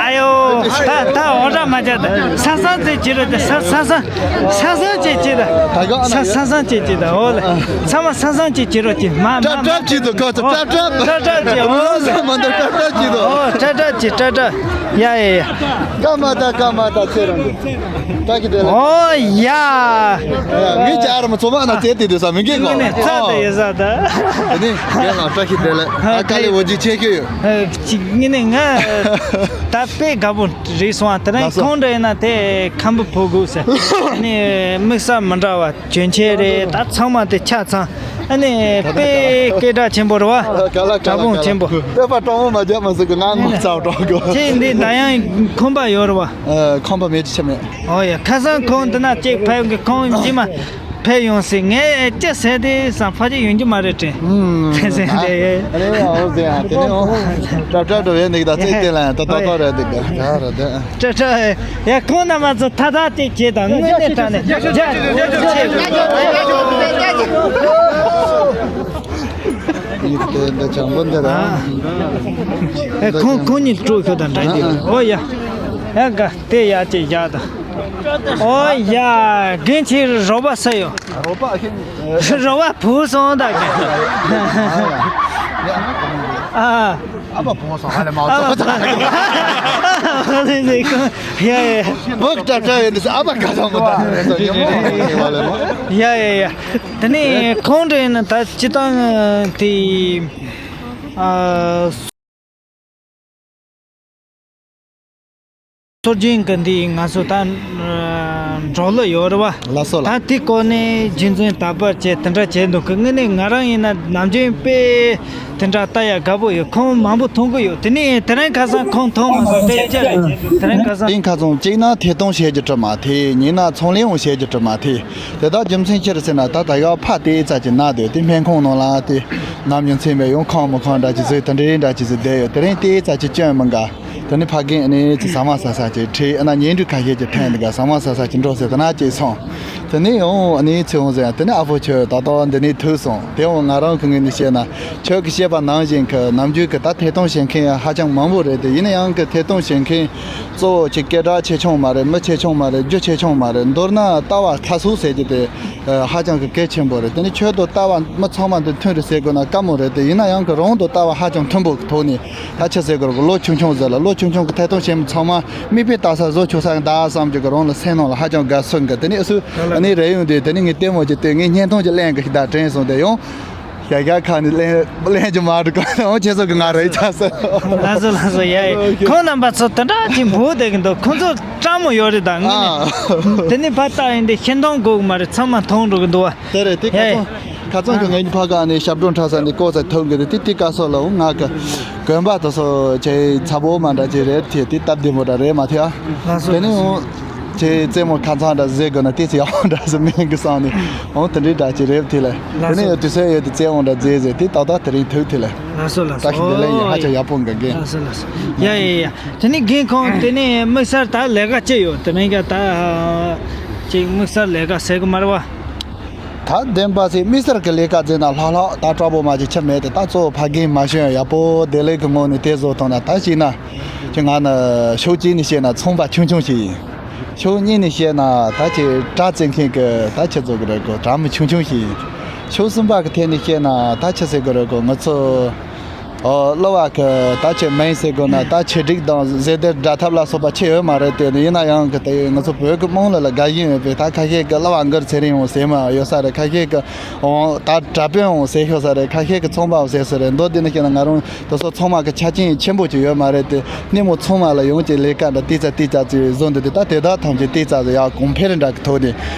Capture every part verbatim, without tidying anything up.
ཨ་ཡོ། ད་ད་འོ་ར་མ་བྱ་ད་ས་ས་ཚེ་བྱེད་རོགས་ད་ས་ས་ས་ས་ས་ཅེ་ཅེ་ད་ས་ས་ས་ཅེ་ཅེ་ད་འོ་ལ་ཚང་མ་ས་ས་ཅེ་བྱེད་རོགས་ཅེ་མ་མ་ཀྲབ་ཀྲབ་ཅེ་ད་ཀ་ཚ་ཀྲབ་ཀྲབ་ཀྲབ་ཀྲབ་ཅེ་འོ་ལ་མ་ད་ཀྲབ་ཀྲབ་ཅེ་ད་འོ་ཀྲབ་ཀྲབ་ཅེ་ཀྲབ་ཀྲབ་ཡ་ཡ་ཡ། ཀ་མ་ད་ཀ་མ་ད་ཚེ་རང་། ད་ཀི་དེ་ལ། ཨོ་ཡ། ངས་ཅར་མ་ཚོ་མ་ན་ཚེ་དེ་དེ་ས་མི་འགེག་གོ། ངས་ནས་ཚ་དེ་ཡེ་ས་ད། དེ་ནི་ངས་ང་ཏྲ་ཁི་དེ་ལ་ཨ་ཀ་ལེ་འོ་ཇི་ཆེ་ཁྱོད་ཡོད། ཅིག་ངས་ནས་ང་ད་དཔེ་དགའ་པོ་རེད་སོང་ཨ། དེ་རིང་ཁོང་འདྲ་ཡིན་ན་དེ་ཁམ་བུ་ཕོ་དགོས་ཟེར། ཨ་ནི་དམིགས་བསལ་མི་འདྲ་བ་གྱོན་ཆས་རེད་ད་ཚང་མ་དེ་ཆ་ཚང་། ཨ་ནི་དཔེ་སྐད་གྲགས་ཆེན་པོ་རེད་བ། དྲ་དཔུང་ཆེན་པོ། དཔེ་པ་སྤྲང་བོ་མ་རྒྱབ་མ་ཟིག་གི་ང་ངོ་ཚ་བ་སྤྲང་དགོས། ཁྱེད་འདི་ད་ཡང་ཁོམ་པ་ཡོད་རེད་བ། ཨ། ཁོམ་པ་མེད་ཅི་ཆ་མེད། ཨོ་ཡ། ཁ་སང་ཁོང་འདི་ན་ཅིག་ཕེབས་གི་ཁོང་ཡིན་གྱི་མ་ཕེབས་ཡོང་སྲིད། ངས་ཅི་ཟེར་དེ་བསམ་ཕ་ཅིག་ཡོང་རྒྱུ་མ་རེད་དྲན། ཨུམ། ཕེབས་ཟེར་དེ། ཨ་རེ་ཨོ་ཟེར་ཡ་དེ་ནས་ཨོ། ཏྲ་ཏྲ་འགྲོ་བའི་འདུག་ད་ཚེ་དེ་ལ་ཡང་ཏོག་ཏོག་ཏོག་རེད་འདུག་ག་ར་དེ། ཏྲ་ཏྲ། ཡ་ཁོང་རྣམ་པ་ཚོ་ཐ་ཐ་ཅིག་བྱེད་དང་དངོས་གནས་དྲང་གནས་རྒྱ་ཡིག་དེ་འདི་བྱང་པོ་འདི་ར། ཨེ་ཁོང་ཁོང་གཉིས་སྤྲོ་ཤོག་དང་འདྲ་གི་ཨོ་ཡ། ཨེ་ག་དེ་ཡ་ཅེ་ཡ་དང་། ཨོ་ཡ། རྒན་ཁྱེད་རོགས་པ་ས་ཡོད། རོགས་པ་བུ་སོང་ད་གི། ཨ། ཨ་ཕ་བུ་སོང་ཧ་ལས་མ་ཨ་ཕ་ཡ་ཡ། བུ་ཀྲ་ཀྲ་ཡོད་འདི་ཨ་ཕ་ག་ཚང་མོ་ད་རེད་ཟེར་ཉོན་མོངས་མ་ངེས་པ་ལས་མ། ཡ་ཡ་ཡ། དེ་ནས་ཁོང་འདྲ་ཡིན་ན་ད་སྤྱི་བཏང་དེ་ཨ། སྲོལ་རྒྱུན་གྱི་འདི་ང་ཚོ་ད་འགྲོ་ལུགས་ཡོད་རེད་བ། ལགས་སོ་ལགས། ད་དེ་སྐོར་ནས་རྒྱུན་འཛིན་དར་སྤེལ་བྱས་དེ་འདྲ་བྱས་འདུག་གི། དངོས་གནས་ང་རང་ཡིན་ན་ནམ་རྒྱུན་དཔེ་དེ་འདྲ་ལྟ་ཡ་དགའ་པོ་ཡོད། ཁོང་མང་པོ་མཐོང་གི་ཡོད། དེ་ནས་དེ་རིང་ཁ་སང་ཁོང་མཐོང་མ་སོང་དེ་ཅི་རེད། དེ་རིང་ཁ་སང་། དེང་ཁ་སང་གཅིག་ན་ཐད་གཏོང་བྱེད་རྒྱུ་གྲུབ་མ་ཐེ། གཉིས་ན་ཚོང་ལས་འོང་བྱེད་རྒྱུ་གྲུབ་མ་ཐེ། དེ་དག་རྒྱུ་མཚན་ཅི་རེད་ཟེར་ན་ད་ད་ཡག་ཕ་དེའི་རྩ་ཅིག་ན་སྡོད་དེ་སྨན་ཁང་ནང་ལ་དེ་ནམ་རྒྱུན་མཚན་པའི་ཡང་ཁང་མི་ཁང་འདྲ་ཅིག་བཟོས་དེ་འདྲའི་འདྲ་ཅིག་བཟོས་བསྡད་ཡོད། དེ་རིང་དེའི་རྩ་ཅིག་སྐྱོན་མི་འགའ། དེ་ནི་ཕ་རྒན་ཨ་ནི་ཚེ་ཟ་མ་ཟ་ས་ཅིག་ཁྲིད་ཨ་ན་ཉིན་དྲུག་ཁ་ཤས་ཀྱི་ཐོན་འདི་ག་ཟ་མ་ཟ་ས་ཅིག་འགྲོ་ཟེར་དེ་ན་ཅིག་སོང་། དེ་ནི་ཡང་ཨ་ནི་ཚེ་འོང་ཟེར་དེ་ནི་ཨ་ཕོ་ཁྱོད་ད་ལྟ་འདི་ནས་ཐུག་སོང་། དེ་འོང་ང་རང་གི་ངོས་ནས་བཤད་ན་ཁྱོད་ཀྱིས་བཤད་པ་ནང་བཞིན་གྱི་ནམ་རྒྱུན་གྱི་ད་ཐད་གཏོང་བྱེད་མཁན་ཧ་ཅང་མང་པོ་རེད་དེ། ཡིན་ན་ཡང་གི་ཐད་གཏོང་བྱེད་མཁན་གཙོ་བོ་ཅིག་སྐད་གྲགས་ཆེ་ཆུང་མ་རེད། མི་ཆེ་ཆུང་མ་རེད། རྒྱུ་ཆེ་ཆུང་མ་རེད། མདོར་ན་ལྟ་བ་ཁ་གསོ་ཟེར་གྱི་དེ། ཧ་ཅང་གི་གལ་ཆེན་པོ་རེད། དེ་ནི་ཁྱོད་དང་ལྟ་བ་མི་ཚང་མ་འདི་མཐུན་རེད་ཟེར་དགོས་ན་དཀའ་མོ་རེད་དེ། ཡིན་ན་ཡང་གི་རང་དང་ལྟ་བ་ཧ་ཅང་མཐུན་པོ་གི་ཐོག་ནས་ད་ཆི་ཟེར་དགོས་རེད་གོ། ལོ་ཆུང་ཆུང་ཟེར་ལ་ལོ་ཆུང་ཆུང་གི་ཐད་གཏོང་བྱེད་མི་ཚང་མ་མིག་དཔེ་ལྟ་ས་བཟོ་ཆོག་ས་གི་ད་བསམ་གྱི་གི་རང་ལ་སེམས་ནང་ལ་ཧ་ཅང་དགའ་སོང་གི། དེ་ནི་ཨ་སུ་ཨ་ནི་རེ་ཡོང་དུས་དེ་ནི་ངས་ལྟད་མོ་ཅིག་ལྟོས། ངས་བརྙན་ཐུང་ཅིག་ལེན་གི་ཞིག་ད་དྲན་སོང་དེ་ཡང་། ཞྭ་ཞྭ་ཁ་ནས་ལེན་ལེན་རྒྱུ་མ་འགྲོ་ག་ཨོ་ཁྱེད་ཚོ་གི་ང་རེད་ཆགས་སོང་། ལགས་སོ་ལགས་སོ་ཡ་ཡ། ཁོང་རྣམ་པ་ཚོ་དེ་འདྲ་ཅིག་འབོད་བསྡད་གི་འདུག་ཁོང་ཚོ་སྤྲང་མོ་ཡོད་རེད་ད་དངོས་གནས། དེ་ནི་ཕར་ལྟ་ཡིན་དེ་ཤེས་མཐོང་དགོས་གི་མ་རེད། ཚང་མ་མཐོང་འགྲོ་གི་འདུག་བ། དེ་རེད་དེ་ཡ་ཁ་ཡ། སང་ཁ་སང་གི་ངའི་ཕ་ག་ནས་ཞབས་བྲོ་འཁྲབ་ས་ནས་ལྐོག་ཟ་ཐུག་གི་རེད་དེ། དེ་སྐབས་སོགས་ལ་འོ་ང་གི་གོན་པ་དེ་ཚོ་ཆེ་ཚ་པོ་མ་འདྲ་ཅིག་རེད་དེ། དེ་སྟབས་བདེ་མོ་འདྲ་རེད་མ་ཐེ་ཨ། ལགས་སོ་དེ་ནས་ལགས་སོ། འོ། ཁྱེད་རྩེད་མོ་ཁ་ཚང་འདྲ་བཟོས་དགོས་ན་དེ་ཚོ་ཡག་པོ་འདྲ་ཟེར་མིན་གི་བསམ་ནས་འོང་དེ་འདྲའི་འདྲ་ཅིག་རེད་དེ་ལ། དེ་ནས་ཡོད་དུས་ཚོད་ཡོད་དུས་རྩེད་འོང་འདྲ་མཛེས་ཟེར་དེ་ཏག་ཏག་དེ་རིང་ཐུག་དེ་ལ། ལགས་སོ་ལགས་སོ། བཀྲ་ཤིས་བདེ་ལེགས་ཡིན། ཧ་ཅང་ཡག་པོ་འགའ་གི། ལགས་སོ་ལགས་སོ། ཡ་ཡ་ཡ། དེ་ནས་རྒན་ཁོང་དེ་ནས་དམིགས་བསལ་ད་ལས་ཀ་ཅི་ཡོད་དེ་ནས་ཀྱ་ད་ཅིག་དམིགས་བསལ་ལས་ཀ་ཟེར་གི་མ་རེད་བ། ད་བདེན་པ་ཟེར་དམིགས་བསལ་གི་ལས་ཀ་ཟེར་ན་ལྷག་ལྷག་ད་སྤྲོ་པོ་མ་ཅིག་ཆ་མེད་དེ། ད་གཙོ་བོ་ཕ་རྒན་མ་ཤོན་ཡག་པོ་བདེ་ལེགས་གི་ངོ་ནས་དེ་བཟོ་ཐུབ་ན་ད་ཅིག་ན་ཅིག་ང་ནི་ཕྱོགས་གཅིག་ནས་བཤད་ན་ཚོང་པ་ཆུང་ཆུང་ཞིག་ཡིན། ཕྱོགས་གཉིས་ནས་བཤད་ན་ད་ཅིག་དྲ་བཙལ་མཁན་གྱི་ད་ཆི་བཟོ་གི་རེད་གོ། དྲ་མི་ཆུང་ཆུང་ཞིག་ཡིན། ཕྱོགས་གསུམ་པ་གི་ཐད་ནས་བཤད་ན་ད་ཆི་ཟེར་གི་རེད་གོ། ང་ཚོ་ཨོ་གླུ་བ་གི་ད་ཆི་མིང་ཟེར་དགོས་ན་ད་ཆེད་སྒྲིག་དང་ཟེར་དེ་སྒྲ་ཐབས་ལ་སོགས་པ་ཆེ་ཡོད་མ་རེད་དེ། ཡིན་ན་ཡང་གི་དེ་ང་ཚོ་བོད་གི་དམངས་ལ་ལ་དགའ་ཞེན་ཡོད་པས། ད་ཁ་ཤས་གི་གླུ་བ་འགར་ཚེ་རིང་འོང་ཟེར་མ་ཡོད་ས་རེད། ཁ་ཤས་གི་འོང་ད་དྲ་དཔོན་འོང་ཟེར་ཤོག་ས་རེད། ཁ་ཤས་གི་ཚོང་པ་འོང་ཟེར་ས་རེད། མདོར་བསྡུས་ན་བཤད་ན་ང་རང་དེ་ཚོ་ཚང་མ་གི་ཆ་རྐྱེན་ཆེན་པོ་ཅིག་ཡོད་མ་རེད་དེ། སྣེ་མོ་ཚང་མ་ལ་ཡོང་ཅིག་ལས་ཀ་འདྲ་ཏི་ཙ་ཏི་ཙ་ཅིག་བཟོ་འདུག་དེ་ད་དེ་དག་ཐམས་ཅད་ཏི་ཙ་ཡག་གོང་འཕེལ་འདྲ་གི་ཐོག་ནས་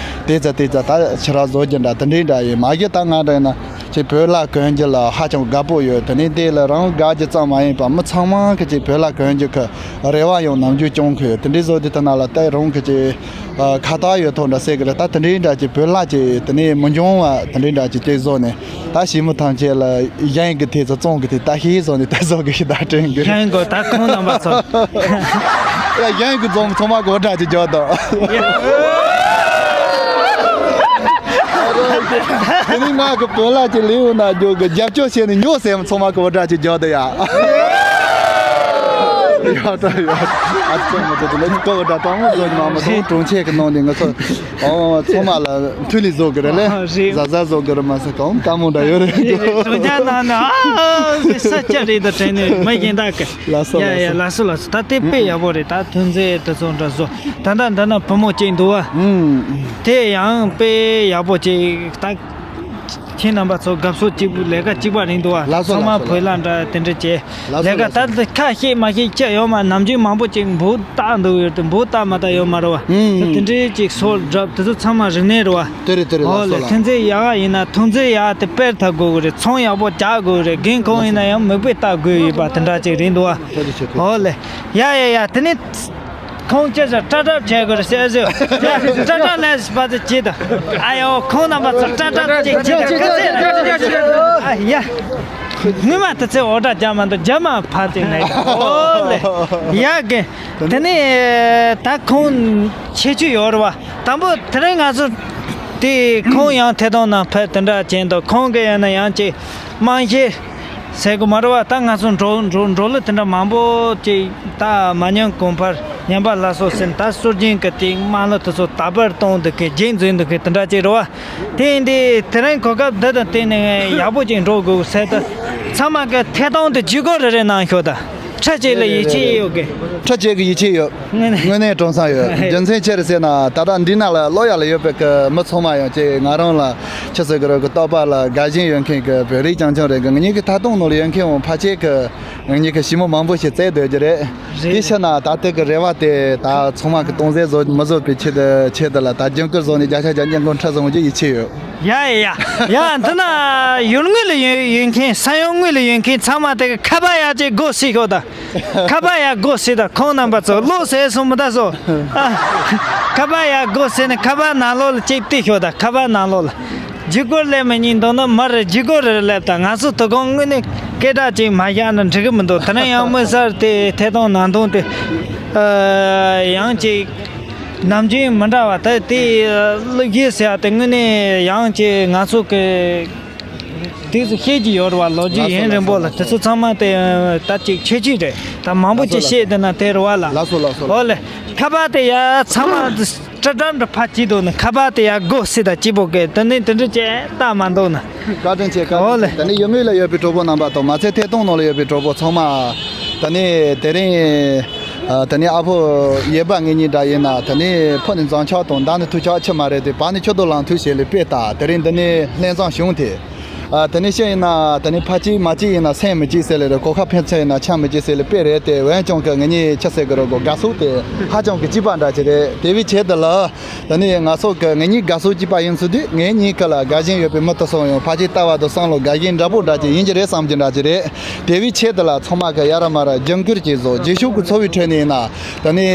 ཏི་ཙ་ཏི་ཙ་ད་ཕྱི་ར་བཟོ་རྒྱུ་འདྲ་དེ་འདྲའི་འདྲ་ཡིན། མ་གཞི་ད་ང་འདྲ་ཡིན་ན་ཅིག་བོད་ལྭ་གོན་རྒྱུ་ལ་ཧ་ཅང་དགའ་པོ་ཡོད། དེ་ནས་དེ་ལ་རང་དགའ་རྒྱུ་ཙམ་མ་ཡིན་པ་མི་ཚང་མ་གི་ཅིག་བོད་ལྭ་གོན་རྒྱུ་གི་རེ་བ་ཡང་ནམ་རྒྱུན་བཅང་གི་ཡོད། དེ་འདྲའི་བཟོ་དེ་ད་ན་ལ་ད་རང་གི་ཅིག་ཁ་བཏགས་ཡོད་ཐོག་འདྲ་ཟེར་གི་རེད། ད་དེ་འདྲའི་འདྲ་ཅིག་བོད་ལྭ་ཅིག་དེ་ནས་མི་འབྱུང་བ་དེ་འདྲའི་འདྲ་ཅིག་ཅིག་བཟོ་ནས། ད་ཞི་མི་ཐང་ཆད་ལ་གཞན་གྱི་དེ་ཚོ་བཙོང་གི་དེ་ད་ཤེས་བཟོ་ནས་ད་བཟོ་གི་ཞིག་ད་དྲན་གི་གཞན་གོ་ད་ཁོང་རྣམ་པ་ཚོ། ཡ་གཞན་གྱི་བཙོང་ཚང་མ་གོ་འདྲ་ཅིག་འཇོག་དང་། དེ་ནི་ང་གི་བོད་ལྭ་ཅིག་ལེའུ་ན་འཇོག་གི་རྒྱབ་སྐྱོར་བྱས་ནས་ཉོ་ཟེར་ཚང་མ་གི་འུར་སྒྲ་ཅིག་རྒྱག་དུ་ཡ། ཡ་ད་ཡ། ཨ་ཙི་མ་ཏོ་ཏོ་ནི་ཀ་འུར་སྒྲ་དྲང་མོ་བཟོ་ཉི་མ་མ་ཐོང་གྲོང་ཁྱེར་གི་ནང་ནས་ང་ཚོ་ཨོ་ཚང་མ་ལ་མཐུ་ལི་བཟོ་གི་རེད་ལེ། ཨ་རེད། ཟ་ཟ་བཟོ་གི་རེད་མ་ཟ་གང་དཀའ་མོ་འདྲ་ཡོད་རེད། གྲོང་ཁྱེར་ནང་ནས་ཨ་ས་ཆ་རེད་ད་དྲན་ནས་མ་ཡིན་ད་གི། ལགས་སོ་ཡ་ཡ་ལགས་སོ། ལགས་སོ་ལགས་སོ། ད་དེ་དཔེ་ཡག་པོ་རེད། ད་ཐོན་རྫས་དེ་ཚོ་འདྲ་བཟོ། ད་ད་འདི་ན་བུ་མོ་གཅིག་འདུག་བ། ཨུམ། དེ་ཡང་དཔེ་ཡག་པོ་ཅིག་ད། ཁྱེད་རྣམ་པ་ཚོ་དགའ་བསུ་གཅིག་པུ་ལས་ཀ་གཅིག་པ་རེད་འདུག་བ། ལགས་སོ་ཚང་མ་ལགས་སོ་བོད་ལྭ་འདྲ་དེ་འདྲ་བྱས། ལགས་སོ་ལས་ཀ་ལགས་སོ། ད་ཁ་ཤས་མ་ཤས་ཅི་ཡོད་མ་ནམ་རྒྱུན་མང་པོ་ཅིག་འབུ་བཏགས་འདུག་ཡོད་དེ་འབུ་བཏགས་མ་བཏགས་ཡོད་མ་རེད་བ། ཨུམ། ད་དེ་འདྲའི་ཅིག་སོ་སྒྲབ་དེ་ཚོ་ཚང་མ་རིག་གནས་རེད་བ། དེ་རེད་དེ་རེད། ཨོ་ལགས་སོ་ལས་ལགས། ཐོན་རྫས་ཡག་ཡིན་ན་ཐོན་རྫས་ཡག་དེ་སྤེལ་ཐབས་དགོས་གི་རེད། ཚོང་ཡག་པོ་རྒྱག་དགོས་གི་རེད། རྒན་ཁོང་ཡིན་ན་ཡང་མིག་དཔེ་ལྟ་དགོས་ཡོད་པ་དེ་འདྲ་ཅིག་རེད་འདུག་བ། ཐུགས་རྗེ་ཆེ་ཐུགས་རྗེ་ཆེ། ཨོ་ལས། ཡ་ཡ་ཡ་དེ་ནི། ཁོང་ཅི་ཟེར་སྐྲ་སྐྲ་བྱས་དགོས་རེད་ཟེར་ཟེར། ཡ་སྐྲ་སྐྲ་ལས་བ་ཚོ་ཅི་དང་། ཨ་ཡོ་ཁོང་རྣམ་པ་ཚོ་སྐྲ་སྐྲ་ཅིག་ཅིག་ཅིག་ཅིག་ཅིག་ཨ་ཡ། སྔོན་མ་དེ་ཚོས་འོ་སྒྲ་རྒྱག་མ་འདུག་རྒྱ་མ་ཕར་ཅིག་ནས། ཨོ་ལེ། ཡ་གི། དེ་ནི་ད་ཁོང་ཁྱད་ཆོས་ཡོད་རེད་བ། དང་པོ་དེ་རིང་ང་ཚོ་དེ་ཁོང་ཡང་ཐད་གཏོང་ནང་ཕེབས་དེ་འདྲ་བྱས་འདུག་ཁོང་གི་ཡང་ན་ཡང་ཅིག་རྨང་གཞི་ཟེར་དགོས་མ་རེད་བ། ད་ང་ཚོ་འགྲོ་འགྲོ་འགྲོ་ལུགས་དེ་འདྲ་མང་པོ་ཅིག་ད་མ་ཉམས་གོང་འཕེལ་ཉམས་པ་སླར་གསོ་ཟེར་ནས་ད་སྲོལ་རྒྱུན་གྱི་དེ་དམངས་གླུ་དེ་ཚོ་དར་སྤེལ་གཏོང་འདུག་གི་རྒྱུན་འཛིན་འདུག་གི་དེ་འདྲ་ཅིག་རེད་བ། དེ་ཡིན་དུས་དེ་རིང་གོ་སྐབས་འདི་དང་བསྟུན་ནས་ཡག་པོ་ཅིག་འགྲོ་དགོས་ཟེར་ད་ཚང་མ་གི་ཐད་གཏོང་དེ་ཇུས་འགོད་རེ་རེ་གནང་ཤོག་ད་ཁྲ་ཅིག་ལ་ཡིད་ཆེས་ཡོད་གི། ཁྲ་ཅིག་གི་ཡིད་ཆེས་ཡོད། དངོས་གནས་དངོས་གནས་དྲང་སང་ཡོད། རྒྱུ་མཚན་ཅི་རེད་ཟེར་ན་ད་ལྟ་འདི་ན་ལ་ལོ་ཡ་ལ་ཡོད་པའི་གི་མི་ཚང་མ་ཡང་ཅིག་ང་རང་ལ་ཆི་ཟེར་གི་རེད་གི་རྟོག་པ་ལ་དགའ་ཞེན་ཡོད་མཁན་གི་བོད་རིགས་རྐྱང་རྐྱང་རེད་གི། ངེད་གཉིས་ཀྱི་ཐད་གཏོང་ནང་ལ་ཡོད་མཁན་འོང་ཕལ་ཆེར་གི་ངེད་གཉིས་ཀྱི་ཞི་མོ་མང་པོ་ཞིག་བཙལ་སྡོད་རྒྱུ་རེད། རེད། དེ་ཕྱིར་ན་ད་ལྟ་གི་རེ་བ་དེ་ད་ཚང་མ་གི་སྟོང་ཟད་བཟོ་མི་བཟོ་པའི་ཆེད་དུ་ཆེད་དུ་ལ་ད་རྒྱང་སྐུར་བཟོ་ནས་བརྒྱ་ཆ་བརྒྱ་སྙན་གོང་ཁྲི་བཟང་རྒྱུ་ཡིད་ཆེས་ཡོད། ཡ་ཡ་ཡ་ཡ་འདི་ན་ཡུལ་དངོས་ལ་ཡོད་ཡོད་མཁན་ས་ཡོམ་དངོས་ལ་ཡོད་མཁན་ཚང་མ་དེ་གི་ཁ་པར་ཡག་ཅིག་སྒོ་ཕྱེ་ཤོག་ད། ཁ་པར་ཡག་སྒོ་ཕྱེ་ད་ཁོང་རྣམ་པ་ཚོ་བློ་ཟད་སོང་མི་ད་སོ། ཨ། ཁ་པར་ཡག་སྒོ་ཕྱེ་ནས་ཁ་པར་ནང་ལོགས་ལ་ཅིག་བལྟས་ཤོག་ད་ཁ་པར་ནང་ལོགས་ལ། ཇུས་འགོད་ལས་མི་ཉན་འདུག་ན་མར་རེ་ཇུས་འགོད་རེ་རེ་སླེབས་ད་ང་ཚོ་དོ་དགོང་དངོས་གནས་སྐད་གྲགས་ཅིག་མ་བཞག་ན་འགྲིག་གི་མི་འདུག་དེ་ནས་ཡང་དམིགས་བསལ་དེ་ཐད་གཏོང་ནང་དོན་དེ་ཨ་ཡང་ཅིག་ནམ་རྒྱུན་མི་འདྲ་བ་ད་དེ་གླུ་གཞས་ཟེར་ཡ་དེ་དངོས་གནས་ཡང་ཅིག་ང་ཚོ་གི་དེ་ཚོ་ཤེས་ཀྱི་ཡོད་རེད་བ། ལོ་རྒྱུས་ཡུན་རིང་པོ་ལ་དེ་ཚོ་ཚང་མ་དེ་ད་ཅིག་ཁྱད་ཆོས་རེད། ད་མང་པོ་ཅིག་ཤེས་དེ་ན་དེ་རེད་བ་ལ། ལགས་སོ་ལགས་སོ། ཨོ་ལེ། ཁ་པར་དེ་ཡ་ཚང་མ་སྐྲ་སྐྲ་འདྲ་ཕ་ཅི་འདུག་ན་ཁ་པར་དེ་ཡ་སྒོ་ཕྱེ་ད་ཅི་པོ་གེ་དེ་ནས་དེ་འདྲ་ཅེ་ལྟ་མ་འདུག་ན། བཀའ་དྲིན་ཆེ་བཀའ་ཨོ་དྲིན་ལེ། ཆེ། ད་ནི་ཡུལ་དངོས་ལ་ཡོད་པའི་གྲོགས་པོ་རྣམ་པ་དང་མ་ཚད་ཐད་གཏོང་ནང་ལ་ཡོད་པའི་གྲོགས་པོ་ཚང་མ། ད་ནི་དེ་རིང་ཨ་ད་ནི་ཨ་ཕོ་ཡེ་པ་ངེད་གཉིས་འདྲ་ཡིན་ན་ད་ནི་ཕོ་ནི་མཛངས་ཆགས་དང་མདའ་ནི་མཐུ་ཆགས་ཆི་མ་རེད་དེ་བ་ནི་ཆུ་རྡོ་ལང་མཐུ་ཞེས་ལས་དཔེ་ལྟ་དེ་རིང་འདི་ནི་ལྷན་བཟང་བྱུང་དེ། ཨ་ད་ནི་ཤེས་ཡིན་ན་ད་ནི་ཕ་གཅིག་མ་གཅིག་ཡིན་ན་སེམས་མི་གཅིག་ཟེར་ལེ་རེད། གོ་ཁ་ཕན་ཚུན་ཡིན་ན་ཆ་མི་གཅིག་ཟེར་ལེ་དཔེ་རེད་དེ་འོན་ཀྱང་གི་ངེད་གཉིས་ཆ་ཟེར་གི་རོ་གོ་དགའ་ཚོགས་དེ་ཧ་ཅང་གི་སྐྱིད་པ་འདྲ་ཅིག་རེད། དེ་བས་ཆེད་དུ་ལ། ད་ནི་ང་ཚོ་གི་ངེད་གཉིས་དགའ་ཚོར་གཅིག་པ་ཡིན་ཚུལ་དུས་ངེད་གཉིས་ཀ་ལ་དགའ་ཞེན་ཡོད་པའི་མི་དེ་སོང་ཡང་ཕལ་ཆེར་ལྟ་བ་དང་བསམ་བློ་དགའ་ཞེན་འདྲ་པོ་འདྲ་ཅིག་ཡིན་གྱི་རེད་བསམ་གྱི་འདྲ་ཅིག་རེད། དེ་བས་ཆེད་དུ་ལ་ཚང་མ་གི་ཡ་ར་མ་ར་རྒྱབ་སྐྱོར་གྱིས་བཟོ་རྗེས་ཕྱོགས་ཀྱི་འཚོ་བའི་ཁྲོད་ནས་ཡིན་ན་ད་ནི་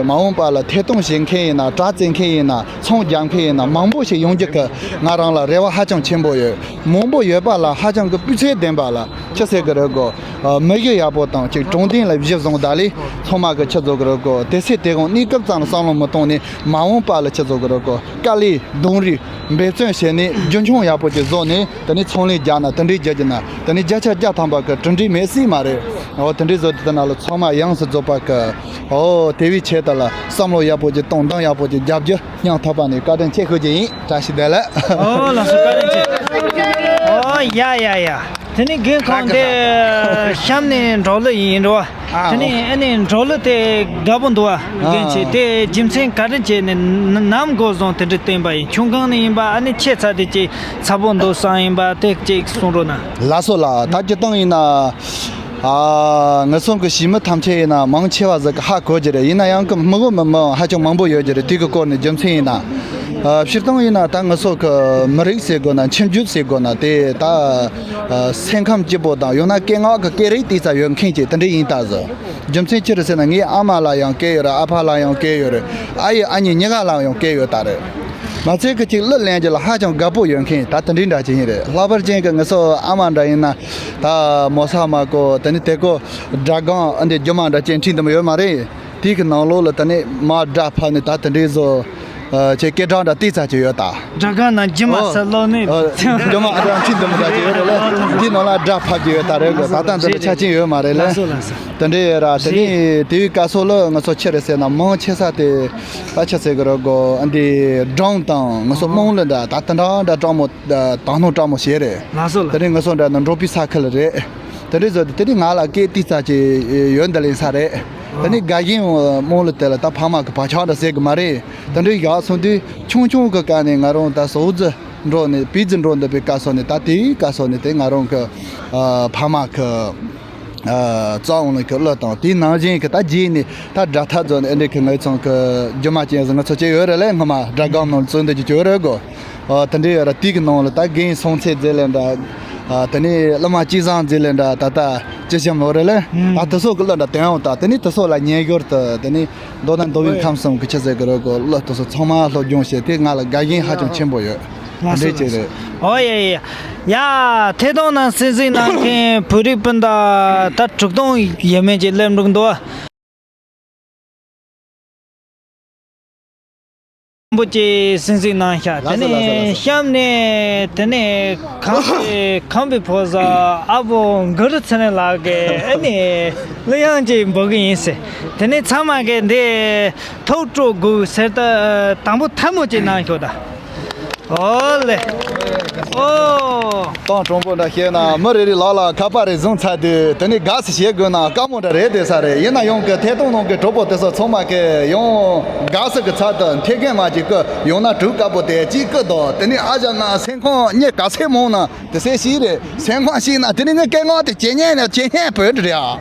མ་འོངས་པ་ལ་ཐད་གཏོང་བྱེད་མཁན་ཡིན་ན་དྲ་བཙལ་མཁན་ཡིན་ན་ཚོང་རྒྱག་མཁན་ཡིན་ན་མང་པོ་ཞིག་ཡོང་རྒྱུ་གི་ང་རང་ལ་རེ་བ་ཧ་ཅང་ཆེན་པོ་ཡོད། མང་པོ་ཡོད་པ་ལ་ཧ་ཅང་གི་སྤུས་ཚད་ལྡན་པ་ལ་ཆི་ཟེར་གི་རེད་གོ། མི་གཞི་ཡག་པོ་དང་ཅིག་དྲང་བདེན་ལ་གཞི་བཟུང་ད་ལས་ཚང་མ་གི་ཆི་བཟོ་གི་རེད་གོ། དེ་ཚེ་དེ་གོང་གནས་སྐབས་ཙམ་ལ་བསམ་བློ་མི་གཏོང་ནས། མ་འོངས་པ་ལ་ཆི་བཟོ་གི་རེད་གོ། དཀའ་ལས་གདོང་རིས་འབད་བརྩོན་བྱས་ནས་རྒྱུན་འཁྱོངས་ཡག་པོ་ཅིག་བཟོ་ནས་དེ་ནས་ཚོང་ལས་རྒྱག་ན་དེ་འདྲའི་རྒྱུ་རྒྱུ་ན་དེ་ནས་བརྒྱ་ཆ་བརྒྱ་ཐམ་པ་གི་གྲུབ་འབྲས་མེད་སྲིད་མ་རེད། འོ་དེ་འདྲའི་བཟོ་དེ་དེ་ན་ལ་ཚང་མ་ཡོངས་སུ་རྫོགས་པ་གི་འོ་དེ་བས་ཆེད་དུ་ལ་བསམ་བློ་ཡག་པོ་ཅིག་གཏོང་འདང་ཡག་པོ་ཅིག་རྒྱབ་རྒྱུ་སྙིང་ཐག་པ་ནས་བཀའ་དྲིན་ཆེ་ཞུ་རྒྱུ་ཡིན། བཀྲ་ཤིས་བདེ་ལེགས། འོ་ལགས་སོ་བཀའ་དྲིན་ཆེ། འོ་ཡ་ཡ་ཡ། དེ་ནི་རྒན་ཁོང་དེ་གཤམ་ནས་འབྲོག་གླུ་ཡིན་འགྲོ་བ། དེ་ནི་ཨ་ནི་འབྲོག་གླུ་དེ་དགའ་པོ་འདུག་བ། རྒན་ཆེ་དེ་རྒྱུ་མཚན་ག་རེ་བྱས་ནས་ནམ་འགོ་བཟུང་དེ་འདྲ་བསྟན་པ་ཡིན། ཆུང་སྒང་ནས་ཡིན་པ་ཨ་ནི་ཆེ་ཚ་དེ་ཅིག་ཚ་པོ་འདུག་བསམ་ཡིན་པ་དེ་ཅིག་གསུང་རོགས་གནང་། ལགས་སོ་ལགས། ད་སྤྱིར་བཏང་ཡིན་ན། ཨ་ངེད་ཚང་གི་གཞིས་མི་ཐམས་ཅད་ཡིན་ན་མང་ཆེ་བ་ཟིག་གི་ཧ་གོ་གི་རེད། ཡིན་ན་ཡང་གི་མི་གོ་མི་མི་ཧ་ཅང་མང་པོ་ཡོད་ཀྱི་རེད། དེ་གི་སྐོར་ནས་རྒྱུ་མཚན་ཡིན་ན། ཨ་སྤྱིར་བཏང་ཡིན་ན་ད་ང་ཚོ་གི་མི་རིགས་ཟེར་དགོས་ན་ཁྱིམ་རྒྱུད་ཟེར་དགོས་ན་དེ་ད་ཨ་སེམས་ཁམས་སྐྱིད་པོ་དང་ཡང་ན་སྐད་ངག་གི་སྐད་རིགས་དེ་ཙམ་ཡོད་མཁན་ཅིག་དེ་འདྲ་ཡིན་ད་ཟེར། རྒྱུ་མཚན་ཅི་རེད་ཟེར་ན་ངའི་ཨ་མ་ལ་ཡང་སྐད་ཡོད་རེད། ཨ་ཕ་ལ་ཡང་སྐད་ཡོད་རེད། ཨ་ཡེ་ཨ་མྱེས་གཉིས་ཀ་ལ་ཡང་སྐད་ཡོད་ད་རེད། མ་ཚད་གི་ཅིག་གླུ་ལེན་རྒྱུ་ལ་ཧ་ཅང་དགའ་པོ་ཡོད་མཁན་ད་དེ་འདྲའི་འདྲ་ཅིག་ཡིན་རེད། ལྷག་པར་ཅན་གི་ང་ཚོ་ཨ་མ་འདྲ་ཡིན་ན་ད་མོ་ས་མ་གོ་དེ་ནི་དེ་གོ་སྒྲ་སྒང་ཨ་འདི་རྒྱུ་མ་འདྲ་ཅན་ཁྲིད་འདི་མ་ཡོད་མ་རེད། དེ་གི་ནང་ལོགས་ལ་དེ་ནས་མ་སྒྲ་ཕབ་ནས་ད་དེ་འདྲའི་བཟོ། ཨ། ཁྱེད་སྐད་གྲགས་འདྲ་ཏིག་ཙ་ཅིག་ཡོད་ད། སྒྲ་གང་ན་རྒྱུ་མ་ཨོ། ཟེར་ལོ་ནི། ཨོ། རྒྱུ་མ་ཨ་འདྲ་ཁྲིད་འདི་མི་འདྲ་ཅིག་ཡོད་རེད་ལ། འདི་ནང་ལ་སྒྲ་ཕབ་ཀྱི་ཡོད་ད་རེད་གོ། ད་ལྟ་འདི་ལ་ཆ་རྐྱེན་ཡོད་མ་རེད་ལ། ལགས་སོ་ལགས་སོ། དེ་འདྲ་ཡོད་ར། དེ་ནི་དེའི་སྐབས་སུ་ལ་ང་ཚོ་ཆི་རེད་ཟེར་ན་མང་ཆེ་ས་དེ་ད་ཆི་ཟེར་གི་རེད་གོ། ཨ་འདི་སྒྲུང་དང་ང་ཚོ་དམངས་གླུ་འདྲ་ད་དེ་འདྲ་འདྲ་སྤྲང་མོ་དང་སྣང་སྤྲང་མོ་ཞིག་རེད། ལགས་སོ་ལགས། དེ་ནི་ང་ཚོ་འདྲ་ན་འབྲོག་པའི་ས་ཁུལ་རེད། དེ་འདྲའི་བཟོ་དེ་དེ་ནི་ང་ལ་སྐད་ཏིག་ཙ་ཅིག་ཡོད་འདི་ལེན་ས་རེད། དེ་ནི་དགའ་ཞེན་དམངས་གླུ་དེ་ལ་ད་ཕ་མ་གི་བག་ཆགས་འདྲ་ཟེར་གི་མ་རེད། དེ་འདྲའི་ཡག་སོང་དུས་ཆུང་ཆུང་གི་སྐབས་ནས་ང་རང་ད་ཟོག་རྫི་འགྲོ་ནས་བེ་རྫི་འགྲོ་འདི་པའི་སྐབས་སོ་ནས་ད་དེའི་སྐབས་སོ་ནས་དེ་ང་རང་གི་ཨ་ཕ་མ་གི་ཨ་རྩ་དབང་ལ་གི་གླུ་དང་དེའི་ནང་བཞིན་གི་ད་རྗེས་ནས་ད་སྒྲ་ཐག་རྫོགས་ནས་ཨ་འདྲའི་གི་ངའི་ཚང་གི་རྒྱུ་མ་ཅན་ཟིག་ང་ཚོ་བྱས་ཡོད་རེད་ལས། སྔོན་མ་སྒྲ་སྒམ་ནང་བཙོན་འདི་ཀྱི་བྱོས་རེད་གོ། ཨ་དེ་འདྲའི་ཡོད་ར། དེའི་གི་ནང་ལ་ད་རྒན་སྲོང་ཚེ་རྫས་ལས་འདྲ། ཨ་དེ་ནས་བླ་མ་སྐྱིད་བཟང་རྫས་ལས་འདྲ། ད་ད་ཅི་བྱམས་ལོ་རེད་ལས། ཨ་དེ་ཚོ་གི་གླུ་འདྲ་དོན་ཡོང་ད། དེ་ནས་དེ་ཚོ་ལ་ཉན་ཞོར་དུ་དེ་ནས་མདོར་ན་མདོ་དབུས་ཁམས་གསུམ་གི་ཆི་ཟེར་གི་རེད་གོ། གླུ་དེ་ཚོ་ཚང་མ་སློབ་སྦྱོང་བྱས་ཏེ་ང་ལ་དགའ་ཞེན་ཧ་ཅང་ཆེན་པོ་ཡོད། ལགས་སོ། དེ་འདྲའི་ཅིག་རེད། ཨོ་ཡ་ཡ་ཡ། ཐད་གཏོང་ནང་གསན་གཟིགས་གནང་མཁན་བོད་རིགས་སྤུན་ཟླ་ད་དྲུག་སྟོང་ཡས་མས་ཅིག་སླེབས་འགྲོ་གི་འདུག་ཨ། མང་པོ་ཅིག་གསན་གཟིགས་གནང་ཤག་དེ་ལགས་སོ་ལགས་སོ་ལགས་ནས་སོ། གཤམ་ནས་དེ་ནས་ཁམས་པའི་ཁམས་པའི་ཕོ་གསར་ཨ་བོ་གུ་རུ་ཚེ་རིང་ལགས་ཀྱིས་ཨ་ནི་གླུ་དབྱངས་ཅིག་འབུལ་གི་ཡིན་ཟེར། དེ་ནས་ཚང་མ་གིས་འདི་ཐུགས་སྤྲོ་དགོས་ཟེར་ད་དང་པོ་ཐལ་མོ་ཅིག་གནང་ཤོག་ད། ཨོ་ལེ། ཨོ། གཏམ་དྲང་པོ་འདྲ་བཤད་ན་མི་རེ་རེ་ལག་ལ་ཁ་པར་རེ་བཟུང་ཚར་དུས་དེ་ནས་དགའ་བསུ་བྱེད་དགོས་ན་དཀའ་མོ་འདྲ་རེད་བསྡད་ས་རེད། ཡིན་ན་ཡང་གི་ཐད་གཏོང་ནང་གི་གྲོགས་པོ་དེ་ཚོ་ཚང་མ་གི་ཡང་དགའ་བསུ་གི་ཚར་དུ་འཐེན་མཁན་མ་ཅིག་གི་ཡང་ན་གྲུ་དཀར་པོ་དེ་གཅིག་གི་དང་དེ་ནས་ཨ་ཅག་ང་སེམས་ཁོང་གཉིད་ག་ཚད་མང་ན་དེ་ཚད་ཞིག་རེད། སེམས་ཁོང་ཞིག་ན་དེ་ནས་ངའི་སྐད་ངག་དེ་ཇེ་སྙན་ནས་ཇེ་སྙན་བོད་རེད་ཨ།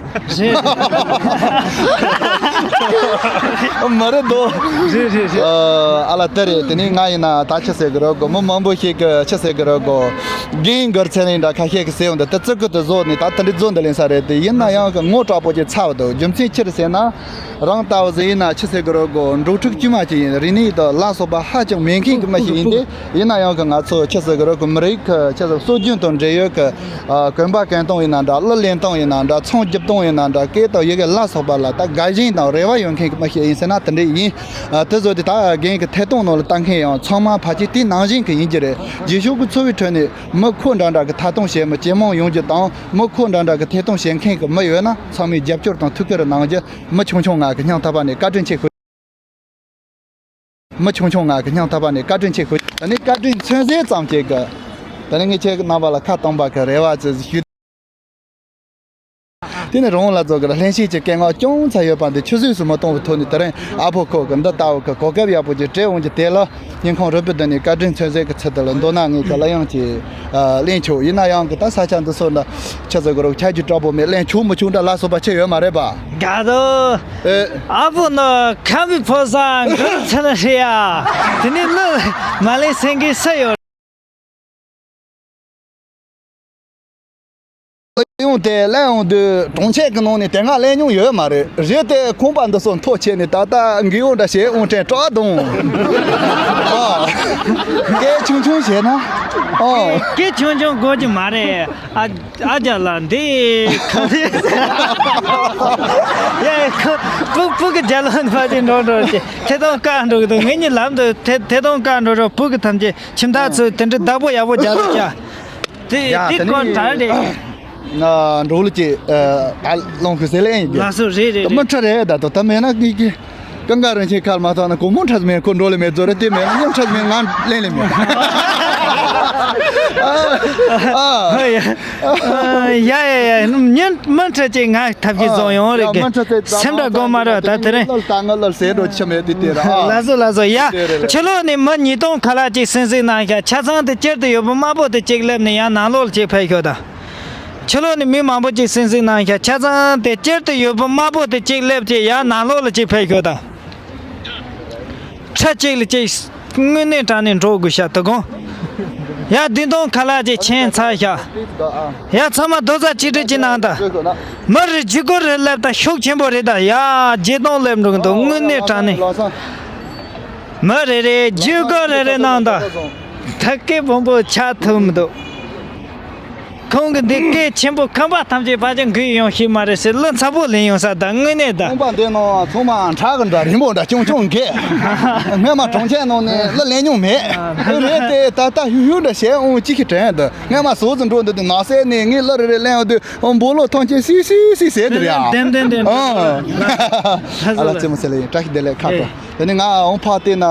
རེད། མ་རེད་དོ། རེད་རེད་རེད། ཨ་ལ་དེ་རེད། དེ་ནས་ང་ཡིན་ན་ད་ཆི་ཟེར་གི་རེད་གོ། མི་མང་པོ་ཞིག་གི་ཆི་ཟེར་གི་རེད་གོ། རྒན་གུ་རུ་ཚེ་རིང་འདྲ་ཁ་ཤས་ཀྱི་ཟེར་འོང་དུ་དེ་ཙི་ཀུ་དུ་བཟོ་ནས་ད་དེ་འདྲའི་བཟོ་འདི་ལེན་ས་རེད་དེ། ཡིན་ན་ཡང་གི་ངོ་དྲག་པོ་ཅིག་ཚ་བ་འདུག་རྒྱུ་མཚན་ཅི་རེད་ཟེར་ན། རང་ལྟ་བུ་ཟིག་ཡིན་ན་ཆི་ཟེར་གི་རེད་གོ། འབྲོག་ཕྲུག་དཀྱུས་མ་ཅིག་ཡིན། རིག་གནས་དང་ལ་སོགས་པ་ཧ་ཅང་མེད་མཁན་གྱི་མི་ཞིག་ཡིན་ཏེ། ཡིན་ན་ཡང་གི་ང་ཚོ་ཆི་ཟེར་གི་རེད་གོ། མི་རིགས་ཀྱི་ཆི་ཟེར་སྲོལ་རྒྱུན་དང་འབྲེལ་ཡོད་ཀྱི་ཨ་གོན་པ་གྱོན་སྟངས་ཡིན་ན་འདྲ། གླུ་ལེན་སྟངས་ཡིན་ན་འདྲ། ཚོང་རྒྱབ་སྟངས་ཡིན་ན་འདྲ། སྐད་དང་ཡི་གེ་ལ་སོགས་པ་ལ་ད་དགའ་ཞེན་དང་རེ་བ་ཡོད་མཁན་གྱི་མི་ཞིག་ཡིན་ཟེར་ན་དེ་འདྲ་ཡིན། ཨ་དེ་བཟོ་དེ་ད་རྒན་གྱི་ཐད་གཏོང་ནང་ལ་ལྟ་མཁན་ཡང་ཚང་མ་ཕལ་ཆེར་དེ་ནང་བཞིན་གྱི་ཡིན་གྱི་རེད། རྗེས་ཕྱོགས་ཀྱི་འཚོ་བའི་ཁྲོད་ནས་མི་ཁོ་འདྲ་འདྲ་གི་ཐད་གཏོང་བྱེད་མི་ཇེ་མང་ཡོང་རྒྱུ་དང་། མི་ཁོ་འདྲ་འདྲ་གི་ཐད་གཏོང་བྱེད་མཁན་གྱི་མི་ཡོད་ན་ཚང་མས་རྒྱབ་སྐྱོར་དང་ཐུགས་ཁུར་གནང་རྒྱུ་མི་ཆུང་ཆུང་ང་གི་སྙིང་ཐག་པ་ནས་བཀའ་དྲིན་ཆེ་ཞུ། མི་ཆུང་ཆུང་ང་གི་སྙིང་ཐག་པ་ནས་བཀའ་དྲིན་ཆེ་ཞུ། ད་ནི་བཀའ་དྲིན་མཚོན་གཟེར་ཙམ་གཅིག་གི། ད་ནི་ངས་ཁྱེད་ཀྱི་རྣམ་པ་ལ་ཁ་གཏོང་པ་གི་རེ་བ་ཅིག་ཞུ། དེ་ནི་རང་ལ་རྫོགས་གི་ལྷན་སྐྱེས་ཀྱི་སྐད་ངག་ཅུང་ཙམ་ཡོད་པ་འདི་ཆུད་ཟོས་སུ་མི་གཏོང་བའི་ཐོག་ནས། དེ་རིང་ཨ་ཕོ་ཁོ་གི་འདི་ལྟ་བུ་གི་གོ་སྐབས་ཡག་པོ་ཅིག་སྤྲད་འོང་རྒྱུ་དེ་ལ་སྙིང་ཁོང་རུས་པའི་གཏིང་ནས་བཀའ་དྲིན་མཚོན་གཟེར་གི་ཚུལ་དུ་ལ། མདོར་ན་ངས་གི་གླུ་དབྱངས་ཀྱི་ཨ་གླེང་ཆོག་ཡིན་ན་ཡང་གི་ད་ས་ཆ་འདི་ཚོ་འདྲ་ཆི་ཟེར་གི་རོགས་ཆ་རྒྱུས་དྲག་པོ་མེད། གླེང་ཆོག་མི་ཆོག་འདྲ་ལ་སོགས་པ་ཆི་ཡོད་མ་རེད་པ། དགའ་འདུག་ཨེ། ཨ་ཕོ་ནི་ཁམས་པའི་ཕོ་གསར་གུ་རུ་ཚེ་རིང་རེད་ཡ། དེ་ནས་གླུ་མ་ལེན་སེང་གེ་སུ་ཡོད། གླུ་དབྱངས་དེ་གླེང་ཡོང་དུས་གྲོང་ཁྱེར་གྱི་ནང་ནས་དེ་སྔ་གླེང་མྱོང་ཡོད་མ་རེད། རེད་དེ་ཁང་པ་འདི་ཚོ་མཐོ་ཆེ་ནས་ད་ལྟ་འགུལ་ཡོང་འདྲ་བྱས་དབང་ཕྲན་སྐྲག་གདོང་། ཨ། སྐད་ཆུང་ཆུང་བྱས་ན། ཨ། སྐད་ཆུང་ཆུང་དགོས་ཀྱི་མ་རེད། ཨ། ཨ་ཅག་ལགས་འདི་ག་རེ། ཡ་ཡ་ཁོ་སྤུ་སྤུ་གི་རྒྱ་ལོ་ནི་ཕ་ཅིག་འགྲོ་འགྲོ་ཅིག་ཐད་གཏོང་བཀག་འགྲོ་གི་འདུག་ངེད་གཉིས་ལམ་དུ་ཐད་ཐད་གཏོང་བཀག་འགྲོ་རོགས། སྤུ་གི་ཐམས་ཅད་ཁྱིམ་ཐག་ཚོས་དེ་འདྲའི་བདག་པོ་ཡག་པོ་རྒྱག་རོགས་བྱ། དེ་ཡ་དེ་དེ་ནི་ཀོ་དྲག་རེད། ང་འགྲོ་ལ་ཅིག་ཨ་ལོང་ཁུ་སེ་ལེ་ཡིན་གི། ལགས་སོ་རེད་རེད་མི་རེད། ཁྲ་རེད་ད་དོ་ད་མེད་ན་ཀི་ཀི། ཀང་ཀ་རིན་ཆེན་ཁ་ལ་མ་ཐོག་ན་གོ་མོ་ཁྲ་མེད་ཁོ་འགྲོ་ལེ་མེད་ཛོ་རེ་དེ་མེད་ན་མི་ཁྲ་མེད་ང་ལེན་ལེ་མེད། ཨ་ཨ། ཡ་ཡ་ཡ་ཡ་མི་མི་ཁྲ་ཅིག་ང་ཐབས་ཀྱིས་བཟུང་ཡོང་རེད་གི། སེམས་འདྲ་དགོངས་མ་རེད་ད་དེ་རིང་། ལོ་ལྟ་ང་ལོ་ཟེར་འགྲོ་ཆ་མེད་དེ་དེ་ར། ལགས་སོ་ལགས་སོ་ཡ། ཕྱི་ལོགས་ནས་མི་ཉིས་སྟོང་ཁ་ལག་ཅིག་གསན་གཟིགས་གནང་ཤག་ཆ་ཚང་དེ་སྤྱིར་དུ་ཡོད་པ་དམར་པོ་དེ་གཅིག་སླེབས་ནས་ཡང་ནང་ལོགས་ལ་ཅིག་ཕེབས་ཤོག་དང་། ཕྱི་ལོགས་ནས་མི་མང་པོ་ཅིག་གསན་གཟིགས་གནང་ཤག་ཆ་ཚང་དེ་སྤྱིར་དུ་ཡོད་པ་དམར་པོ་དེ་གཅིག་སླེབས་ཀྱི་ཡང་ནང་ལོགས་ལ་ཅིག་ཕེབས་ཤོག་དང་། ཁྲ་གཅིག་ལ་གཅིག་དངོས་གནས་དྲང་གནས་འགྲོ་དགོས་ཤག་དོ་དགོང་། ཡ་བདུན་སྟོང་ཁ་ལག་ཅིག་ཁྱེར་ཚར་ཤག་ཡ་ཚང་མ་རྡོག་རྩ་གཅིག་སྒྲིལ་གྱི་གནང་དང་། མི་རེ་ཇུས་འགོད་རེ་སླེབས་དང་ཤུགས་ཆེན་པོ་རེད་དང་། ཡ་བརྒྱད་སྟོང་སླེབས་འགྲོ་གི་འདུག་དངོས་གནས་དྲང་གནས། མི་རེ་རེ་ཇུས་འགོད་རེ་རེ་གནང་དང་། ཐད་ཀའི་བོང་བུ་ཆགས་ཐུབ་མི་འདུག་ཁོང་གི་འདི་སྐད་ཆེན་པོ་ཁང་པ་ཐམས་ཅད་ཕལ་ཆེར་འགུལ་ཡོང་ཤེས་མ་རེད་ཟེར། གླུ་མཚར་པོ་ལེན་ཡོང་ས་དང་དངོས་གནས་དང་། ཁང་པ་འདི་ནང་ཚང་མ་ཁྲག་གི་འདྲ་རིང་པོ་འདྲ་ཅུང་ཅུང་འགས། སྔོན་མ་གྲོང་ཁྱེར་ནང་ནས་གླུ་ལེན་མྱོང་མེད། རེད་དེ་ད་ལྟ་ཧུ་ཧུ་འདྲ་བྱས་འོང་ཅི་ཞིག་དྲན་འདུག་སྔོན་མ་ཟོག་ཙམ་འགྲོ་འདུག་དུས་ནགས་གསེབ་ནས་ངས་གླུ་རེ་རེ་ལེན་འོང་དུས་འོ་འབོ་ལོ་ཐང་ཆེན་སི་སི་སི་ཟེར་དེ་རེད་ཨ། ལྡེམ་ལྡེམ་ལྡེམ་ཨ། ལ་ལ་རྩེད་མོ་རྩེ་ལེ་ཡིན། བཀྲ་ཤིས་བདེ་ལེགས། ཁ་དྲོ། དེ་ནས་ང་འོང་ཕར་བལྟས་ན།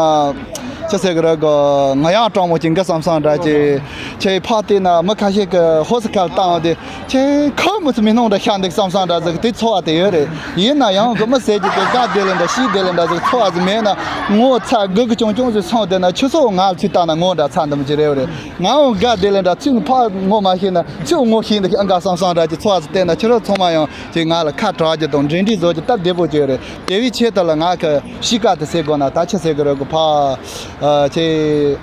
ཅི་ཟེར་གི་རེད་གོ། ང་ཡང་སྤྲང་མོ་ཅིག་འགི་བསམ་བསམ་འདྲ་ཅིག་ཁྱེད་ཕར་བལྟས་ན་མི་ཁ་ཤས་ཀྱི་ཧོ་སི་ཁལ་བཏང་བ་དེ། ཁྱེད་ཁོ་མི་ཚོ་མི་སྣང་འདྲ་ཤ་འདུག་བསམ་བསམ་འདྲ་ཟིག་དེ་ཚོར་བ་དེ་ཡོད་རེད། ཡིན་ན་ཡང་གི་མི་ཟེར་གྱི་དེ་དགའ་བདེ་ལེ་འདྲ་ཤི་བདེ་ལེ་འདྲ་ཟིག་ཚོར་བ་ཟིག་མེད་ན། ངོ་ཚ་སྒུག་གི་ཅུང་ཅུང་ཟིག་སོང་བསྡད་ན་ཁྱོད་ཚོ་ང་ལ་ཚུར་བལྟས་ན་ངོ་འདྲ་ཚ་འདི་མོ་ཅིག་རེད་རེད། ང་འོང་དགའ་བདེ་ལེ་འདྲ་ཚུར་ཕར་ངོ་མ་ཤེས་ན་ཚུར་ངོ་ཤེས་འདུག་ཨ་འགའ་བསམ་བསམ་འདྲ་ཅིག་ཚོར་བ་ཟིག་བལྟས་ན་ཁྱེད་རང་ཚང་མ་ཡང་ཅིག་ང་ལ་ཁ་གྲག་རྒྱུ་དང་འབྲེལ་འདྲིས་བཟོ་རྒྱུ་སྟབས་བདེ་པོ་ཅིག་རེད། དེ་བས་ཆེད་དུ་ལ་ང་གི་གཤིས་ཀ་དེ་ཟེར་དགོས་ན་ད་ཆི་ཟེར་གི་རེད་གི་ཕ། ཨ་ཆེ།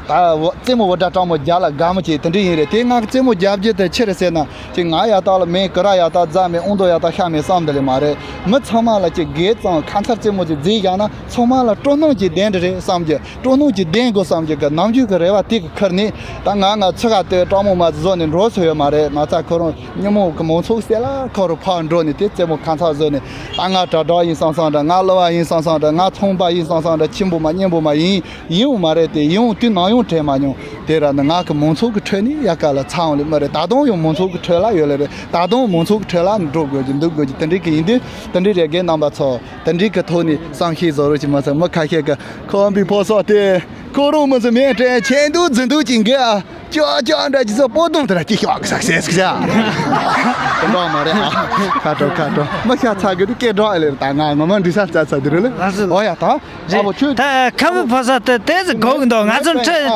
ད་བ་རྩེད་མོ་འུར་སྒྲ་སྤྲང་མོ་རྒྱག་ལ་དགའ་མོ་ཅིག་དེ་འདྲ་ཡིན་རེད། དེ་ང་གི་རྩེད་མོ་རྒྱག་རྒྱུ་དེ་ཆི་རེད་ཟེར་ན་ཅིག་ང་ཡག་ཐག་ལ་མེད། ཀི་ར་ཡག་ཐག་རྫ་མེད། ཨོང་རྡོ་ཡག་ཐག་ཤ་མེད་བསམ་འདི་ལས་མ་རེད། མི་ཚང་མ་ལ་ཅིག་དགེ་གཙང་ཁ་མཚར་རྩེད་མོ་ཅིག་རྫིས་བཞག་ན་ཚང་མ་ལ་སྤྲོ་སྣང་ཅིག་ལྡན་འདྲ་རེད་བསམ་རྒྱུ། སྤྲོ་སྣང་ཅིག་ལྡན་དགོས་བསམ་རྒྱུ་གི་ནམ་རྒྱུན་གི་རེ་བ་དེ་གི་ཁུར་ནས་ད་ང་ང་ཚུགས་ཀ་དེ་སྤྲང་མོ་མ་བཟོ་ནས་འགྲོ་ཚོད་ཡོད་མ་རེད། མ་རྩ་ཁོ་རང་ཉིན་མོ་གི་མང་ཚོགས་གསལ་ལ་ཁོ་རུ་ཕར་འགྲོ་ནས་དེ་རྩེད་མོ་ཁ་མཚར་བཟོས་ནས་ད་ང་དྲ་གྲགས་ཡིན་བསམ་བསམ་འདྲ། ང་གླུ་བ་ཡིན་བསམ་བསམ་འདྲ། ང་ཚོང་པ་ཡིན་བསམ་བསམ་འདྲ། ཆེན་པོ་མ་སྙན་པོ་མ་ཡིན། ཡིན་འོང་མ་རེད་དེ། ཡིན་འོང་དུས་ནམ་ཡང་དྲན་མ་མྱོང་། དེ་ར་ནི་ང་གི་མང་ཚོགས་ཀྱི་ཁྲོད་ནས་ཡ་ག་ལ་ཚ་འོང་ལེ་མ་རེད། ད་དུང་ཡང་མང་ཚོགས་ཀྱི་ཁྲོད་ལ་ཡོད་ལེ་རེད། ད་དུང་མང་ཚོགས་ཀྱི་ཁྲོད་ལ་འགྲོ་དགོས་ཀྱི་འདུག་དགོས་ཀྱི་དེ་འདྲའི་གི་ཡིན་དུས་དེ་འདྲའི་རེ་འགས་རྣམ་པ་ཚོ་དེ་འདྲའི་གི་ཐོག་ནས་བསམ་ཤེས་བཟོ་རོགས་ཀྱི་མ་ཚད་མི་ཁ་ཤས་ཀྱི་ཁམས་པའི་ཕོ་སོགས་དེ་ཁོ་རང་མི་ཚོ་མེད་དྲན་ཆེ་འདུག་རྫི་འདུག་ཅིག་འགས་ཨ། ཅོ་ཅོ་འདྲ་ཅི་ཚོ་པོ་དུང་དེ་ར་ཅི་ཤོག་ཟག་ཟེར་ཟག་ཟག་དེ་འདྲ་མ་རེད་ཨ། ཁ་དྲོ་ཁ་དྲོ་མི་ཤ་ཚ་གི་དུ་སྐད་སྒྲོག་ཨེ་ལེ་ད་ང་ངོ་མ་འདི་ས་ཚ་ཚ་དུ་རེད་ལེ། ཨོ་ཡ་ད། རེད། ཨ་བོ་ཁྱོད། ད་ཁམས་པའི་ཕོ་གསར་དེ་དེ་ཟིག་གོ་གི་འདུག་ང་ཚོ་ཁྲི།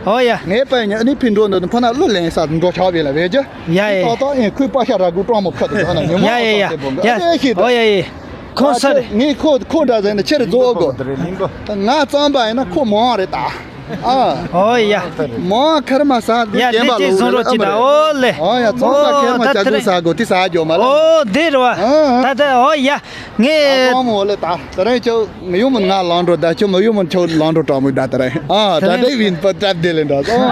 ཨོ་ཡ། ངའི་པའི་ཉ་ནི་ཕིན་འགྲོ་འདུག་ཕ་ན་གླུ་ལེན་ས་འགྲོ་ཆགས་པའི་ལ་བས་ཀྱི། ཡ་ཡ། ཏོག་ཏོག་ཡིན་ཁོའི་པ་ཤ་ར་གུ་ཀྲོང་མོ་ཁ་དུ་འགྲོ་ན་ཉོན་མོངས་ཡ་ཡ་ཡ་ཡ། ཨོ་ཡ་ཡ། ཁོང་ས་རེད། ངས་ཁོ་ཁོ་འདྲ་ཟེར་ན་ཆེ་རུ་རྫོགས་དགོ་ང་རྩམ་པ་ཡིན་ན་ཁོ་མང་རེད་ད། ཨ། ཨོ་ཡ། མང་ཁར་མ་ཟ་ཡ་རྒན་པ་དེ་ལོ་ཅིག་ལ་ཨོ་ལེ། ཨོ་ཡ་ཚོང་པ་ཁེར་མ་ཨོ་ད་ཅག་དེ་རེད། ཟ་དགོ་དེ་ཟ་རྒྱོ་མ་ལ། ཨོ་དེ་རེད་བ། ཨ། ད་ད་ཨོ་ཡ། ངས། ཨ་ཀོང་མོ་ལེ་ད་ད་རེད་ཁྱོད་མི་ཡོང་མོ་ང་ལང་འགྲོ་ད་ཁྱོད་མི་ཡོང་མོ་ཁྱོད་ལང་འགྲོ་གྲོགས་མོ་ད་ད་རེད། ཨ་ད་ད་རེད་རེད་བིན་པ་ཏྲབ་དེ་ལེ་འདྲ་སོང་།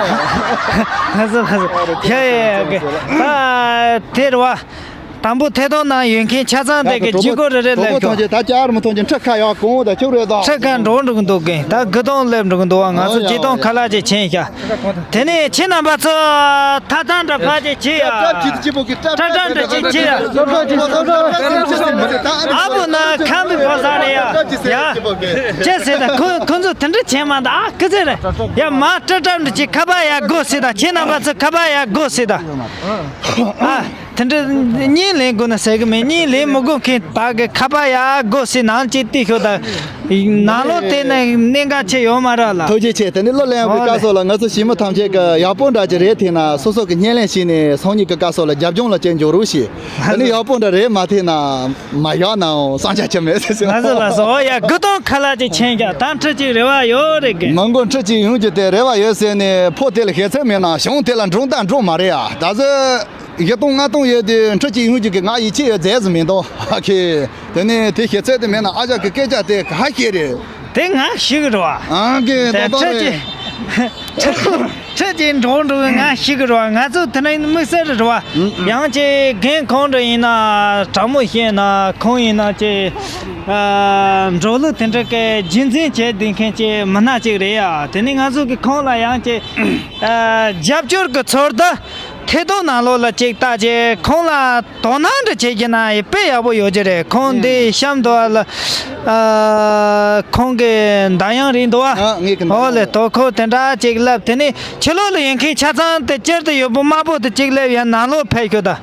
ཧ་ཟ་ཧ་ཟ། ཡ་ཡ་ཡ་གི། ད་དེ་རེད་བ། དང་པོ་ཐད་གཏོང་ནང་ཡོད་མཁན་ཆ་ཚང་དེ་གི་ལྗིད་ཁོག་རེ་རེ་སླེབས་ཤོག་ད་ཅར་མི་ཐོན་ཅིང་ཁྲི་ཁ་ཡག་གོང་ད་ཁྱོད་རེད་ད། ཁྲི་ཁ་འགྲོ་འགྲོ་གི་འདུག་གི་ད་དགུ་སྟོང་སླེབས་འགྲོ་གི་འདུག་བ། ང་ཚོ་ཨོ་ཡ་ཆིག་སྟོང་ཨོ་ཡ་ཁ་ལག་ཅིག་ཕྱིན་ཤག་དེ་ནས་ཁྱེད་རྣམ་པ་ཚོ་ཐ་ཐང་འདྲ་ཕ་ཅིག་ཁྱེད་ཡ། ཀྲབ་ཀྲབ་ཀྲབ་ཀྲབ་ཀྲབ་ཀྲབ་ཀྲབ་ཀྲབ་ཀྲབ་ཀྲབ་ཀྲབ་ཀྲབ་ཨ་བུ་ན་ཁམས་པའི་ཕོ་གསར་རེད་ཡ། ཡ། ཅེས་ཟེར་ད་ཁོ་ཁོ་ཚོ་དེ་འདྲ་བྱེད་མ་ད་ཨ་ཀི་ཚེ་རེད། ཡ་མ་ཀྲབ་ཀྲབ་འདྲ་ཅིག་ཁ་པ་ཡ་དགོ་ཟེར་ད་ཁྱེད་རྣམ་པ་ཚོ་ཁ་པ་ཡ་དགོ་ཟེར་ད། ཨ། དེ་འདྲ་གཉིས་ལེན་དགོས་ན་ཟེར་གི་མེད། གཉིས་ལེན་མི་དགོས་མཁན་དག་གི་ཁ་པ་ཡ་དགོ་ཟེར་ནང་ཅིག་བལྟས་ཤོག་ད། ནང་ལོགས་དེ་ནས་གནད་འགག་ཆེ་ཡོད་མ་རེད་ལ། ཐུགས་རྗེ་ཆེ། དེ་ནི་གླུ་ལེན་པའི་སྐབས་སུ་ལ་ང་ཚོ་ཞི་མི་ཐམས་ཅད་ཀྱི་ཡག་པོ་འདྲ་ཅིག་རེད་ཐེ་ན་སོ་སོ་གི་བརྙན་ལེན་བྱས་ནས་སང་ཉིན་གྱི་སྐབས་སུ་ལ་རྒྱབ་ལྗོངས་ལ་ཅིག་འགྱུར་རོགས་ཞེས། དེ་ནི་ཡག་པོ་འདྲ་རེད་མ་ཐེ་ན་མ་ཡག་ནའང་བསམ་འཆར་ཅི་མེད་ཟེར་ཟེར། ང་ཚོ་ལ་སོ་ཡ་དགུ་སྟོང་ཁ་ལག་ཅིག་ཕྱིན་ཀྱང་ད་ཁྲི་གཅིག་རེ་བ་ཡོད་རེད་གི། མི་མགོ་ཁྲི་གཅིག་ཡོང་རྒྱུ་དེ་རེ་བ་ཡོད་ཟེར་ནས་ཕོ་དེ་ལ་ཤེས་ཚད་མེད་ན་གཞུང་དེ་ལ་འགྲོ་ད་འགྲོ་མ་རེད་ཡ། ད་གཟོད། བཞི་སྟོང་ལྔ་སྟོང་ཡོད་དུས་ཁྲི་གཅིག་ཡོང་རྒྱུ་གི་ང་ཡིད་ཆེས་ཡོད་རྫས་སུ་མི་འདུག་ཨ་ཁེ། དེ་ནས་དེ་ཤེས་ཚད་དེ་མེད་ན་ཨ་ཅག་གི་སྐད་ཆ་དེ་ག་ཤེས་རེད། དེ་ང་ཤི་གི་རེད་བ། ཨང་གི་དེ་ཏོག་ཏོག་ཁྲི་རེད། གཅིག་ཁྲི་གཅིག་འགྲོ་འགྲོ་གི་ང་ཤི་གི་རེད་བ། ང་ཚོ་དེ་ནས་དམིགས་བསལ་རེད་བ། ཡང་ཅིག་རྒན་གང་འདྲ་ཡིན་ན་དྲང་མོ་བཤད་ན་ཁོང་ཡིན་ན་ཅིག་འགྲོ་ལུགས་དེ་འདྲ་གི་རྒྱུན་འཛིན་བྱས་བསྡད་མཁན་ཅིག་མི་སྣ་ཅིག་རེད་ཡ། དེ་ནས་ང་ཚོ་གི་ཁོང་ལ་ཡང་ཅིག་རྒྱབ་སྐྱོར་གི་ཚོར་ད། ཐད་གཏོང་ནང་ལོགས་ལ་ཅིག་བལྟ་རྗེས་ཁོང་ལ་དོ་སྣང་འདྲ་བྱེད་ཀྱི་ན་ཡི་དཔེ་ཡག་པོ་ཡོད་ཀྱི་རེད། ཁོང་འདི་གཤམ་དུ་ལ་ཨ་ཁོང་གི་མདའ་ཡང་རིང་འདུག་ཨ། ཨ་ངས་གི་མདའ་ཡང་ཨོ་ལེ་དོ་ཁོ་དེ་འདྲ་ཅིག་ལབ། དེ་ནས་ཕྱི་ལོགས་ལ་ཡོད་མཁན་ཆ་ཚང་དེ་སྤྱིར་དུ་ཡོད་པོ་དམར་པོ་དེ་ཅིག་ལབ་ཡ་ནང་ལོགས་ཕེབས་ཤོག་ད།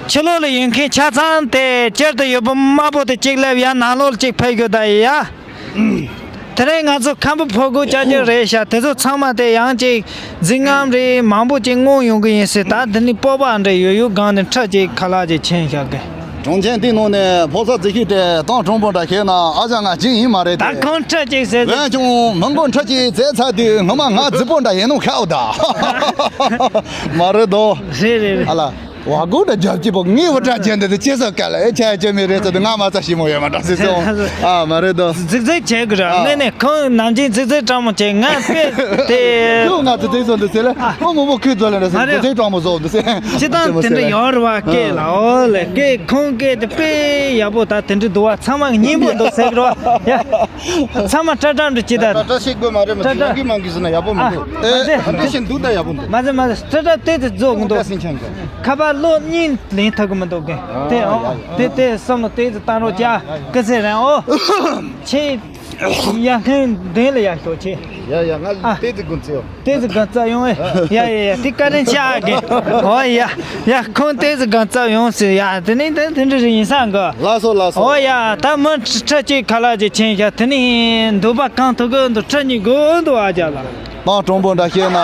ཕྱི་ལོགས་ལ་ཡོད་མཁན་ཆ་ཚང་དེ་སྤྱིར་དུ་ཡོད་པོ་དམར་པོ་དེ་ཅིག་ལབ་ཡ་ནང་ལོགས་ལ་ཅིག་ཕེབས་ཤོག་ད་ཡ། དེ་རིང་ང་ཚོ་ཁམས་པའི་ཕོ་རྒོད་ཅག་ཅག་རེད་ཤག་དེ་ཚོ་ཚང་མ་དེ་ཡང་ཅིག་རྫིག་རྔམ་རེད། མང་པོ་ཅིག་བསྔོགས་ཡོང་གི་ཡིན་ཟེར། ད་འདི་ནི་སྤོབས་པ་འདྲ་ཡོད་ཡོད་སྒང་ནས་ཁྲི་གཅིག་ཁ་ལག་ཅིག་ཕྱིན་ཤག་གི། གྲོང་ཁྱེར་འདི་ནང་ནས་ཕོ་གསར་རྫིག་ཤོས་དེ་ཏང་དྲང་པོ་འདྲ་ཤེས་ན་ཨ་ཅག་ང་གཅིག་ཡིན་མ་རེད་དེ། ད་ཁོང་ཁྲི་གཅིག་ཟེར་ཟེར། འོན་ཀྱང་མི་མགོ་ཁྲི་གཅིག་བཙལ་ཚར་དུས་ངོ་མ་ང་རྫིག་པོ་འདྲ་ཡིན་ནོ་ཤའོ་ད། མ་རེད་དོ། རེད་རེད་རེད། ཨ་ལ། བ་གོ་ད་རྒྱབ་ཀྱི་པོ་ངའི་བུ་དྲག་ཅན་འདི་དེ་ཅི་ཟེར་ག་ལ་ཨེ་ཆ་ཡ་ཅི་མི་རེད་ཟེར་དུ་ང་མ་ཚ་ཞིམ་མོ་ཡོད་མ་དྲག་སི་སོང་ཨ་མ་རེད་དོ། རྫིག་རྫིག་བྱེད་དགོས་ར། ཨ། ངས་ནས་ཁོང་ནམ་རྒྱུན་རྫིག་རྫིག་སྤྲང་མོ་བྱེད། ང་དཔེ་དེ། ཁྱོད་ང་ཚོ་དེ་ཚོ་འདི་ཟེར་ལ་ཨ་མོ་མོ་ཁོས་ཚོ་ལ་འདྲ་ཟེར་མ་རེད། རྫིག་རྫིག་སྤྲང་མོ་བཟོ་འདི་ཟེར། སྤྱི་བཏང་དེ་འདྲ་ཡོད་རེད་བ། སྐད་ལ་ཨོ་ལེ་སྐད་ཁོང་སྐད་དེ་དཔེ་ཡག་པོ། ད་དེ་འདྲ་འདུག་བ། ཚང་མ་སྙིང་པོ་འདུག་ཟེར་གི་རེད་བ། ཡ། ཚང་མ་སྐྲ་གྲགས་འདྲ་ཅི་ད། སྐྲ་གྲགས་ཤེས་དགོས་མ་རེད། མ་ཏྲ་ཏྲ། ཞིག་མང་གི་ཟེར་ན་ཡག་པོ་མི་འདུག་ཨ་མ་ཟེར། ཨ་འདི་བཞིན་འདུག་ད་ཡག་པོ་འདུག་མ་ཟེར་མ་ཟེར། སྐྲ་གྲགས་དེ་དེ་རྫོགས་གི་འདུག་སྐྲ་སེང་ཆང་གི། ཁ་པར་ལོ་གཉིས་ལེན་ཐུབ་གི་མི་འདུག་གི། དེ་ཨ་ཨོ་ཡ་ཡ་དེ་དེ་བསམ་བློ་དེ་ཚོ་བཏང་རོགས་བྱ། སྐུ་ཚེ་རིང་ཨོ། ཆེ། ཡ་ཁན་མདུན་ལ་ཡ་ཤོག་ཆེ། ཡ་ཡ་ང་ཨ་དེ་དེ་དགོན་ཚེ་ཡོ། དེ་ཚོ་གང་རྩ་ཡོང་ཨེ། ཡ་ཡ་ཡ་དེ་བཀའ་དྲིན་ཆེ་གི། ཨོ་ཡ་ཡ་ཁོང་དེ་ཚོ་གང་རྩ་ཡོང་ཟེར། ཡ་དེ་ནི་དེ་དེ་འདྲ་རེ་ཡིན་ས་གི། ལགས་སོ་ལགས་སོ། ཨོ་ཡ་ད་མི་ཁྲི་གཅིག་ཁ་ལག་ཅིག་ཕྱིན་ཤག་དེ་ནི་འདོད་པ་གང་ཐུབ་གི་འདུག་ཁྲི་གཉིས་དགོས་འདུག་ཨ་ཅག་ལ། དང་དྲང་པོ་འདྲ་བཤད་ན།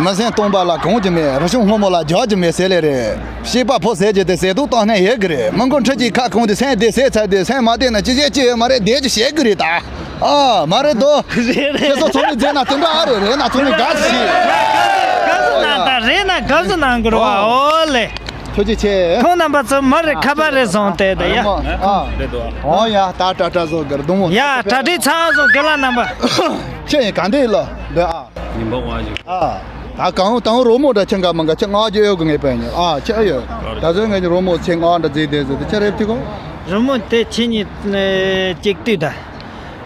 མི་སེམས་སྟོང་པ་ལ་གང་རྒྱུ་མེད། རི་ཆུང་སྔོན་མོ་ལ་རྒྱག་རྒྱུ་མེད་ཟེར་ལེ་རེད། གཤེགས་པ་ཕོ་ཟེར་རྒྱུ་དེ་ཟས་དུག་བཏང་ནས་ཡོད་གི་རེད། མི་མགོ་ཁྲི་གཅིག་ཁ་གང་དུས་སེམས་བདེ་ཟས་ཚར་དུས་སེམས་མ་བདེ་ན་ཅི་བྱེད་ཅི་ཡོད་མ་རེད། བསྡད་རྒྱུ་བྱེད་གི་རེད་ད། ཨ་མ་རེད་དོ། རེད་རེད། ཁྱེད་ཚོ་ཚོགས་མི་མཛད་ན་དེ་འདྲ་ཨ་རེད། རེད་ན་ཚོགས་མི་དགའ་ཞིག་དགའ་བསུ་གནང་དང་། རེད་ན་དགའ་བསུ་གནང་དགོས་རེད་བ། ཨོ་ལེ། ཐུགས་རྗེ་ཆེ། ཁོང་རྣམ་པ་ཚོ་མི་རེ་ཁ་པར་རེ་བཟུང་སྟེ་ད་ཡ། ཨ་མ་ཨ། ཨོ་ཡ་ད་ཏྲ་ཏྲ་བཟོ་གར་གདོང་མོ། ཡ་གྲ་སྒྲིག་ཚང་བཟོ་དགེ་ལགས་རྣམ་པ། ཁྱེད་ཡིན་ག་འདྲ་ཡིན་ལ་འདི་ཨ། ཉིན་པ་ང་ཞིག་ཨ། ད་གང་དང་རོ་མོ་འདྲ་ཁྱེད་འགའ་མ་འགའ་ཁྱེད་ང་རྒྱལ་ཡོད་གི་ངེས་པ་ཡིན། ཨ་ཁྱེད་ཨ་ཡོད། ད་གཟོད་ངས་ཀྱི་རོ་མོ་ཁྱེད་ང་འདྲ་བརྫིས་བསྡད་ཟེར་དུ་ཁྱེད་རེབ་ཐིག་གོ། རོ་མོ་དེ་ཁྱེད་གཉིས་གཅིག་ལྟོས་ད།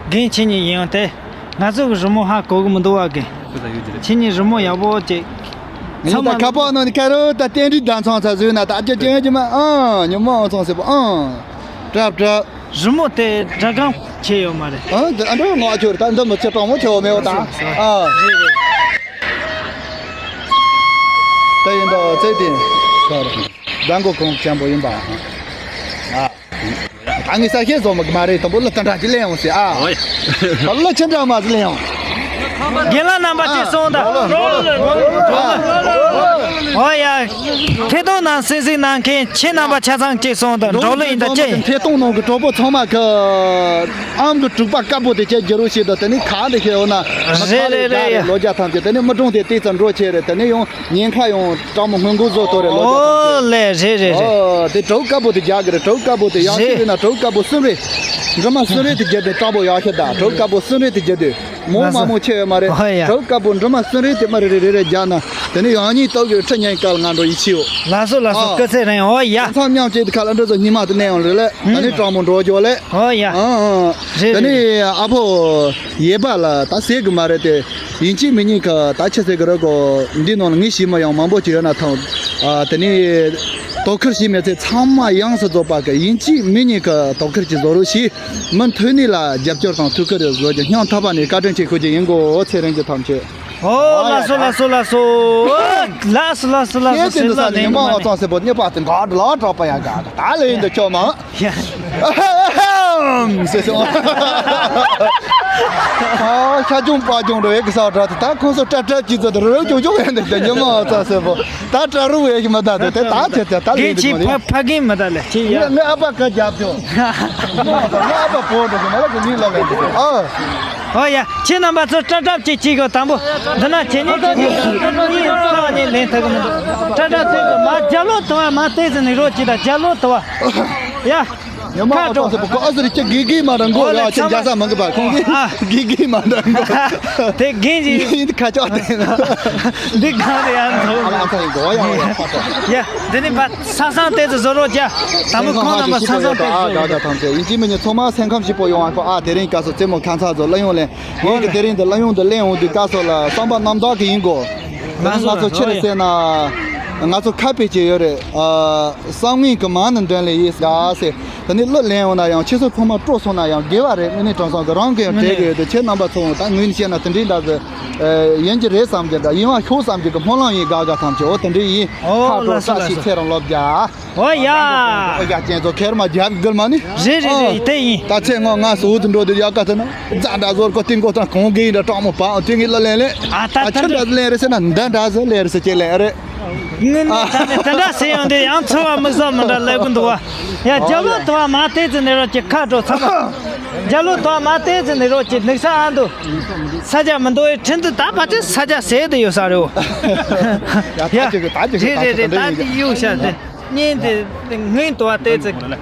རྒན་ཁྱེད་གཉིས་ཡིན་ཡང་དེ། ང་ཚོ་གི་རི་མོ་ཧ་གོ་གི་མི་འདུག་བ་རྒན། ཁྱེད་གཉིས་རི་མོ་ཡག་པོ་ཅིག་ངས་ད་ཁ་པར་ནང་ནས་ཁ་རོ་ད་རྟེན་འབྲེལ་ཟླ་ཚང་ཚ་བཟོས་ན་ད་རྒྱ་ཅན་གྱི་མ་ཨང་ཉི་མ་ཨང་ཚང་ཟེར་པོ་ཨང་། གྲབ་གྲབ། རི་མོ་དེ་སྒྲ་གང་ཆེ་ཡོད་མ་རེད། ཨང་དེ་ཨ་འདྲ་ངོ་ཆོར་ད་འདི་མི་ཆེ་གྲོང་མོ་ཆེ་བ་མེད་བ་ད་ཨང་། རེད་རེད། ད་ཡིན་ད་ཚེ་དེ་ཁ་ར་ཟླ་མགོ་གོང་ཆེན་པོ་ཡིན་པ་ཨང་། ད་ངས་ས་ཤེས་བཟོ་མ་གི་མ་རེད། དང་པོ་ལ་ཏན་ཏན་ཅི་ལེན་ཡོང་ཟེར་ཨ། ཨོ་ཡ། ད་ལ་ཆེན་འདྲ་མ་ཟི་ལེན་ཡོང་། རྒན་ལགས་རྣམ་པ་ཅིག་སོང་ད། ཨོ་ཡ། ཐད་གཏོང་ནང་གསན་གཟིགས་གནང་མཁན་ཁྱེད་རྣམ་པ་ཆ་ཚང་ཅིག་སོང་ད། འགྲོ་ལུགས་ཡིན་ད་ཅེ། ཐད་གཏོང་ནང་གི་གྲོགས་པོ་ཚང་མ་གི་ཨམ་གི་དྲུག་པ་དཀར་པོ་དེ་ཁྱེད་རྒྱུ་རུ་ཞིག་ད། དེ་ནི་ཁ་འདི་ཤེས་འོ་ན། རེད་རེད་རེད། ལོ་བརྒྱ་ཐམས་ཅད་དེ་ནི་མི་གྲོང་དེ་ཏིག་ཙམ་འགྲོ་ཆེ་རེད། དེ་ནི་ཡང་ཉེན་ཁ་ཡང་སྤྲང་མོ་སྔོན་འགོག་བཟོ་ཐོ་རེད་ལོ་རྒྱ་ཐམས་ཅད། ཨོ་ལེ་རེད་རེད་རེད། ཨོ་དེ་གྲོགས་དཀར་པོ་དེ་རྒྱག་གི་རེད། གྲོགས་དཀར་པོ་དེ་ཡག་ཤོས་རེད་ན་གྲོགས་དཀར་པོ་གསུམ་རེད། འབྲུ་མ་གསུམ་རེད་དེ་རྒྱག་དེ་སྤྲང་པོ་ཡག་ཤོས་ད། གྲོགས་དཀར་པོ་གསུམ་རེད་དེ་རྒྱག་དེ་མོ་མ་མོ་ཆེ་ཡོད་མ་རེད། ཨོ་ཡ། གྲོགས་དཀར་པོ་འབྲུ་མ་གསུམ་རེད་དེ་མ་རེ་རེ་རེ་རེ་རྒྱག་ན་དེ་ནི་ཡང་སྙིང་སྟོབས་ཀྱི་ཁྲི་ཉན་སྐལ་ང་འགྲོ་ཡིད་ཆེས་ཡོད། ལགས་སོ་ལགས་སོ། ཨ། སྐུ་ཚེ་རིང་། ཨོ་ཡ། ཚང་མཉམ་བཅས་དེ་ཁ་ལ་འདྲ་ཚོ་ཉི་མ་དེ་གནས་ཡོང་རེད་ལེ། ད་ནི་སྤྲང་མོ་འགྲོ་རྒྱུ་ལེ། ཨོ་ཡ། ཨ་ཨ། རེད་ད་ནི་རེད། ཨ་ཕོ་ཡེ་པ་ལ་ད་ཟེར་གི་མ་རེད་དེ། ཡིན་གཅིག་མིན་གཉིས་ཀ་ད་ཆི་ཟེར་གི་རེད་གོ། འདི་ནང་ལ་ངས་ཤེས་མ་ཡང་མང་པོ་ཅིག་ཡོད་ན་ཐང་། ཨ་དེ་ནི་དོ་ཁུར་བྱེད་མེད་ཚེ་ཚང་མ་ཡོངས་སུ་རྫོགས་པ་གི་ཡིན་གཅིག་མིན་གཉིས་ཀ་དོ་ཁུར་གྱི་བཟོ་རོགས་ཞེས་མུ་མཐུད་ནས་ལ་རྒྱབ་སྐྱོར་དང་ཐུགས་ཁུར་བཟོ་རྒྱུ་སྙིང་ཐག་པ་ནས་བཀའ་དྲིན་ཆེ་ཞུ་རྒྱུ་ཡིན་གོ། ཚེ་རིང་གི་ཐམས་ཅད། ཨོ་ལགས་སོ་ལགས་སོ་ལགས་སོ། ལགས་སོ་ལགས་སོ་ལགས་སོ། ཁྱེད་ཚོས་འདི་ས་ནས་ཉི་མ་ཨ་ཚང་སེ་པོ་གཉིས་པ་དེ་འགག་འགྲོ་ལ་གྲགས་པ་ཡང་འགག་ད་ལས་འདི་ཁྱོད་མ། ཡ། ཨ་ཧམ་ཟེར་སོང་། ཨ་ཤ་ཅུང་པ་ཅུང་འགྲོ་ཡས་ཀྱི་ས་གྲགས་ད་ཁོང་ཚོ་སྐྲ་སྐྲ་གཅིག་ཚོ་དེ་རོལ་ཅུང་ཅུང་ཡང་འདི་ཉི་མ་ཨ་ཚང་སེ་པོ་ད་སྐྲ་རུ་བས་ཀྱི་མ་ད་དེ་དེ་ད་ཁྱེད་དེ་ད་ལས་འདི་གོ་ནི། ཕ་གིན་མ་ད་ལས་ཁྱེད་ཡ། ངའི་ཨ་ཕ་ཀ་རྒྱབ་ཅོ། ངའི་ཨ་ཕ་པོ་འགྲོ་གི་མ་ལ་གི་མིང་ལ་ལས་འདི་ཨ། ཨོ་ཡ། ཁྱེད་རྣམ་པ་ཚོ་སྐྲ་སྐྲ་གཅིག་གཅིག་གོ་དང་པོ། འདི་ན་ཁྱེད་གཉིས་ཁྱེད་གཉིས་ཁྱེད་གཉིས་རྩ་བ་ནས་ལེན་ཐུབ་གི་མི་འདུག་སྐྲ་སྐྲ་ཚོས་གི་མ་རྒྱ་ལོ་དུ་བ་མ་ཏོག་ཙམ་ནས་རོགས་གྱིས་དང་རྒྱ་ལོ་དུ་བ། ཡ། ཉི་མ་ཁ་ཨ་ཏོག་ཙམ་པོ་ཀོ་ཨ་ཟེར་ཁྱེད་དགེ་དགེ་མ་རང་གོ་ཨོ་ལེ་ཡ་ཁྱེད་ཚང་མ་རྒྱ་ས་མང་གི་པ་ཁོང་གིས་ཨ། དགེ་དགེ་མ་རང་གོ་དེ་རྒན་གྱིས་ཡིན་ཁ་ཅག་དེ་ན། འདི་གང་དེ་ཡང་འདུག་ཨ་ལ་ཨ་ཚ་ཡིན་གོ་ཡ་ཡ་ཡ་ཁ་ཏོག་ཡ། འདི་ནི་པ་ས་སང་ཏོག་ཙམ་བཟོ་རོགས་བྱ། དང་པོ་ཁོང་རྣམ་པ་ས་སང་ཏོག་ཙམ་བཟོ་རོགས་བྱ། ཡིན་གཅིག་མིན་གཉིས་ཚང་མ་སེམས་ཁམས་སྐྱིད་པོ་ཡོང་བ་ཁོ་ཨ་དེ་རིང་སྐབས་སུ་རྩེད་མོ་ཁ་མཚར་ཚོ་གླུ་དབྱངས་ལེན། ངས་ཀྱི་དེ་རིང་འདི་གླུ་དབྱངས་འདི་གླེང་འོང་དུས་སྐབས་སུ་ལ་བསམ་པ་རྣམ་དག་གི་ཡིན་གོ། ང་ཚོ་ལ་ཚོ་ཆེ་རེ་ཟེར་ན། ང་ཚོ་ཁ་དཔེ་ཅིག་ཡོད་རེད། བསམ་ངན་གྱི་མ་ནི་འདོན་ལེ་ཡིས་དགའ་ཟེར། ད་ནི་གླུ་ལེན་འོང་ན་ཡང་ཁྱེད་ཚོ་ཚང་མ་སྤྲོ་སོང་ན་ཡང་དགེ་བ་རེད། དངོས་གནས་དྲང་སང་གི་རང་གི་ཡང་དྲན་གི་ཡོད་དེ་ཁྱེད་རྣམ་པ་ཚོ་ད་ངོས་ནས་བཤད་ན་དེ་འདྲའི་འདྲ་ཟེར། ཡིན་གྱི་རེད་བསམ་གྱི་འདྲ་ཡིན་བ་ཤོག་བསམ་གྱི་གི་སྨོན་ལམ་ཡིན་དགའ་དགའ་ཐམས་ཅད་འོ་དེ་འདྲའི་ཡིན། ཁ་ཨོ་དྲོ་ལགས་སོ་ལགས་ས་ཞིག་སོ། ཚེ་རིང་ལོ་བརྒྱ། ཨོ་ཡ། ཨོ་ཡ་ཅན་ཚོ་ཁེར་མ་རྒྱབ་གིར་མ་ནི། རེད་རེད་རེད་ཨོ། དེ་ཡིན། ད་ཚེ་ངོ་ང་སོ་དུ་འགྲོ་དུ་ཡག་ག་ཚ་ན་རྫ་འདྲ་ཟོར་གོ་ཏིང་གོ་ཚང་གོང་གི་ཡིན་འདྲ་སྤྲང་མོ་པང་ཏིང་གི་ལ་ལེན་ལེ། ཨ་ད་ཨ་ད་ཆུ་འདྲ་ལེན་རེ་ཟེར་ན་འདི་འདྲ་ཟེར་ལེན་རེ་ཟེར་ཅེ་ལེན་རེད། དངོས་གནས་ད་ནི་དེ་འདྲ་ཟེར་ཡོང་དུས་ཡང་ཚོར་བ་དམིགས་བསལ་མི་འདྲ་སླེབས་ཀྱི་འདུག་བ། ཡ་རྒྱ་ལོ་དུ་བ་མ་བལྟས་ཙི་ནས་རོགས་ཀྱི་ཁ་འགྲོ་ཚར་བ། རྒྱ་ལོ་དུ་བ་མ་བལྟས་ཙི་ནས་རོགས་ཀྱི་ནུག་ས་ཨ་འདུག་ས་ཆ་མི་འདུག་ཨེ་ཁྲིན་ཏུ་ད་ཕ་ཆེ་ས་ཆ་ཟེར་དུ་ཡོད་ས་རེད་བ། ཡ་ད་ཅིག་ད་ཅིག་རེད་རེད་རེད། ད་དེ་གཡུག་ཤ་དེ་གཉིས་དེ་ངའི་དུ་བ་བལྟས་ཙི།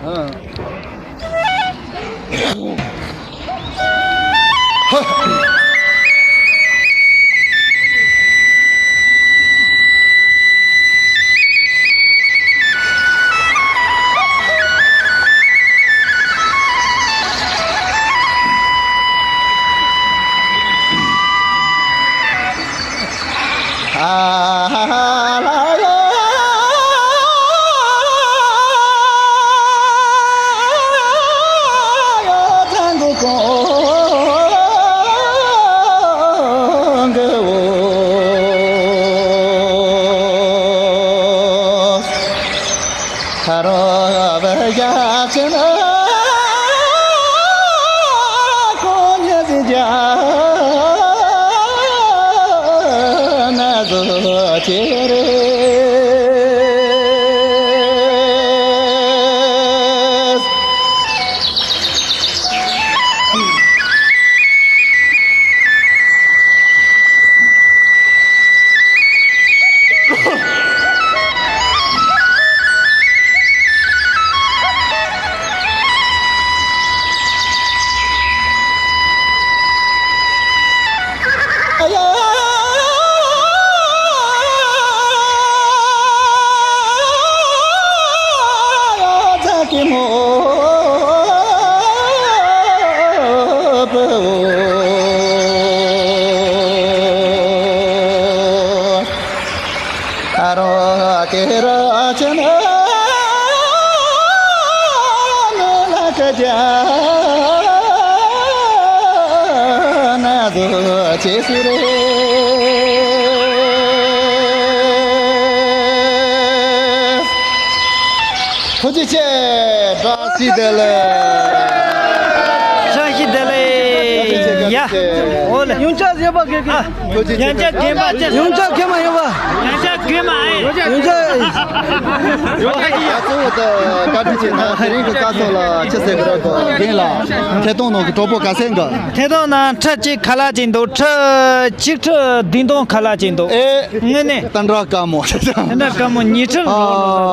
ཐུགས་རྗེ་ཆེ། བཀྲ་ཤིས་བདེ་ལེགས། བཀྲ་ཤིས་བདེ་ལེགས། ཡ། འོ་ལེ། ཡོངས་ཆགས་ཡོད་པ་གེ་གེ། ཐུགས་རྗེ་ཆེ། ཡང་བསྐྱར་རྒན་པ་བཅས། ཡོངས་ཆགས་གེ་མ་ཡོད་པ། ཡང་བསྐྱར་གེ་མ་ཨེ། ཡོངས་ཆགས། ཡ་གཙོ་བོ་དེ་བཀའ་དྲིན་ཆེ་ན་དེ་རིང་གི་བཀའ་ཚོགས་ལ་ཆི་ཟེར་གི་རེད་གོ། རྒན་ལགས་ཐད་གཏོང་ནང་གི་གྲོགས་པོ་ག་ཚད་འགའ། ཐད་གཏོང་ནང་ཁྲི་གཅིག་ཁ་ལག་ཅིག་འདུག་ཁྲི་གཅིག་ཁྲི་བདུན་སྟོང་ཁ་ལག་ཅིག་འདུག་ཨེ། དངོས་གནས། ད་འདྲ་དཀའ་མོ། ད་འདྲ་དཀའ་མོ་ཉི་ཁྲི། ཨ།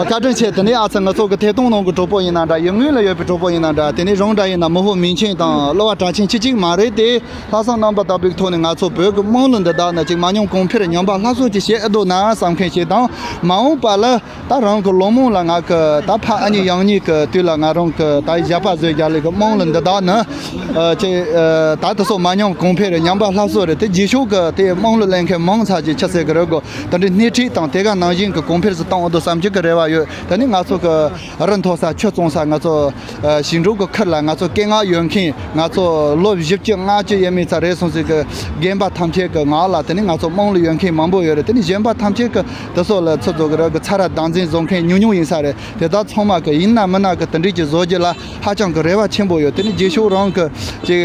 བཀའ་དྲིན་ཆེ། དེ་ནས་ཨ་ཚ་ང་ཚོ་གི་ཐད་གཏོང་ནང་གི་གྲོགས་པོ་ཡིན་ན་འདྲ། ཡུལ་དངོས་ལ་ཡོད་པའི་གྲོགས་པོ་ཡིན་ན་འདྲ། དེ་ནས་རང་འདྲ་ཡིན་ན་མི་ཧོ་མིང་ཆེན་དང་གླུ་བ་གྲགས་ཆེན་ཁྱི་གཅིག་མ་རེད་དེ། ལྷག་བསམ་རྣམ་པ་དག་པའི་ཐོག་ནས་ང་ཚོ་བོད་ཀྱི་དམངས་གླུ་འདི་དག་ནི་ཅིག་མ་ཉམས་གོང་འཕེལ་ཉམས་པ་སླར་གསོ་ཅིག་བྱེད་ཨེ་འདུག་ན་བསམ་མཁན་ཞིག་དང་། མ་འོངས་པ་ལ་ད་རང་གི་ལོ་མང་ལ་ང་གི་ད་ཕ་ཨ་མྱེས་ཡང་མྱེས་ཀྱི་དུས་ལ་ང་རང་གི་ད་ཞབས་པ་བཟོས་རྒྱག་ལས་ཀྱི་དམངས་གླུ་འདི་དག་ནི། ཨ། ཅིག་ཨ། ད་དེ་ཚོ་མ་ཉམས་གོང་འཕེལ་ཉམས་པ་སླར་གསོ་རེད་དེ། རྗེས་ཕྱོགས་ཀྱི་དེ་དམངས་གླུ་ལེན་མཁན་མང་ཙམ་ཅིག་ཆི་ཟེར་གི་རེད་གོ། དེ་འདྲའི་སྣེ་ཁྲིད་དང་དེ་ག་ནང་བཞིན་གྱི་གོང་འཕེལ་ཟིག་གཏོང་འོ་དོ་བསམ་རྒྱུ་གི་རེ་བ་ཡོད། དེ་ནི་ང་ཚོ་གི་རི་མཐོ་ས་ཆུ་གཙང་ས། ང་ཚོ་ཞིང་འབྲོག་གི་ཁུལ་ལ་ང་ཚོ་སྐད་ངག་ཡོད་མཁན། ང་ཚོ་ལོ་བཞི་བཅུ་ལྔ་བཅུ་ཡས་མས་ཙམ་རེད་སོང་ཟིག་གི་རྒན་པ་ཐམས་ཅད་ཀྱི་ངག་ལ་དེ་ནི་ང་ཚོ་དམངས་གླུ་ཡོད་མཁན་མང་པོ་ཡོད་རེད། དེ་ནི་གཞོན་པ་ཐམས་ཅད་ཀྱི་དེ་ཚོ་ལ་ཚོ་ཚོ་གི་ར་གི་ཚ་ར་དང་འཛིན་བཟོ་མཁན་ཉུང་ཉུང་ཡིན་ས་རེད། དེ་དག་ཚང་མ་གི་ཡིན་ན་མིན་ན་གི་དེ་འདྲས་ཀྱི་བཟོ་རྒྱུ་ལ་ཧ་ཅང་གི་རེ་བ་ཆེན་པོ་ཡོད། དེ་ནི་རྗེས་ཕྱོགས་རང་གི་ཅིག་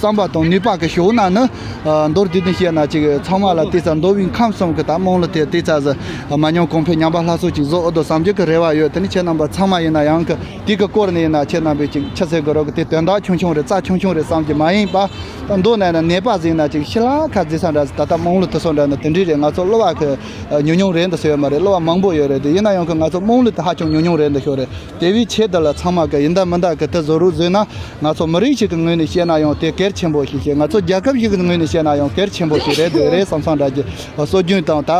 བསམ་པ་དང་ནུས་པ་གི་ཕྱོགས་ན་ནི། ཨ། མདོར་བསྡུས་ནས་བཤད་ན་ཅིག་ཚང་མ་ལ་ཏོག་ཙམ་མདོ་དབུས་ཁམས་གསུམ་གྱི་ད་དམངས་གླུ་དེ་ཏོག་ཙམ་ཟིག་མ་ཉམས་གོང་འཕེལ་ཉམས་པ་སླར་གསོ་ཅིག་བཟོ་འོ་དོ་བསམ་རྒྱུ་གི་རེ་བ་ཡོད། དེ་ནི་ཁྱེད་རྣམ་པ་ཚང་མ་ཡིན་ན་ཡང་གི་དེ་གི་སྐོར་ནས་ཡིན་ན་ཁྱེད་རྣམ་པས་ཅིག་ཆི་ཟེར་དགོས་རོགས་གི་དེ་དོན་དག་ཆུང་ཆུང་རེད། རྩ་ཆུང་ཆུང་རེད་བསམ་གྱི་མ་ཡིན་པ། ད་མདོ་ནས་ན་ནད་པ་ཟིག་ན་ཅིག་ཤི་ལ་ཁ་རྫི་ས་འདྲ་ཟིག་ད་ལྟ་དམངས་གླུ་དེ་ཚོ་འདྲ་ན་དེ་འདྲས་རེད། ང་ཚོ་གླུ་བ་གི་ཉུང་ཉུང་རེད་འདི་ཟེར་ཡོད་མ་རེད། གླུ་བ་མང་པོ་ཡོད་རེད། དེ་ཡིན་ན་ཡང་གི་ང་ཚོ་དམངས་གླུ་དེ་ཧ་ཅང་ཉུང་ཉུང་རེད་འདི་ཤོད་རེད། དེ་བས་ཆེད་དུ་ལ་ཚང་མ་གི་ཡིན་ད་མིན་ད་གི་དེ་བཟོ་རོགས་བཟོས་ན། ང་ཚོ་མི་རིགས་ཤིག་གི་ངོས་ནས་བཤད་ན་ཡང་དེ་གལ་ཆེན་པོ་ཞིག་བྱེད། ང་ཚོ་རྒྱལ་ཁབ་ཞིག་གི་ངོས་ནས་བཤད་ན་ཡང་གལ་ཆེན་པོ་ཞིག་རེད་འདུག་རེད་བསམ་བསམ་འདྲ་གི་སྲོལ་རྒྱུན་དང་ད་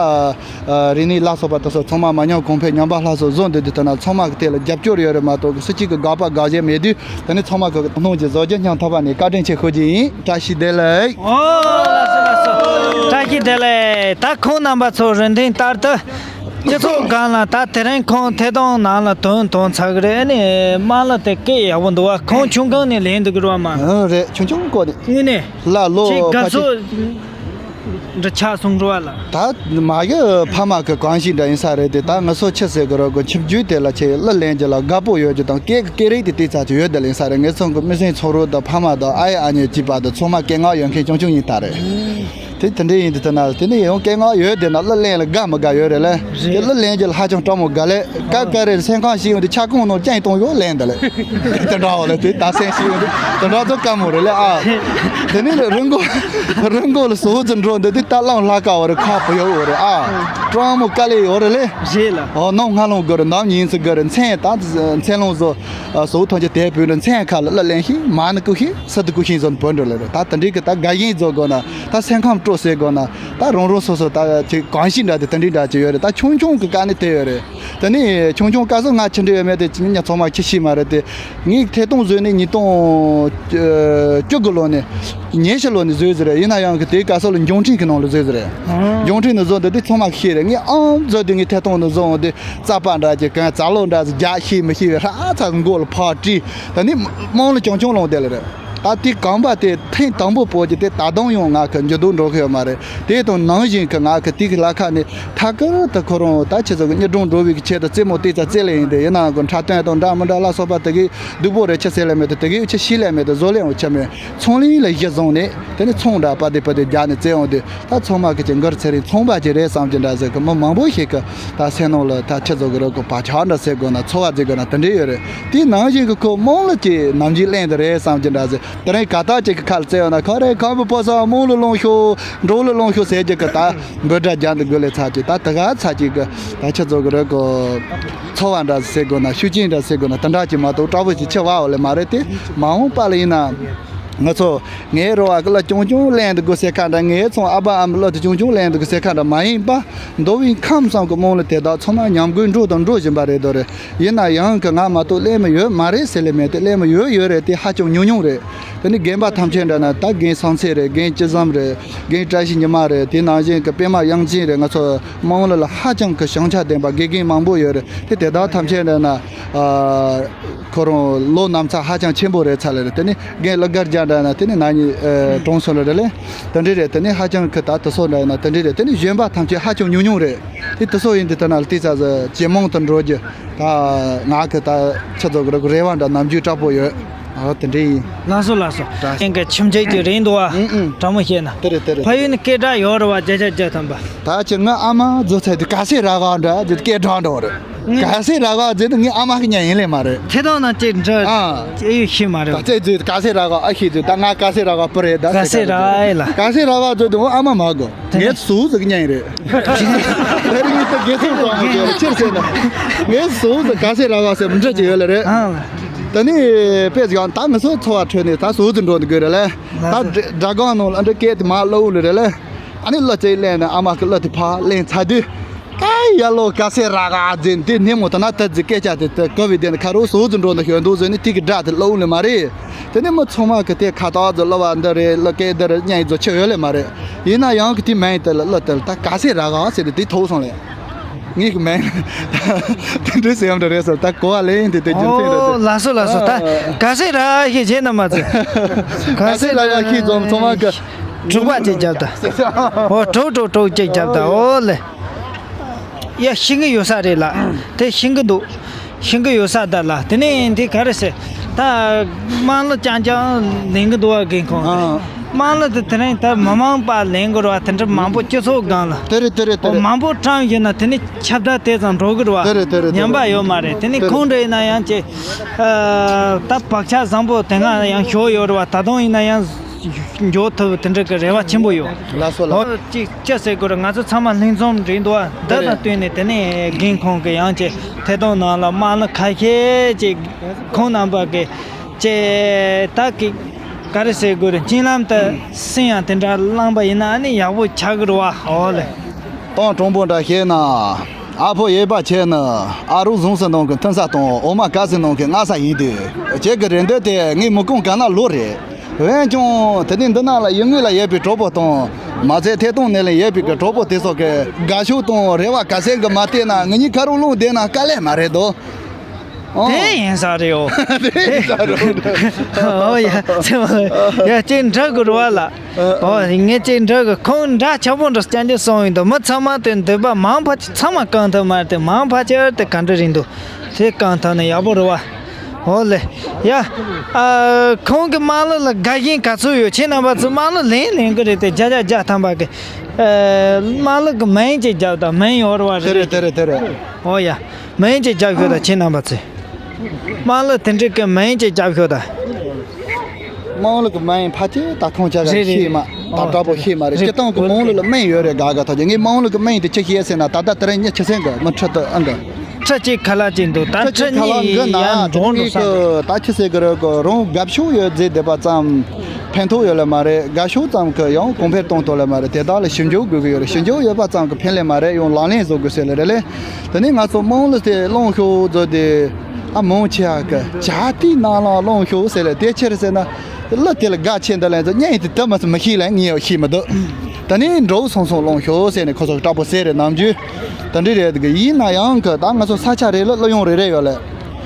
རིག་གནས་ལ་སོགས་པ་དེ་ཚོ་ཚང་མ་མ་ཉམས་གོང་འཕེལ་ཉམས་པ་སླར་གསོ་བཟོ་འདི་དུས་ད་ན་ཚང་མ་གི་དེ་ལ་རྒྱབ་སྐྱོར་ཡོད་རེད་མ་གཏོགས་གི་སུ་གཅིག་གི་དགག་པ་དགག་བྱ་མེད་དུས་དེ་ནི་ཚང་མ་གི་གནོང་གི་བཟོ་རྒྱུ་སྙིང་ཐག་པ་ནས་བཀའ་དྲིན་ཆེ་ཞུ་རྒྱུ་ཡིན། བཀྲ་ཤིས་བདེ་ལེགས། ཨོ་ལགས་སོ་ལགས་སོ། བཀྲ་ཤིས་བདེ་ལེགས། ད་ཁོང་རྣམ་པ་ཚོ་རེ་འདུན་ལྟར་དུ། སྤྱི་ཚོགས་སྒང་ལ་ད་དེ་རིང་ཁོང་ཐད་གཏོང་ནང་ལ་ཐོན་ཐོན་ཚར་གི་རེད། ཨ་ནི་དམངས་གླུ་དེ་སྐད་ཡག་པོ་འདུག་བ། ཁོང་ཆུང་སྒང་ནས་ལེན་འདུག་གི་རེད་བ་མ། ཨ་རེད། ཆུང་ཆུང་སྒང་ནས། དངོས་གནས། ལ་ལོ་ཁ་ཅིག་དགའ་ཕྱོགས་འདྲ་ཆགས་སོང་རེད་བ་ལ། ད་མ་གི་ཕ་མ་གི་གང་ཞིག་འདྲ་ཡིན་ས་རེད་དེ། ད་ང་ཚོ་ཆི་ཟེར་གི་རོ་གི་ཆིབས་བརྒྱུད་དེ་ལ་ཆེ་གླུ་ལེན་རྒྱུ་ལ་དགའ་པོ་ཡོད་རྒྱུ་དང་སྐད་གི་སྐད་རིགས་དེ་ཏིག་ཙམ་ཅིག་ཡོད་དེ་ལེན་ས་རེད། ངེད་ཚང་གི་མི་སེར་ཚོ་རོ་དང་ཕ་མ་དང་ཨ་ཡེ་ཨ་མྱེས་གཅིག་པ་དང་ཚང་མ་སྐད་ངག་ཡོད་མཁན་ཆུང་ཆུང་ཡིན་ད་རེད། དེ་དེ་འདྲ་ཡིན་དུས་ད་ན་དེ་ནས་ཡང་སྐད་ངག་ཡོད་དེ་ན་གླུ་ལེན་ལ་དགའ་མི་དགའ་ཡོད་རེད་ལ། རེད། དེ་གླུ་ལེན་རྒྱུ་ལ་ཧ་ཅང་སྤྲང་མོ་དགའ་ལས་ཀ་ཀ་རེད། སེམས་ཁམས་ཤིག་ཡོང་དུས་ཆ་ཁུང་ནང་ཅན་གཏོང་ཡོད་ལེན་ད་ལ་དེ་འདྲ་བ་ལ་དེ་ད་སེམས་ཤིག་ཡོང་དུས་དེ་འདྲ་ཚོ་དཀའ་མོ་རེད་ལ་ཨ། དེ་ནས་ལ་རི་མགོ་རི་མགོ་ལ་ཟོག་ཙི་འགྲོ་འདི་དེ་ད་གླང་ལྷ་ཀ་བ་རེད། ཁ་བུ་ཡོད་བ་རེད་ཨ། སྤྲང་མོ་དཀའ་ལས་ཡོད་རེད་ལ། རེད་ལ། ཨོ་ནམ་སྔ་ལོང་དགོས་རེད། ནམ་ཉིན་ཚེ་དགོས་རེད། མཚན་ད་མཚན་ལོང་བཟོ། ཨ་ཟོག་ཐོན་རྒྱུ་དེ་བུད་ནས་མཚན་ཁ་ལ་གླུ་ལེན་ཤིང་མ་ནི་ཀུ་ཤིང་ས་དུ་ཀུ་ཤིང་བཟོ་ནས་བུད་འགྲོ་ལེ་རེད། ད་དེ་འདྲའི་གི་ད་དགའ་ཞེན་བཟོ་དགོས་ན་ད་སེམས་ཁམས་སྤྲོ་ཟེར་དགོས་ན་ད་རང་རང་སོ་སོ་ད་ཅིག་གང་ཤེས་འདྲ་དེ་དེ་འདྲའི་འདྲ་ཅིག་ཡོད་རེད། ད་ཆུང་ཆུང་གི་དཀའ་གནད་དེ་ཡོད་རེད། དེ་ནས་ཆུང་ཆུང་སྐབས་སུ་ང་ཆི་འདྲ་ཡོད་མེད་དེ་ཉ་ཚང་མ་ཁྱི་ཤེས་མ་རེད་དེ། ངས་ཐད་གཏོང་བཟོས་ནས་ཉིས་སྟོང་བཅུ་དགུ་ལོ་ནས་ཉི་ཤུ་ལོ་ནས་བཟོས་ཟེར་རེད། ཡིན་ན་ཡང་གི་དེའི་སྐབས་སུ་ལ་འབྱུང་འཕྲིན་གི་ནང་ལ་བཟོས་ཟེར་རེད། འབྱུང་འཕྲིན་ནས་བཟོ་འདི་དེ་ཚང་མ་ཤེས་རེད། ངས་ཨང་བཟོས་དུས་ངས་ཐད་གཏོང་ནས་བཟོ་འོང་དུས། རྩ་པ་འདྲ་ཅིག་གང་རྩ་ལོ་འདྲ་ཟིག་རྒྱག་ཤེས་མི་ཤེས་པའི་ཧྲ་ཚ་མགོ་ལ་ཕར་དཀྲིས། ད་ནི་རྨོང་ལ་ཆུང་ཆུང་ལོང་བསྡད་ལ་རེད། ད་དེ་གོམ་པ་དེ་ཐེངས་དང་པོ་པོ་ཅིག་དེ་ད་དུང་ཡང་ང་གི་འགྱུར་ལྡོག་འགྲོ་གི་ཡོད་མ་རེད། དེ་དང་ནང་བཞིན་གི་ང་གི་དེ་གི་ལ་ཁ་ནས་ཐད་ཀར་དུ་ཁོ་རང་ད་ཆི་ཟེར་གི་གཉིད་སྒྲོན་འགྲོ་བའི་གི་ཆེད་དུ་རྩེད་མོ་རྩེ་ཙ་རྩེ་ལེ་ཡིན་དེ་ཡིན་ནའང་གི་འཁྲབ་སྟོན་དང་འདྲ་མི་འདྲ་ལ་སོགས་པ་དེ་གི་སྡུག་པོ་རེད། ཆི་ཟེར་ལེ་མེད་དེ་དེ་གི་ཆི་ཤེས་ལེ་མེད་དེ་བཟོ་ལེ་ཡང་ཆི་མེད། ཚོང་ལས་ལ་གཞི་བཟུང་ནས་དེ་ནི་ཚོང་འདྲ་པ་དེ་པ་དེ་རྒྱག་ནས་རྩེ་ཡོང་དུས། ད་ཚང་མ་གི་ཅིག་མགར་ཚེ་རིང་ཚོང་པ་ཅིག་རེད་བསམ་གྱི་འདྲ་ཟེར་གི་མི་མང་པོ་ཞིག་གི་ད་སེམས་ནང་ལ་ད་ཆི་ཟེར་གི་རེད་གོ་བག་ཆགས་འདྲ་ཟེར་དགོས་ན་ཚོར་བ་ཟེར་དགོས་ན་དེ་འདྲ་ཡོད་རེད། དེའི་ནང་བཞིན་གི་ཁོ་རྨོང་ལ་ཅིག་ནམ་རྒྱུན་གླེང་དེ་རེད་བསམ་གྱི་འདྲ་ཟེར། དེ་རིང་ག་ད་ཅིག་གི་ཁ་ལ་རྩེ་ཡོང་ན་ཁ་རེད་ཁམ་བུ་ཕོ་སོང་རྨོང་ལ་ལོངས་ཤོག་འགྲོ་ལ་ལོངས་ཤོག་ཟེར་གྱི་གི་ད་འབོད་སྒྲ་རྒྱག་འདི་དགོས་ལས་ཚར་གྱི་ད་དེ་ག་ཚར་གྱི་གི་ད་ཆི་ཟེར་གི་རེད་གོ་ཚོར་བ་འདྲ་ཟེར་དགོས་ན་ཤུགས་རྐྱེན་འདྲ་ཟེར་དགོས་ན་དེ་འདྲ་ཅིག་མ་གཏོགས་སྐྲག་པོ་ཅིག་ཆེ་བ་འོ་ལེ་མ་རེད་དེ། མ་འོངས་པ་ལ་ཡིན་ན། ང་ཚོ་ངའི་རོ་བ་གི་གླུ་ཆུང་ཆུང་ལེན་དུ་དགོས་ཟེར་ཁ་འདྲ། ངའི་ཚོང་ཨ་ཕ་ཨ་མའི་གླུ་དེ་ཆུང་ཆུང་ལེན་དུ་དགོས་ཟེར་ཁ་འདྲ་མ་ཡིན་པ། མདོ་དབུས་ཁམས་གསུམ་གི་རྨོང་གླུ་དེ་དག་ཚང་མ་ཉམས་རྒུད་འགྲོ་དང་འགྲོ་བཞིན་པ་རེད་དོ་རེད། ཡིན་ན་ཡང་གི་ང་མ་གཏོགས་ལེན་མི་ཡོད་མ་རེད་ཟེར་ལེ་མེད་དེ། ལེན་མི་ཡོད་ཡོད་རེད་དེ་ཧ་ཅང་ཉུང་ཉུང་རེད། དེ་ནི་རྒན་པ་ཐམས་ཅད་འདྲ་ན་ད་རྒན་སངས་ཚེ་རེད། རྒན་སྐྱིད་བཟང་རེད། རྒན་བཀྲ་ཤིས་ཉི་མ་རེད། དེ་ནང་བཞིན་གི་པད་མ་དབྱངས་ཅན་རེད། ང་ཚོ་རྨོང་གླུ་ལ་ཧ་ཅང་གི་བྱང་ཆ་ལྡན་པ་དགེ་རྒན་མང་པོ་ཡོད་རེད་དེ། དེ་དག་ཐམས་ཅད་འདྲ་ན། ཁོ་རང་ལོ་ན་ཚོད་ཧ་ཅང་ཆེན་པོ་རེད་ཚར་ལེ་རེད། དེ་ནི་རྒན་གླུ་གར་རྒྱག་འདྲ་ན་དེ་ནི་ན་ནི་གྲོངས་སོང་ལེ་རེད་ལེ། དེ་འདྲ་རེད། དེ་ནི་ཧ་ཅང་གི་ད་དེ་ཚོ་འདྲ་ཡིན་ན་དེ་འདྲ་རེད། དེ་ནི་གཞོན་པ་ཐམས་ཅད་ཧ་ཅང་ཉུང་ཉུང་རེད། དེ་དེ་ཚོ་ཡིན་དུས་ད་ན་ལ་དེ་ཚ་ཟ་ཇེ་མང་དུ་འགྲོ་རྒྱུ་ད་ང་གི་ད་ཆ་ཚོ་གི་རེ་བ་འདྲ་ནམ་རྒྱུན་དྲག་པོ་ཡོད། ཨ་དེ་འདྲ་ཡིན། ལགས་སོ་ལགས་སོ། ད་ཡིན་གི་ཁྱིམ་རྒྱུད་ཀྱི་རེད་འདུག་ཨ། ཨུང་ཨུང་། དྲང་མོ་བཤད་ན། དེ་རེད་དེ་རེད། ཕ་ཡུལ་ནས་སྐད་གྲགས་ཡོད་རེད་བ། བརྒྱ་ཆ་བརྒྱ་ཐམ་པ། ད་ཅི་ང་ཨ་མ་རྫོགས་ཚད་དུ་ག་སེ་ར་ག་འདྲ་ཅི་སྐད་གྲགས་འགྲོ་རེད། ག་སེ་ར་ག་ཟེར་དུས་ངའི་ཨ་མ་གི་ཉན་ཡིན་ལེ་མ་རེད། ཁྱེད་རང་ནང་ཅིག་འདྲ་ཨ་ཨེ་ཡོད་ཤེས་མ་རེད། ད་ཚེ་ཟེར་ག་སེ་ར་ག་ཨ་ཤེས་ཟེར། ད་ང་ག་སེ་ར་ག་པུ་རེད། ད་ག་སེ་ར་ག་ཨེ་ལ། ག་སེ་ར་ག་ཟེར་དུས་ཨ་མ་མ་གོ་ངའི་ཟུག་ཟིག་ཉན་རེད། ད་རིང་ངས་ད་དགེ་ཚུལ་གྲོགས་མོ་ཟེར་ཕྱིར་ཟེར་ན་ངའི་ཟུག་ཟིག་ག་སེ་ར་ག་ཟེར་མི་འདྲ་ཅིག་ཡོད་ལེ་རེད། ད་ནི་དཔེ་ཟིག་ཡང་ད་ང་ཚོ་འཚོ་བ་འཕྲོད་ནས་ད་ཟུག་ཟིག་འགྲོ་འདི་དགོས་རེད་ལེ། ད་སྒྲ་སྒྲ་སྒང་ནང་ལ་འདྲ་སྐད་དེ་མ་གློ་བུ་ལེ་རེད་ལེ། ཨ་ནི་གླུ་ཅིག་ལེན་ནས་ཨ་མ་གི་གླུ་དེ་ཕར་ལེན་ཚར་དུས། ཀ་ཡ་ལོ་ག་སེ་ར་ག་ཟེར་དེ་ནས་མོ་ད་ན་ད་ཟིག་སྐད་ཆ་དེ་ད་ག་བའི་དེ་ན་ཁ་རོ་སོ་ཟིག་འགྲོ་ན་ཤོད་འདུག་ཟེར་ནས་དེ་གི་སྒྲ་དེ་གློ་ལེ་མ་རེད། དེ་ནས་མི་ཚང་མ་གི་དེ་ཁ་ཏག་ཟིག་གླུ་བ་འདི་རེད། གླུ་སྐད་འདི་རེད་སྙན་ཟིག་ཆི་ཡོད་ལེ་མ་རེད། ཡིན་ན་ཡང་གི་དེ་མིང་དེ་ལ་གླུ་དེ་ལ་ད་ག་སེ་ར་ག་ཟེར་དེ་དེ་ཐོག་སོང་ལེ། ངའི་གི་མིང་དེ་འདྲའི་སེམས་འདྲ་རེད་ཟེར། ད་གོ་བ་ལེན་དེ་དེ་རྒྱུ་མཚན་རེད་དེ། ཨོ་ལགས་སོ་ལགས་སོ། ད་ག་སེ་ར་ག་ཤེས་བྱས་ན་མ་ཚད་ག་སེ་ར་ག་ཤེས་ཙམ་ཚང་མ་གི་དྲུག་པ་ཅིག་རྒྱབ་ད། ཨོ་དྲུག་དྲུག་དྲུག་ཅིག་རྒྱབ་ད། ཨོ་ལེ། ཡ་ཤེས་གི་ཡོད་ས་རེད་ལ། དེ་ཤེས་གི་འདུག་ཤེས་གི་ཡོད་ས་ད་ལ། དེ་ནས་དེ་ག་རེ་ཟེར། ད་དམངས་གླུ་རྐྱང་རྐྱང་ལེན་གི་འདུག་བ། རྒན་ཁོང་ཨ། དམངས་གླུ་དེ་དེ་རིང་ད་མི་མང་པ་ལེན་གི་རེད་བ། དེ་འདྲ་མང་པོ་སྤྱི་ཚོགས་སྒང་ལ། དེ་རེད་དེ་རེད་དེ་རེད། མང་པོ་བཀྲམ་ཡིན་ན་དེ་ནས་ཁྱབ་བརྡལ་དེ་ཙམ་འགྲོ་གི་རེད་བ། དེ་རེད་དེ་རེད་དེ་རེད། ཉམས་པ་ཡོད་མ་རེད། དེ་ནས་དེ་རེད། ཁོང་འདྲ་ཡིན་ན་ཡང་ཅིག་ད་བག་ཆགས་བཟང་པོ་དེ་སྔ་ཡང་ཞོག་ཡོད་རེད་བ། ད་དུང་ཡིན་ན་ཡང་། འགྱོ་ཐུབ་དེ་འདྲ་གི་རེ་བ་ཆེན་པོ་ཡོད། ལགས་སོ་ལགས། ཨོ་ཅིག་ཅི་ཟེར་དགོས་རེད། ང་ཚོ་ཚང་མ་ལྷན་འཛོམས་རེད་འདུག་བ། འདི་དང་བསྟུན་ནས་དེ་ནས་རྒན་ཁོང་གི་ཡང་ཅིག་ཐད་གཏོང་ནང་ལ་དམངས་གླུ་ཁ་ཤས་ཅིག་ཁོང་རྣམ་པ་གི་ཅིག་ད་གི་ག་རེ་ཟེར་དགོས་རེད། སྤྱན་ལམ་དུ་སེམས་ཡང་དེ་འདྲ་བླངས་པ་ཡིན་ན་ཨ་ནི་ཡག་པོ་ཆགས་ཀྱི་རེད་བ། ཨོ་ལེ། སྟོང་དྲང་པོ་འདྲ་བཤད་ན། ཨ་ཕོ་ཡོད་པ་ཁྱེད་ནི་ཨ་རོགས་བཟང་ས་ནང་གི་མཐུན་ས་དང་འོ་མ་དཀར་ས་ནང་གི་མངར་ས་ཡིན་དུས་ཁྱེད་ཀྱི་རེ་འདོད་དེ་ངའི་མི་ཁོང་ག་ན་ལོ་རེད། འོན་ཀྱང་དེ་ནས་འདི་ནང་ལ་ཡུལ་དངོས་ལ་ཡོད་པའི་གྲོགས་པོ་དང་མ་ཚད་ཐད་གཏོང་ནས་ལ་ཡོད་པའི་གི་གྲོགས་པོ་དེ་ཚོ་གི་དགའ་ཕྱོགས་དང་རེ་བ་ག་ཚད་གི་མ་བལྟས་ན་ང་གཉིས་ཁ་རོག་ལོང་བསྡད་ན་དཀའ་ལས་མ་རེད་དོ། ཨོ། དེ་ཡིན་ས་རེད་ཨོ། དེ་ཡིན་ས་རེད། ཨོ་ཡ་ཚེ་མ་ཡ་ཅེ་འདྲ་གི་རུ་བ་ལ། ཨོ་ངས་ཅེ་འདྲ་གི་ཁོང་འདྲ་ཆགས་པོ་འདྲ་སྐྱང་རྒྱུ་སོང་ཡིན་དོ། མི་ཚང་མ་དེ་འདོད་པ་མང་ཕ་ཆེ་ཚང་མ་གང་ཐུབ་མ་རེད་དེ། མང་ཕ་ཆེ་བར་དེ་ག་འདྲ་རེད་འདུག་དེ་གང་ཐུབ་ན་ཡག་པོ་རུ་བ། ཨོ་ལེ། ཡ། ཨ། ཁོང་གི་དམངས་གླུ་ལ་དགའ་ཞེན་ག་ཚོད་ཡོད། ཁྱེད་རྣམ་པ་ཚོ་དམངས་གླུ་ལེན་ལེན་གི་རེད་དེ། བརྒྱ་ཆ་བརྒྱ་ཐམ་པ་གི། ཨ། དམངས་གླུ་གི་མིང་ཅིག་རྒྱབ་དང་། མིང་ཡོད་རེད་བ། དེ་རེད། དེ་རེད། དེ་རེད། ཨོ་ཡ། མིང་ཅིག་རྒྱབ་ཤོག་དང་། ཁྱེད་རྣམ་པ་ཚོས་དམངས་གླུ་དེ་འདྲ་གི་མིང་ཅིག་རྒྱབ་ཤོག་དང་། དམངས་གླུ་གི་མིང་ཕལ་ཆེར་ད་ཁོང་ཅག་ག་རེད། ཤེས་མ། ད་ཨོ་དྲག་པོ་ཤེས་མ་རེད། རེད། སྤྱིར་བཏང་གི་དམངས་གླུ་ལ་མིང་ཡོད་རེད། དགའ་དགའ་ཐག་ཆོད། ངས་དམངས་གླུ་གི་མིང་དེ་ཅི་ཤེས་ཟེར་ན། ད་ལྟ་དེ་རིང་མི་ཁྲི་སེང་གི། མི་ཁྲི་དུ་ཨང་གི། ཁྲི་གཅིག་ཁ་ལག་གཅིག་འདུག་ད་ཁྲི་ཁྲི་གཅིག་ཁ་ལག་གི་ན་ཡ་འགྲོ་འགྲོ་ས་རེད། ད་ཅི་ཟེར་གི་རེད་གོ། རང་དགའ་ཕྱོགས་ཡོད་བརྩེ་བསྡད་པ་ཙམ་ཕན་ཐོགས་ཡོད་ལེ་མ་རེད། དགའ་ཕྱོགས་ཙམ་གི་ཡང་གོང་འཕེལ་གཏོང་ཐུབ་ལེ་མ་རེད། དེ་དག་ལ་ཞིབ་འཇུག་དགོས་ཀྱི་ཡོད་རེད། ཞིབ་འཇུག་ཡོད་པ་ཙམ་གི་ཕན་ལེ་མ་རེད། ཡང་ལག་ལེན་བཟོ་དགོས་ཟེར་ལེ་རེད་ལེ། དེ་ནས་ང་ཚོ་དམངས་གླུ་དེ་བླངས་ཤོག་ཟེར་དུས། ཨ། མང་ཆེ་བ་གི་བྱ་དེའི་ནང་ལ་བླངས་ཤོག་ཟེར་ལེ། དེ་ཕྱིར་ཟེར་ན། གླུ་དེ་ལ་དགའ་ཆེ་འདི་ལན་ཚོ་སྙན་དེ་དུ་མ་མི་ཤེས་ལན་ངས་ཡང་ཤེས་མི་འདུག་ད་ནི་འགྲོ་སོང་སོང་བླངས་ཤོག་ཟེར་ནས་ཁོ་ཚོ་དྲག་པོ་ཟེར་རེད། ནམ་རྒྱུན་དེ་འདྲ་རེད་གི། ཡིན་ན་ཡང་གི་ད་ང་ཚོ་ས་ཆ་རེ་ལ་གླུ་དབྱངས་རེ་རེ་ཡོད་ལེ།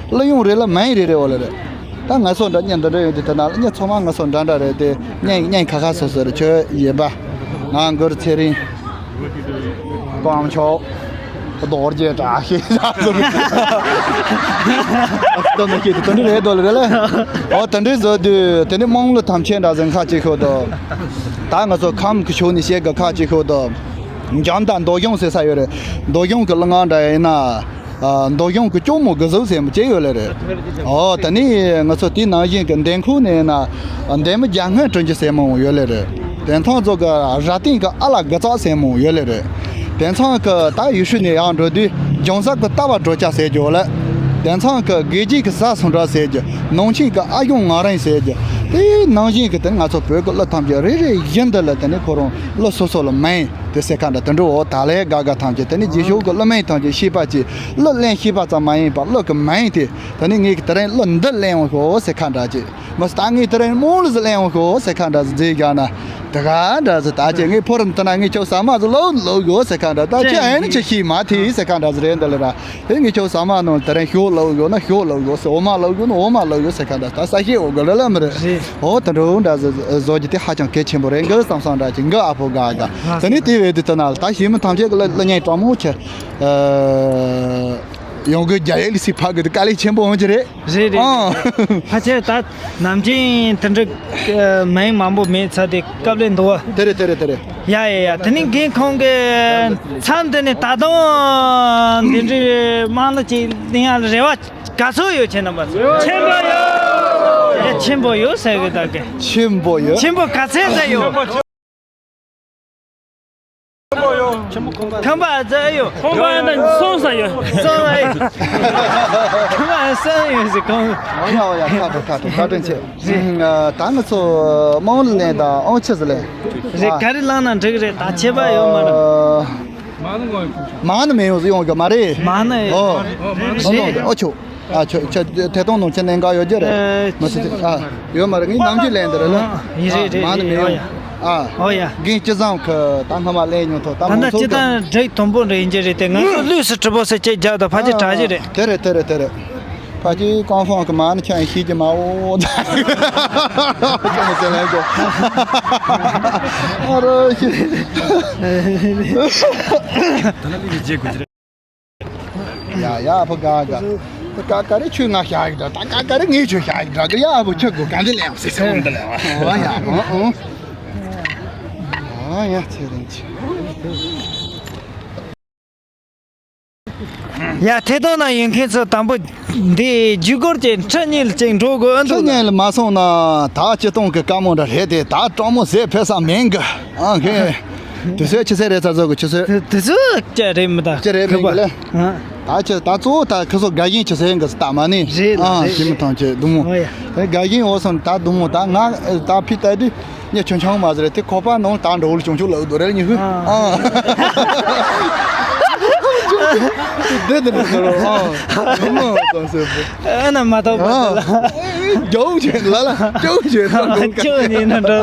གླུ་དབྱངས་རེ་ལ་མིང་རེ་རེ་ཡོད་ལེ་རེད། ད་ང་ཚོ་འདྲ་སྙན་འདི་འདྲ་ཡོད་དུས། དེ་ན་ལ་སྙན་ཚང་མ་ང་ཚོ་འདྲ་འདྲ་རེད་དེ། སྙན་སྙན་ཁ་ཁ་སོ་སོ་རེད། ཁྱོད་ཡིན་པ། ང་མགུར་ཚེ་རིང་། སྐོམ་ཆོག་རྡོ་རྗེ་བཀྲ་ཤིས་ལ་སོགས། ཨ། ད་ནི་ཁྱེད་དེ་འདྲ་རེད་དོ་ལེ་རེད་ལེ། ཨོ། དེ་འདྲ་བཟོ་དུས་དེ་ནི་དམངས་གླུ་ཐམས་ཅད་འདྲ་ཟིན་ཁ་ཅིག་ཤོད་དོ། ད་ང་ཚོ་ཁམས་ཀྱི་ཕྱོགས་ནས་བཤད་གི་ཁ་ཅིག་ཤོད་དོ། འཇམ་དང་མདོ་གཞུང་ཟེར་ས་ཡོད་རེད། མདོ་གཞུང་གི་གླུ་ངག་འདྲ་ཡིན་ན། ཨ། མདོ་གཞུང་གི་སྐྱོར་མོ་དགུ་ཟུག་ཟེར་མོ་ཅིག་ཡོད་ལེ་རེད། ཨོ། ད་ནི་ང་ཚོ་དེ་ནང་བཞིན་གི་འདན་ཁུག་ནས་ན། འདན་མ་རྒྱ་སྔོན་དྲུང་ཆེ་ཟེར་མོ་ཡོད་ལེ་རེད། དེང་སང་ཚོ་གི་ར་སྟེང་གི་ཨ་ལ་དགུ་ཙག་ཟེར་མོ་ཡོད་ལེ་རེད། དེང་སང་གི་ད་ཡུལ་ཤུལ་ནས་ཡར་འགྲོ་དུས་འཇང་ཟག་གི་ལྟ་བ་འགྲོ་ཆ་ཟེར་རྒྱུ་ལེ། དེང་སང་གི་དགེ་རྒྱས་ཀྱི་ས་སུ་འདྲ་ཟེར་རྒྱུ། ནང་ཆེན་གི་ཨ་གཞུང་ང་རང་ཟེར་རྒྱུ། དེ་ནང་བཞིན་གི་དེ་ང་ཚོ་བོད་ཀྱི་གླུ་ཐམས་ཅད་རེ་རེ་བཞིན་དུ་ལ་དེ་ནི་ཁོ་རང་གླུ་སོ་སོ་ལ་མིང་དེ་ཟེར་ཁ་འདྲ་དེ་འགྲོ། འོ། ད་ལས་དགའ་དགའ་ཐམས་ཅད་དེ་ནི་རྗེས་ཕྱོགས་ཀྱི་གླུ་མིང་ཐམས་ཅད་ཤེས་པ་ཅིག་གླུ་ལེན་ཤེས་པ་ཙམ་མ་ཡིན་པར་གླུ་གི་མིང་དེ། ད་ནི་ངས་ཀྱི་དེ་རིང་གླུ་འདི་ལེན་འོང་ཤོག་ཟེར་ཁ་འདྲ་ཅིག་མ་ཟད་ད་ངས་དེ་རིང་དམངས་གླུ་ཟིག་ལེན་འོང་ཤོག་ཟེར་ཁ་འདྲ་ཟིག་མཛད་བཞག་ན། དེ་ག་འདྲ་ཟིག་ད་ཅི་ངས་ཕོ་རིམ་དེ་ན་ངས་ཁྱོད་ཟ་མ་ཟིག་ལོ་ལོ་གོ་ཟེར་ཁ་འདྲ། ད་ཅི་ཨེ་ནི་ཅི་ཤི་མ་ཐི་ཟེར་ཁ་འདྲ་ཟིག་རེད་འདི་ལ་ར། ཨེ། ངས་ཁྱོད་ཟ་མ་ནང་དེ་རིང་ཞོ་ལོ་གོ་ན་ཞོ་ལོ་གོ་ཟེར། འོ་མ་ལོ་གོ་ན་འོ་མ་ལོ་གོ་ཟེར་ཁ་འདྲ། ད་ས་ཤེས་འོ་གོ་ལ་ལ་མི་རེད། རེད། འོ། དེ་འདྲ་འདྲ་ཟིག་བཟོ་རྒྱུ་དེ་ཧ་ཅང་གལ་ཆེན་པོ་རེད་འགི་བསམ་བསམ་འདྲ་ཅིག་འགི། ཨ་ཕོ་དགའ་དགའ། དེ་ནས་དེ་བས་དེ་ལྟ་ན་ད་ཞི་མི་ཐམས་ཅད་ཀྱི་གླུ་གླུ་སྙན་དྲང་མོ་ཆེ། ཨ། ཡོང་གི་རྒྱ་ཡིག་ལི་སི་ཕ་གི་དེ་དཀའ་ལས་ཆེན་པོ་འོང་གི་རེད། རེད་རེད། ཨང་། ཕལ་ཆེར་ད་ནམ་རྒྱུན་དེ་འདྲ་མིང་མང་པོ་མེད་ཚར་དེ་སྐབས་ལས་འདུག་བ། དེ་རེད། དེ་རེད། དེ་རེད། ཡ་ཡ་ཡ། དེ་ནི་རྒན་ཁོང་གི་མཚམས་དེ་ནི་ད་དུང་འདི་འདྲའི་དམངས་གླུ་ཅིག་ལེན་ཡ་ལ་རེ་བ་ག་ཚོད་ཡོད། ཁྱེད་རྣམ་པ་ཚོ། ཆེན་པོ་ཡོད། ཡ། ཆེན་པོ་ཡོད་ཟེར་གི་ད་གི། ཆེན་པོ་ཡོད། ཆེན་པོ་ག་ཚད་ཙམ་ཡོད། ཁམས་པ་ཙམ་ཡོད། ཁམས་པ་ཡང་ན་སོང་ས་ཡོད། སོང་ས་ཡོད། ཁམས་པ་སོང་ཡོད་ཟེར་ཁོང་། ཡ་ཡ། ཁ་དྲོ་ཁ་དྲོ། བཀའ་དྲིན་ཆེ། ཨ། ད་ང་ཚོ་དམངས་གླུ་ལེན་དང་ཨང་ཆི་ཟིག་ལེན། རེད། ག་རེ་བླངས་ན་འགྲིག་རེད། ད་ཁྱད་པར་ཡོད་མ་རེད། ཨ། མང་ནི་མེད་ཡོང་ཡོང་གི་མ་རེད། མང་ནི། ཨོ། རེད། ཨོ་ཆོ། ཨ། ཁྱོད་ཁྱོད་ཐད་གཏོང་ནང་ཁྱེད་གནད་འགག་ཡོད་རྒྱུ་རེད། ཨ། མི་སྲིད། ཨ། ཡོད་མ་རེད། ངས་ནམ་རྒྱུན་ལེན་འདི་རེད་ལ། ཨ། ཡིན། རེད་རེད། མང་ནི་མི་ཡོང་། ཡ། ཨ། ཨོ་ཡ། རྒན་སྐྱིད་བཟང་གི་ད་སྔ་མ་ལེན་མྱོང་ཐོག་ད་ད་མང་ལྟ་ཚོགས་སྤྱི་ཀྱི། དང་འགྲིག་དུམ་བུ་འདྲ་ཡིན་གྱི་རེད་དེ། ང་ཚོ་ལུས་སུ་གྲི་པོ་སེ་ཅེ་རྒྱག་ད་ཕ་ཅི་དྲག་གི་རེད། དེ་རེད། དེ་རེད། དེ་རེད། ཕ་ཅི་ཀོང་ཧྥང་གི་མ་ནི་ཁྱོད་ཤེས་ཀྱི་མ་འོ། ད་ཀྱང་མ་ཟེར་ལན་གོ། ཨ་རོ་ཤི། ད་ནི་ལུས་ཀྱི་རྗེས་གོ་རྒྱུ་རེད། ཡ་ཡ། ཨ་ཕོ་དགའ་དགའ། ད་ཀ་ཀ་རེ་ཁྱོད་ང་ཤ་ཡིག་འདྲ། ད་ཀ་ཀ་རེ་ངས་ཁྱོད་ཤ་ཡིག་འདྲ་གི། ཡ། ཨ་ཕོ་ཁྱོད་གོ་ག་འདི་ལེན་ཟེར་ཟེར་འོང་འདི་ལེན། ཨོ་ཡ། ཨོ་ཨོ། ཨོ་ཡ། ཚེ་རིང་ཆེ། ཡ། ཐད་གཏོང་ནང་ཡོད་མཁན་ཚོ་དང་པོ་འདི་བརྒྱུད་སྐུར་གྱི་ཁྲི་གཉིས་ལ་ཅིག་འགྲོ་དགོས། ཨ། ཁྲི་འདུག་གཉིས་ལ་མ་སོང་ན་ད་སྤྱི་གཏོང་གི་བཀའ་མོལ་འདྲ་རེད་དེ། ད་དྲང་མོ་ཟས་ཕེ་ས་མེད་གི། ཨང་། ཧེ། དུས་ཚོད་ཆུ་ཚོད་རེ་ཚ་ཚོད་གི་ཆུ་ཚོད། དུས་ཚོད་ཅི་རེད་མི་ད། ཅི་རེད་མི་གི་ལེ། ཨ། ད་ཆུ་ད་གཙོ་བོ་ད་ཁི་སོ་དགའ་ཞེན་ཆུ་ཚོད་གི་ད་མ་ནི། རེད་ལ། ཨ། རེད། ཞི་མི་ཐང་ཆེ་དུ་མོ། ཨོ་ཡ། དགའ་ཞེན་འོ་སོང་ད་དུ་མོ། ད་ང་ད་ཕི་ད་དུ་ཉེ་ཆུང་ཆུང་མ་ཟེར་དེ་ཁོ་པ་ནང་ད་འགྲོ་བོ་ལ་ཆུང་ཆུང་ལ་འུ་དོ་རེ་ཉི་ཧུ། ཨ། ཨ། དེ་དེ་ནི་ཟེར་རོ། ཨ། དུ་མོ་ཙམ་ཟེར་བོ། ཨ་ན་མ་ཐོག་པ་ལ། རྒྱའུ་ཆེ་ལ་ལ་རྒྱའུ་ཆེ་ལ་ལ་ཁྱོད་ཉིད་ན་འགྲོ།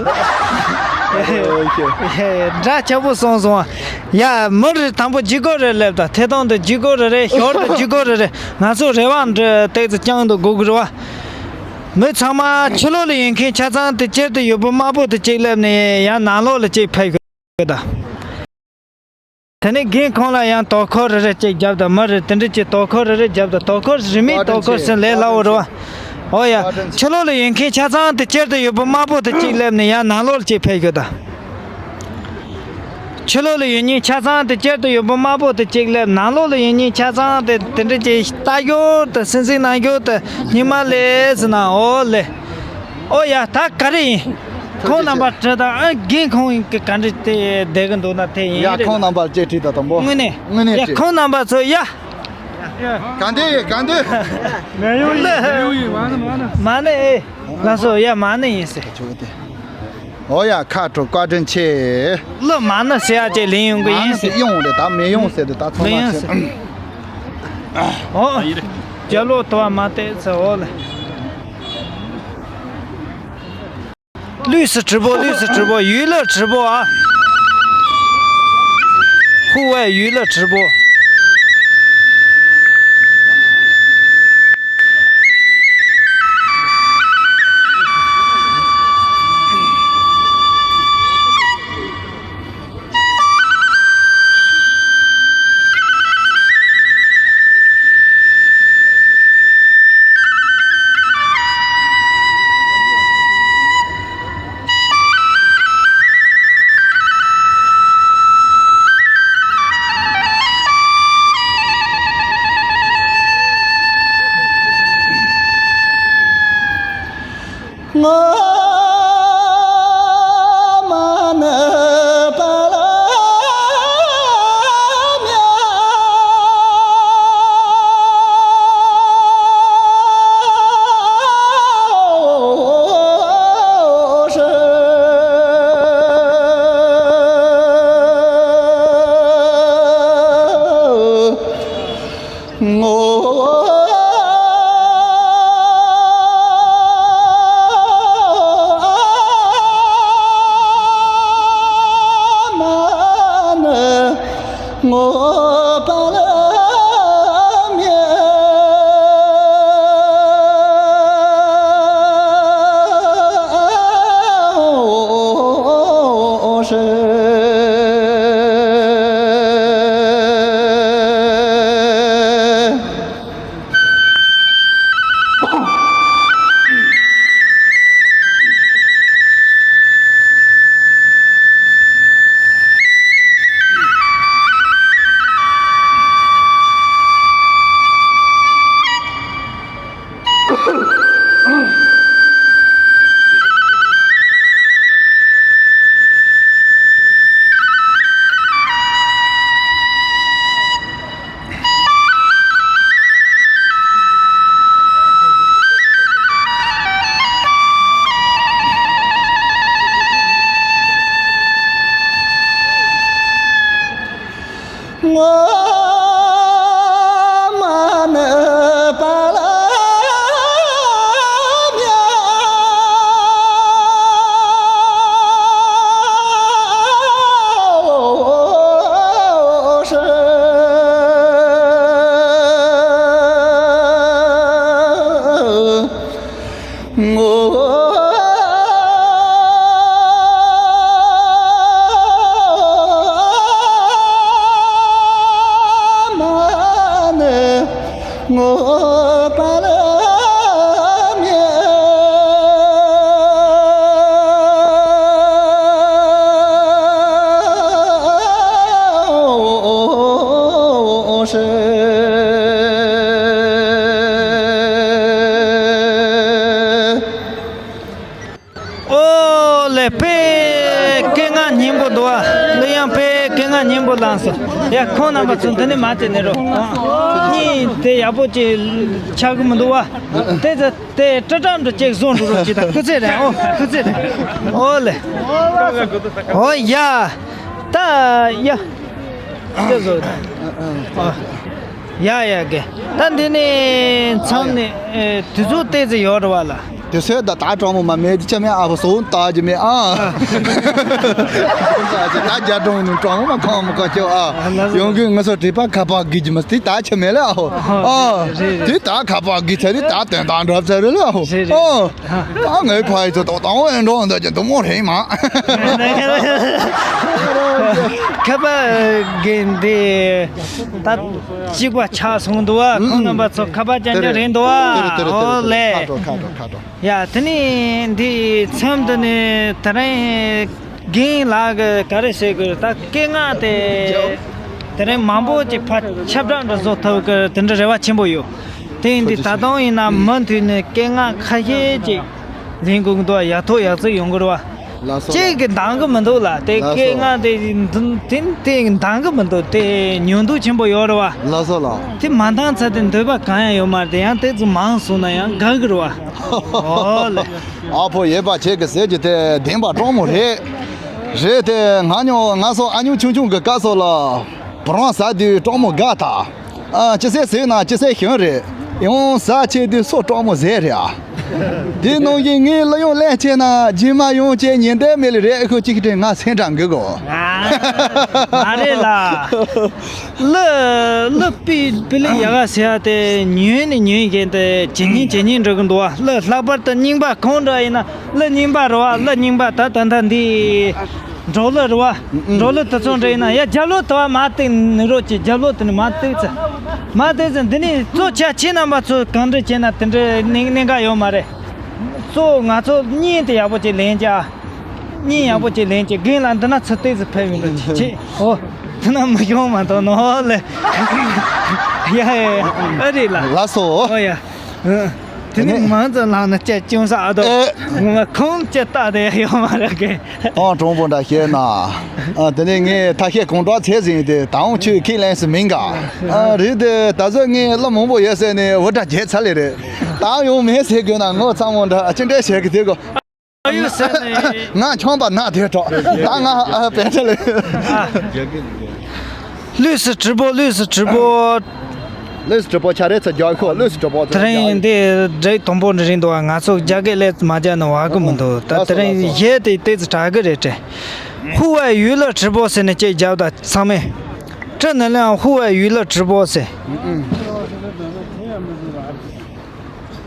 འདྲ་ཆགས་པོ་སོང་སོང་། ཡ། མི་རེ་དང་པོ་བརྒྱུད་སྐུར་རེ་སླེབས་དང་། ཐད་གཏོང་དུ་བརྒྱུད་སྐུར་རེ་རེད། ཞོར་དུ་བརྒྱུད་སྐུར་རེ་རེད། ང་ཚོ་རེ་བ་འདི་ཏོག་ཙམ་བསྐྱང་དུ་དགོས་ཀྱི་རེད་བ། མི་ཚང་མ་ཕྱི་ལོགས་ལ་ཡོད་མཁན་ཆ་ཚང་དེ་སྤྱིར་དུ་ཡོད་པོ་དམར་པོ་དེ་གཅིག་སླེབས་ནས་ཡང་ནང་ལོགས་ལ་གཅིག་ཕེབས་དགོས་དང་། དེ་ནས་རྒན་ཁོང་ལ་ཡང་དོ་ཁུར་རེ་རེ་ཅིག་རྒྱབ་དང་། མི་རེ་དེ་འདྲ་ཅིག་དོ་ཁུར་རེ་རེ་རྒྱབ་དང་། དོ་ཁུར་རིན་མེད་དོ་ཁུར་ཟེར་ལས་སླ་བོ་རེད་བ། ཨོ་ཡ། ཕྱི་ལོགས་ལ་ཡོད་མཁན་ཆ་ཚང་དེ་སྤྱིར་དུ་ཡོད་པ་དམར་པོ་དེ་གཅིག་སླེབས་ནས་ཡང་ནང་ལོགས་ལ་ཅིག་ཕེབས་ཤོག་དང་། ཕྱི་ལོགས་ལ་ཡོད་མཁན་ཆ་ཚང་དེ་སྤྱིར་དུ་ཡོད་པ་དམར་པོ་དེ་གཅིག་སླེབས། ནང་ལོགས་ལ་ཡོད་མཁན་ཆ་ཚང་དེ་དེ་འདྲ་ཅིག་ལྟ་ཤོག་དང་། སེམས་གསོ་གནང་ཤོག་དང་། སྙིང་མ་ལས་ཟེར་ན། ཨོ་ལེ། ཨོ་ཡ། ད་ག་རེ་ཡིན། ཁོང་རྣམ་པ་ཁྲིད་དང་། ཨ། རྒན་ཁོང་གི་ག་འདྲ་དེ་བསྡད་གི་འདུག་ན་དེ་ཡིན། ཡ། རེད་ཁོང་རྣམ་པར་ཅིག་ཁྲིད་དང་། དང་པོ་དངོས་གནས། དངོས་གནས་ཡ། ཁོང་རྣམ་པ་ཚོ་ཡ། ག་འདྲ་ཡིན། ག་འདྲ། མེ་ཡོང་ཡིན། མེ་ཡོང་ཡིན། མ་ནི། མ་ནི། མ་ནི། ཨེ། ལགས་སོ། ཡ། མ་ནི་ཡིན་ཟེར། ཆོག་དེ། ཨོ་ཡ། ཁ་དྲོ། བཀའ་དྲིན་ཆེ། ལོ། མ་ནི་ཟེར་ཡ་ཅིག་ལེན་ཡོང་གི་ཡིན་ཟེར། མ་ནི་ཡོང་རེད། ད་མེ་ཡོང་ཟེར་དུས་ད་ཚང་མ་མེ་ཡོང་ཟེར། ཨོ། རྒྱབ་ལོགས་དུ་བ་མ་བལྟས་ཟེར། ཨོ་ལེ། 绿色直播，绿色直播，娱乐直播啊！户外娱乐直播。ཨོ་ལེ། དཔེ་སྐད་ངག་སྙན་པོ་འདུག་བ། གླུ་དབྱངས་དཔེ་སྐད་ངག་སྙན་པོ་བླངས་སོང་། ཡ། ཁོང་རྣམ་པ་ཚོ་འདི་ནས་མ་བྱས་ནས་རོ། གཉིད་དེ་ཡག་པོ་ཅིག་ཆགས་ཀྱི་མི་འདུག་བ། དེ་ཚོ་དེ་ཀྲ་ཀྲ་འདྲ་ཅིག་བཟོ་འགྲོ་རོགས་གྱིས་དང་། སྐུ་ཚེ་རིང་། ཨོ། སྐུ་ཚེ་རིང་། ཨོ་ལེ། ཨོ་ཡ། ད་ཡ། དེ་བཟོ། ཨོ། ཡ་ཡ། གེ། ད་འདི་ནས་མཚམས་ནས་ཨེ། དུས་ཚོད་ཏོག་ཙམ་ཡོད་རེད་བ་ལ། དེ་ཚོས་ད་ད་གྲོགས་མོ་མ་མེད་ཅི་མེད་ཨ་ཕོ་སོ་ད་ཅི་མེད་ཨ། ད་རྒྱ་གྲོང་ནས་གྲོགས་མོ་མ་ཁོང་མ་ཁོ་ཁྱོད་ཨ། ཡོང་གི་ང་ཚོ་དྲེག་པ་ཁ་པར་གི་ཅི་མ་དེ་ད་ཆི་མེད་ལ་ཨ་ཧོ། ཨ་དེ་ད་ཁ་པར་གི་ཚ་རེད་ད་དོན་དང་འགྲོ་ཚ་རེད་ལ་ཨ་ཧོ། ཨ་ད་ངའི་ཕ་ཡི་ཚོ་ཏོག་ཏང་བའི་འགྲོ་འདོད་ཀྱི་འདུག་མོ་རེད་མ། ཁ་པར་གི་འདི་ད་གཅིག་པ་ཆགས་སོང་འདུག་ཨ། ཁོང་རྣམ་པ་ཚོ་ཁ་པར་ཅན་ཅན་རེད་འདུག་ཨ། ཨོ་ལེ། ཁ་དྲོ་ཁ་དྲོ་ཁ་དྲོ། ཡ་དེ་ནས་འདི་མཚམས་འདི་ནས་དེ་རིང་རྒན་ལགས་ཀྱིས་ག་རེ་ཟེར་དགོས་རེད། ད་སྐད་ངག་དེ་དེ་རིང་མང་པོ་ཅིག་ཕར་ཁྱབ་བསྒྲགས་འདྲ་བཟོ་ཐུབ་ཀྱི་དེ་འདྲ་རེ་བ་ཆེན་པོ་ཡོད། དེ་ཡིན་དུས་ད་དུང་ཡིན་ན་མུ་མཐུད་ནས་སྐད་ངག་ཁ་ཤས་ཅིག་ལེན་དགོས་ཀྱི་འདུག་ཡག་ཐོག་ཡག་བརྩེགས་ཡོང་གི་རེད་བ། ལགས་སོ། གཅིག་གིས་འདང་གི་མི་འདུག་ལ་དེ་ལགས་སོ། སྐད་ངག་དེ་དེ་དེ་འདང་གི་མི་འདུག་དེ་ཉུང་འདུག་ཆེན་པོ་ཡོད་རེད་བ། ལགས་སོ་ལགས། དེ་མ་འདང་ཚར་དེ་འདོད་པ་གང་ཡང་ཡོད་མ་རེད། དེ་ཡང་དེ་ཚོ་མང་སོང་ན་ཡང་དགའ་གི་རེད་བ། ཨོ་ལེ། ཨ་ཕོ་ཡོད་པ་ཁྱེད་ཀྱི་ཟེར་གྱི་དེ་བདེན་པ་སྤྲང་མོ་རེད། རེད་དེ་ང་ཉོ་ང་སོ་ཨ་ཉུ་ཆུང་ཆུང་གི་སྐབས་སོ་ལ་བུ་རང་ཟ་དུས་སྤྲང་མོ་དགའ་ད། ཨ་ཅི་ཟེར་ཟེར་ན་ཅི་ཟེར་ཞིམ་རེད། ཡང་ཟ་ཆེ་དུས་སོ་སྤྲང་མོ་ཟེར་རེད་ཨ། དེ་ནང་བཞིན་ངའི་གླུ་དབྱངས་ལེན་ཆེ་ན་རྗེས་མ་ཡོང་ཆེ་ཉིན་དེ་མེད་ལ་རེད་ཁོ་གཅིག་དྲན་ང་སེམས་དྲང་གི་གོ། མ་རེད་ལ། གླུ་གླུ་པི་པི་ལི་ཡ་ག་ཟེར་ཡ་དེ་ཉུང་ནས་ཉུང་བཞིན་དུ་ཇེ་ཉུང་ཇེ་ཉུང་འགྲོ་གི་འདུག་བ། གླུ་ལྷག་པར་དུ་རྙིང་པ་གང་འདྲ་ཡིན་ན་གླུ་རྙིང་པ་རེད་བ། གླུ་རྙིང་པ་ད་ད་ད་འདི་འབྲོག་གླུ་རེད་བ། འབྲོག་གླུ་དེ་ཚོ་འདྲ་ཡིན་ན་ཡ་རྒྱབ་ལོགས་དུ་བ་མ་བཏེག་ནི་རོགས་ཀྱི་རྒྱབ་ལོགས་དེ་ནི་མ་བཏེག་ཚེ་མ་བཏེག་ཚེ་འདི་ནི་གཙོ་ཆ་ཁྱེད་རྣམ་པ་ཚོ་གང་འདྲ་བྱས་ན་དེ་འདྲ་གནད་གནད་འགག་ཡོད་མ་རེད། གཙོ་ང་ཚོ་བརྙན་དེ་ཡག་པོ་ཅིག་ལེན་ཅིག་ཨ། བརྙན་ཡག་པོ་ཅིག་ལེན་ཅིག་རྒན་ལགས་འདི་ན་ཚུར་བལྟས་ཚེ་ཕེབས་ཡོང་གི་ཅིག་ཅིག་ཨོ། དེ་ན་མི་ཤོང་མ་གཏོགས་ནོ་ལེ། ཡ་ཡ་ཡ་ཨ་རེད་ལ། ལགས་སོ། ཨོ་ཡ། དེ་ནི་མང་ཙམ་ལངས་ན་ཅེ་ཅུང་ས་ཨ་དོ། ཨེ། ངོ་མ་ཁོང་ཅེ་ལྟ་དེ་ཡོད་མ་རེད་གི། ཨང་གྲོང་པོ་འདྲ་བཤད་ན། ཨ་དེ་ནི་ངས་ཐ་ཤལ་གང་དྲག་བྱས་ཟིན་ཏེ་ད་འོང་ཆོས་ཁས་ལེན་སུ་མིན་ག་ཨ་རེད་དེ་ད་གཟོད་ངས་གླུ་མང་པོ་ཡོད་ཟེར་ནས་འུར་སྒྲ་བརྒྱབ་ཚར་ལེ་རེད། ད་ཡོང་མེད་ཟེར་དགོས་ན་ངོ་ཚ་མོ་འདྲ་ཅི་འདྲ་བྱེད་གི་དེ་གོ། ཨ་ཡོད་ཟེར་ནས། ང་ཆང་པ་ན་དེ་གྲོགས་ད་ང་ཨ་བེ་ཆ་ལེ། ལུས་སུ་གྲི་པོ་ལུས་སུ་གྲི་པོ། ལུས་སུ་གྲི་པོ་ཆ་རེ་ཚ་རྒྱག་ཤོག་ལུས་སུ་གྲི་པོ་ཚ་དེ་རིང་རྒྱག་འདི་འདྲའི་དང་པོ་འདྲ་རིང་འདུག་ང་ཚོ་རྒྱ་སྐད་ལས་མ་རྒྱག་ན་བ་གི་མི་འདུག་ད་དེ་རིང་གཞས་དེ་ཏོག་ཙམ་དྲག་གི་རེད་དྲན། ཧུ་ཝེ་ཡུས་ལི་གྲི་པོ་ཟེར་ནས་ཅིག་རྒྱབ་ད་ཚང་མས། ཀྲི་ནི་ལིང་ཧུ་ཝེ་ཡུས་ལི་གྲི་པོ་ཟེར།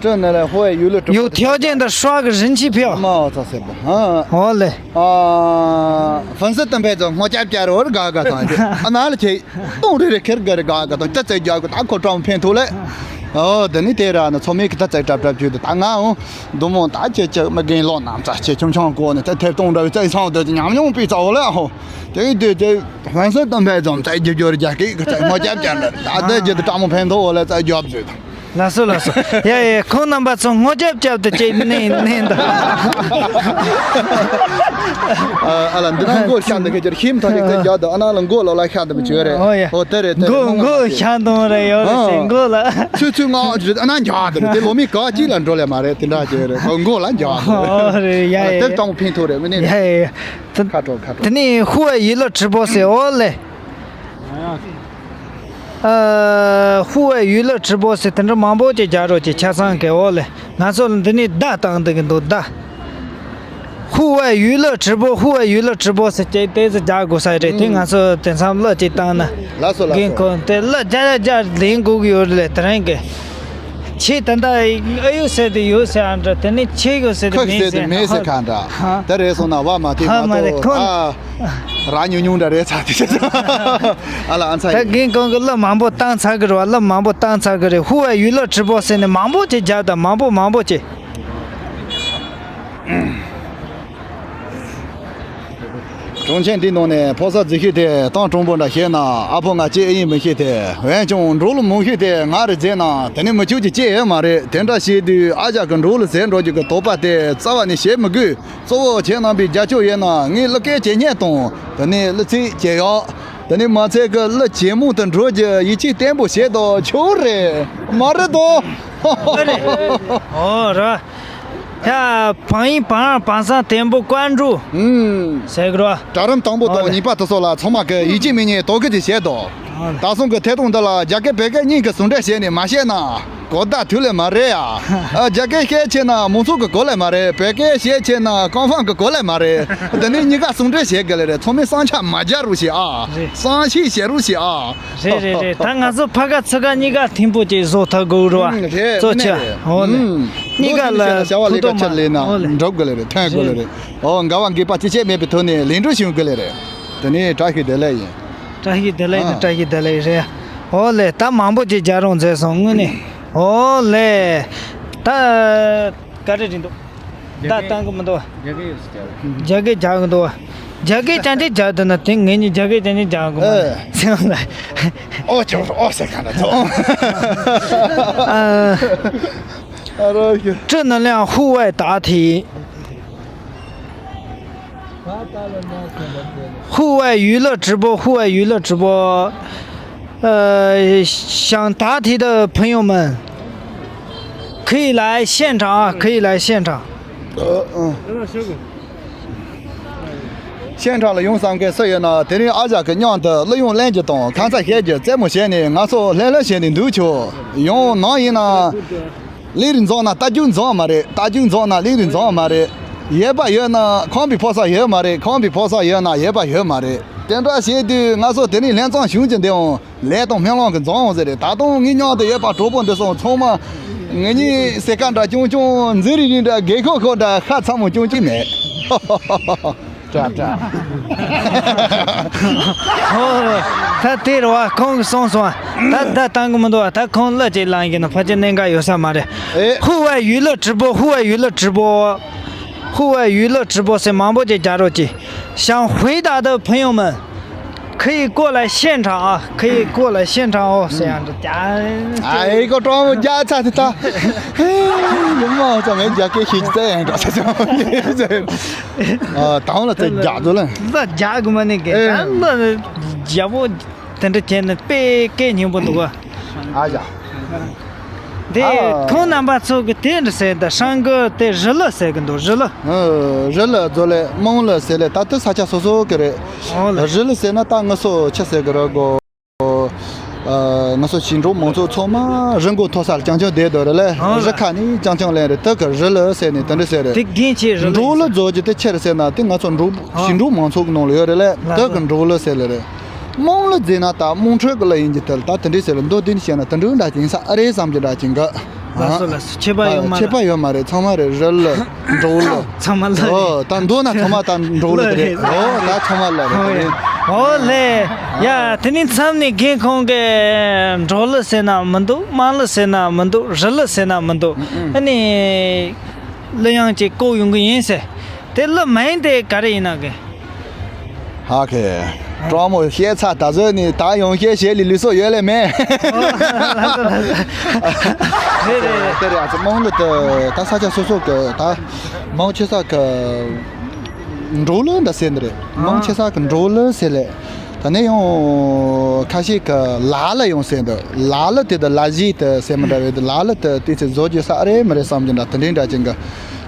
这呢嘞，后来有了之后，有条件的刷个人气票。 嘛，我操，是不？啊， 好嘞。 啊，粉丝等待着，我家家我嘎嘎上去，啊，哪里去？东这里开个嘎嘎东，这这家个大口装骗头嘞。哦，等你带着呢，聪明给他再找找去的，打俺哦，都莫打这这没给老男子，这穷穷过呢，这太东这再上的，娘娘被找了吼。对对对，粉丝等待着，再就就人家给个再我家家的，打这就这张骗头了，再叫不住的。 ལགས་སོ་ལགས་སོ། ཡ་ཡ་ཁོང་རྣམ་པ་ཚོ་སྔོ་རྒྱབ་རྒྱབ་ཏུ་ཅིག་ནས་ནས་འདུག་ཨ་ཨ་ལ་འདི་ནང་མགོ་ཤ་འདི་ག་ཅིག་ཤིམ་ཐང་ནས་ཀ་རྒྱག་འདུག་ཨ་ནང་ལ་མགོ་ལོག་ལ་ཤ་འདི་མི་བྱོས་རེད། ཨོ་ཡ། ཨོ་དེ་རེད་དེ་རེད། མགོ་མགོ་ཤ་འདོང་རེད་ཡོད་རེད་ཟེར་མགོ་ལ། ཚུལ་ཚུལ་ང་ཨ་ནང་རྒྱག་འདི་རེད་དེ་ལོ་མི་ག་ཅིག་ལ་འགྲོ་ལས་མ་རེད་དེ་འདྲ་ཅིག་རེད་ཨོ་མགོ་ལ་རྒྱག་འདི་རེད། ཨོ་རེད་ཡ་ཡ། དེ་ཡ་སྟོང་ཕན་ཐོགས་རེད་མི་ནི་ཡ་ཡ་ཡ། ཁ་དྲོ་ཁ་དྲོ། དེ་ནས་ཧུ་ཝེ་ཡུས་ལི་གྲི་པོ་ཟེར་ཨོ་ལེ། ཨ། ཧུ་ཝེ་ཡུས་ལི་གྲི་པོ་ཟེར་དེ་འདྲ་མང་པོ་ཅིག་རྒྱག་རོགས་ཀྱི་ཆ་ཚང་གི་འོག་ལས་ང་ཚོ་ལ་འདི་ནས་བརྡ་བཏང་འདུག་གི་འདུག་བརྡ། ཧུ་ཝེ་ཡུས་ལི་གྲི་པོ་ཧུ་ཝེ་ཡུས་ལི་གྲི་པོ་ཟེར་ཅིག་དེ་ཚོ་རྒྱག་དགོས་ས་རེད་དེ་ང་ཚོ་དེ་མཚམས་གླུ་ཅིག་བཏང་ན། ལགས་སོ་ལགས་སོ། རྒན་ཁོང་དེ་གླུ་རྒྱག་རྒྱག་རྒྱག་ལེན་དགོས་ཀྱི་ཡོད་རེད་དེ་རིང་གི། ཁྱེད་ད་ལྟ་ཨ་ཡུ་ཟེར་དེ་ཡོད་ཟེར་ཨ་འདྲ་དེ་ནས་ཁྱེད་ཡོད་ཟེར་དེ་ཁ་མེད་ཟེར་ཟེར་དེ་མེད་ཟེར་ག་འདྲ། ཧ། དེ་རེད་སོང་ན་བ་མ་དེ་ཧ་མ་མ་རེད་གཏོགས་ཁོང་ཨ། ར་ཉུང་ཉུང་འདྲ་རེད་ཚ་དེ་ཨ་ལ་ཨ་ཚ་ད་ཡིན། རྒན་ཁོང་གི་གླུ་མང་པོ་བཏང་ཚར་གི་རེད་བ། གླུ་མང་པོ་བཏང་ཚར་གི་རེད། ཧུ་ཝེ་ཡུས་ལི་གྲི་པོ་ཟེར་ནས་མང་པོ་ཅིག་རྒྱག་དང་མང་པོ་མང་པོ་ཅིག་གྲོང་ཆེན་འདི་ནང་ནས་ཕོ་གསར་རྫིག་ཤོས་དེ་ཏང་ཀྲུང་པོ་འདྲ་བཤད་ན་ཨ་ཕོ་ང་ཅི་ཨེ་ཡིན་མི་ཤེས་ཏེ་འོན་ཀྱང་འབྲོག་གླུ་མང་ཤོས་དེ་ང་རེ་རྫས་ན་དེ་ནི་མི་ཆོག་ཅིག་ཅི་ཡོད་མ་རེད། དེ་འདྲ་བཤད་དུས་ཨ་ཅག་གི་འབྲོག་གླུ་ཟེར་འགྲོ་རྒྱུ་གི་དོགས་པ་དེ་རྩ་བ་ནས་བྱེད་མི་དགོས། གཙོ་བོ་ཁྱེད་རྣམ་པས་རྒྱབ་སྐྱོར་ཡོད་ན་ངས་གླུ་སྐད་ཇེ་སྙན་དང་དེ་ནས་གླུ་ཚིག་ཇེ་ཡག་དེ་ནས་མ་ཚད་ཀྱི་གླུ་ཇེ་མང་དུ་འགྲོ་རྒྱུ་ཡིད་ཆེས་བརྟན་པོ་བྱེད་དོ་ཆོག་རེད་མ་རེད་དོ། ཨོ་ར། ཡ། བང་ཡིན་བང་བང་སང་བརྟན་པོ་ཀོན་འགྲོ། ཨུམ། ཟེར་གི་རོ། གྲལ་རིམ་དང་པོ་དང་གཉིས་པ་དེ་ཚོ་ལ་ཚང་མ་གི་ཡིད་ཆེས་མི་ཉན་དོ་གི་ཅིག་བྱེད་དོ། ད་སོང་གི་ཐད་གཏོང་འདི་ལ་རྒྱ་སྐད་བོད་སྐད་གཉིས་ཀྱི་ཟུང་འབྲེལ་བྱས་ནས་མ་བཤད་ན། གོ་བརྡ་ཐུག་ལེ་མ་རེད་ཡ། ཨ། རྒྱ་སྐད་བཤད་ཆེ་ན་མང་ཚོགས་ཀྱི་གོ་ལེ་མ་རེད། བོད་སྐད་བཤད་ཆེ་ན་ཀོང་ཧྥང་གི་གོ་ལེ་མ་རེད། དེ་ནས་གཉིས་ཀ་ཟུང་འབྲེལ་བྱེད་དགོས་ལེ་རེད། ཚང་མས་བསམ་འཆར་མ་རྒྱག་རོགས་བྱེད་ཨ། རེད། བསམ་ཤེས་བྱེད་རོགས་བྱེད་ཨ། རེད་རེད་རེད། ད་ང་ཚོ་ཕ་ག་ཚུ་ག་གཉིས་ཀ་ཐིམ་ཕུག་ཅིག་བཟོ་ཐུབ་དགོས་རེད་བ། ཨུམ། རེད། གཙོ་ཆེ། ཨོ་ལེ། ཨུམ། གཉིས་ཀ་ལ་བྱ་བ་ལས་ཀ་ཆེ་ལས་ན་འགྲུབ་དགོས་ལེ་རེད། ཐོན་དགོས་ལེ་རེད། ཨོ། འགལ་བ་འགལ་བ་ཅི་བྱེད་མེད་པའི་ཐོག་ནས་ལས་འགྲོ་བྱུང་དགོས་ལེ་རེད། དེ་ནས་བཀྲ་ཤིས་བདེ་ལེགས་ཡིན། བཀྲ་ཤིས་བདེ་ལེགས་ནི། ཨ། བཀྲ་ཤིས་བདེ་ལེགས་རེད། ཨོ་ལེ། ད་མང་པོ་ཅིག་རྒྱག་རོགས་མཛད་སོང་དངོས་གནས། ཨོ་ལེ། ད་ག་རེ་རེད་འདུག་ད་བཏང་གི་མི་འདུག་རྒྱ་སྐད་ཡོད་སུ་རྒྱག་རྒྱ་སྐད་རྒྱག་གི་འདུག་རྒྱ་སྐད་ཅན་དེ་རྒྱག་འདུག་ན་དེ་ངེད་གཉིས་རྒྱ་སྐད་ཅན་དེ་རྒྱག་གི་མ་རེད། ཨོ་ཅོ་ཨོ་ཟེར་ག་ན་ཚོ། ཨ་རོ་ཁྱོད། 正能量户外答题。户外娱乐直播，户外娱乐直播，呃，想答题的朋友们，可以来现场啊，可以来现场。 ཤན་ཁྲག་ལ་ཡོང་བསམ་མཁན་སུ་ཡོད་ན། དེ་རིང་ཨ་ཅག་གི་མཉམ་དུ་གླུ་དབྱངས་ལེན་རྒྱུ་དང་ཁ་ཚ་བྱེད་རྒྱུ་རྩེད་མོ་བྱས་ནས་ང་ཚོ་ལྷན་ལྷན་བྱས་ནས་འདུག་ཆོག་ཡང་ནང་ཡིན་ན། ལས་རིགས་འཛོམས་ན་རྟ་རྒྱུག་འཛོམས་མ་རེད། རྟ་རྒྱུག་འཛོམས་ན་ལས་རིགས་འཛོམས་མ་རེད། ཡོད་པ་ཡོད་ན་ཁང་པའི་ཕོ་གསར་ཡོད་མ་རེད། ཁང་པའི་ཕོ་གསར་ཡོད་ན་ཡོད་པ་ཡོད་མ་རེད། དེ་འདྲ་བྱས་དུས་ང་ཚོ་དེ་རིང་ལྷན་འཛོམས་བྱུང་རྒྱུ་འདི་འོང་། ལས་དང་སྨོན་ལམ་གྱི་འཛོམས་འོང་ཟེར་རེད། ད་དུང་ངའི་མཉམ་དུ་ཡོད་པ་གྲོགས་པོ་འདི་སོང་ཚང་མ། ངེད་གཉིས་སེ་ཀ་འདྲ་ཅུང་ཅུང་། འཛིན་རིག་རིག་འདྲ། རྒས་ཁོག་ཁོག་འདྲ། ཤ་ཚ་མོ་ཅུང་ཅིག་མེད། ཏྲ་ཏྲ། ཨོ། ད་དེ་རེད་བ། ཁོང་གིས་གསུངས་སོང་། ད་ད་བཏང་གི་མི་འདུག་བ། ད་ཁོང་གླུ་ཅིག་བླངས་ཡིན་ན་ཕལ་ཆེར་གནད་འགག་ཡོད་ས་མ་རེད། ཨེ། 户外娱乐直播，户外娱乐直播，户外娱乐直播 ཟེར་མང་པོ་ཅིག་རྒྱག་རོགས་གྱིས། 想回答的朋友们， 可以过来现场啊，可以过来现场哦，这样子。 ཨ་ཧེ། ཁོ་ཀྲོང་མོ་རྒྱག་ཚར་དེ་ད། ཧེ། ཡུམ་མ་ཚོ་ངས་རྒྱ་སྐད་ཤེས་ཀྱི་ཙེ་ཡང་འགྲོ་ས་ཚོ། ཨ། དང་ལ་ཙེ་རྒྱག་འདུག་ལ། ལ་རྒྱག་གི་མ་ནི་གི། ཨེ། ད་ལ་རྒྱག་པོ་དེ་འདྲ་བྱས་ནས་དཔེ་སྐད་སྙན་པོ་འདུག་ག་ཨ་ཡ། དེ། ཨ། ཁོང་རྣམ་པ་ཚོ་གི་དེ་འདྲ་ཟེར། ད་ཧྲང་གི་དེ་རི་ལི་ཟེར་གི་འདུག་རི་ལི། ཨ། རི་ལི་ཟེར་ལེ། མོང་ལི་ཟེར་ལེ། ད་དེ་ས་ཆ་སོ་སོ་གི་རེད། ཨོ་ལེ། རི་ལི་ཟེར་ན་ད་ང་ཚོ་ཆི་ཟེར་གི་རེད་གོ། ཨ། ང་ཚོ་ཞིང་འབྲོག་མང་ཚོགས་ཚང་མ་རི་མགོ་མཐོ་ས་ལ་རྐྱང་རྐྱང་བསྡད་འདུག་རེད་ལེ། ཨོ་ལེ། རི་ཁ་ནས་རྐྱང་རྐྱང་ལེན་རེད། དེ་གི་རི་ལི་ཟེར་ནས་དེ་འདྲ་ཟེར་རེད། དེ་རྒན་ཆེ་རི་ལི། འབྲོག་ལི་རྫོགས་ཀྱི་དེ་ཆི་རེད་ཟེར་ན། དེ་ང་ཚོ་འབྲོག་ཨོ། ཞིང་འབྲོག་མང་ཚོགས་ཀྱི་ནང་ལ་ཡོད་རེད་ལེ། ལ་དེ་གི་འབྲོག་ལི་ཟེར་ལེ་རེད། མོང་ལི་ཟེར་ན་ད་དམངས་ཁྲོད་ཀྱི་ལི་ཡིན་གྱི། དེ་ལ་ད་དེ་འདྲའི་ཟེར་ལེ། མདོ་དོན་བཤད་ན་དེ་འདྲ་འདྲ་ཅིག་ཡིན་ས་ཨ་རེད་བསམ་གྱི་འདྲ་ཅིག་གི། ལགས་སོ་ལགས་སོ། ཁྱད་པར་ཡོད་མ་རེད། ཁྱད་པར་ཡོད་མ་རེད། ཚང་མ་རེད། རི་ལི། འབྲོག་ལི། ཚང་མ་ལི་རེད། ཨོ། ད་མདོར་ན་ཚང་མ་ད་འབྲོག་ལི་རེད། ལི་རེད། ཨོ། ད་ཚང་མ་ལི་རེད། ཨོ་ལེ། ཡ། དེ་ནི་མཚམས་ནས་རྒན་ཁོང་གིས་འབྲོག་ལི་ཟེར་ན་མི་འདུག་དམངས་ལི་ཟེར་ན་མི་འདུག་རི་ལི་ཟེར་ན་མི་འདུག་ཨ་ནི་གླུ་དབྱངས་ཅིག་བཀོད་ཡོང་གི་ཡིན་ཟེར། དེ་གླུ་མིང་དེ་ག་རེ་ཡིན་ན་གི། ཧ་ཁེ། ཀྲོང་མོ་བཤད་ཚར། ད་གཟོད་ནི་ད་ཡང་བཤད་བཤད་ལས་ལུས་སྲོག་ཡོད་ལེ་མེད། རེད་རེད་རེད། དེ་རེད། ཨ་ཙི་མང་ལ་དེ་ད་ས་ཆ་སོ་སོ་གི་ད་མང་ཆེ་ས་གི་འབྲོག་ལི་འདྲ་ཟེར་འདི་རེད། མང་ཆེ་ས་གི་འབྲོག་ལི་ཟེར་ལེ། ད་ནས་ཡང་ཁ་ཤས་གི་ལ་ལི་ཡང་ཟེར་འདི། ལ་ལི་དེ་ད་ལ་གཞས་དེ་ཟེར་མི་འདྲ་བས། དེ་ལ་ལི་དེ་དེ་ཚེ་བཟོ་རྒྱུ་ས་རེད་མི་རེད་བསམ་གྱི་འདྲ། དེ་འདྲའི་འདྲ་ཅིག་གི།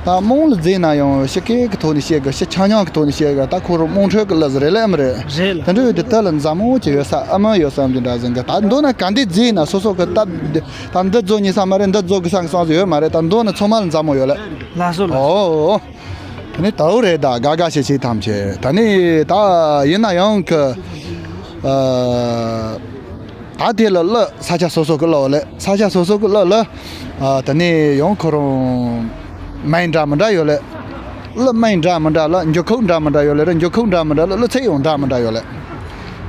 ད་མང་ལ་ཟེར་ན་ཡང་ཕྱི་སྐད་ཀྱི་ཐོག་ནས་བཤད་དགོས། ཕྱི་ཆ་མཉམ་གྱི་ཐོག་ནས་བཤད་དགོས། ད་ཁོ་རང་དམངས་ཁྲོད་ཀྱི་གླུ་ཟིག་རེད་ལེ་མི་རེད། རེད་ལ། དེ་འདྲ་ཡོད་དུས་དེ་ལ་མཛའ་མོ་ཅིག་ཡོད་ས་ཨ་མ་ཡོད་བསམ་གྱི་འདྲ་ཟིག་གི། ད་མདོར་ན་ག་འདི་ཟེར་ན་སོ་སོ་གི་ད་ད་འདི་བཟོ་ཉན་ས་མ་རེད། འདི་བཟོ་དགོས་ས་གི་སོང་ཟིག་ཡོད་མ་རེད། ད་མདོར་ན་ཚང་མ་ལ་མཛའ་མོ་ཡོད་ལེ། ལགས་སོ་ལགས་སོ། ཨོ། དེ་ནི་དག་རེད། ད་དགའ་དགའ་ཤེས་ཤེས་ཐམས་ཅད། ད་ནི་ད་ཡིན་ན་ཡང་གི། ཨ། ད་དེ་ལ་གླུ་ས་ཆ་སོ་སོ་གི་གླུ་ལེ། ས་ཆ་སོ་སོ་གི་གླུ་ལ། ཨ། དེ་ནས་ཡང་ཁོ་རང་མིང་འདྲ་མི་འདྲ་ཡོད་ལེ། གླུ་མིང་འདྲ་མི་འདྲ་ལ་འགྱུར་ཁུག་འདྲ་མི་འདྲ་ཡོད་ལེ་རེད། འགྱུར་ཁུག་འདྲ་མི་འདྲ་ལ་གླུ་ཚིག་ཡང་འདྲ་མི་འདྲ་ཡོད་ལེ།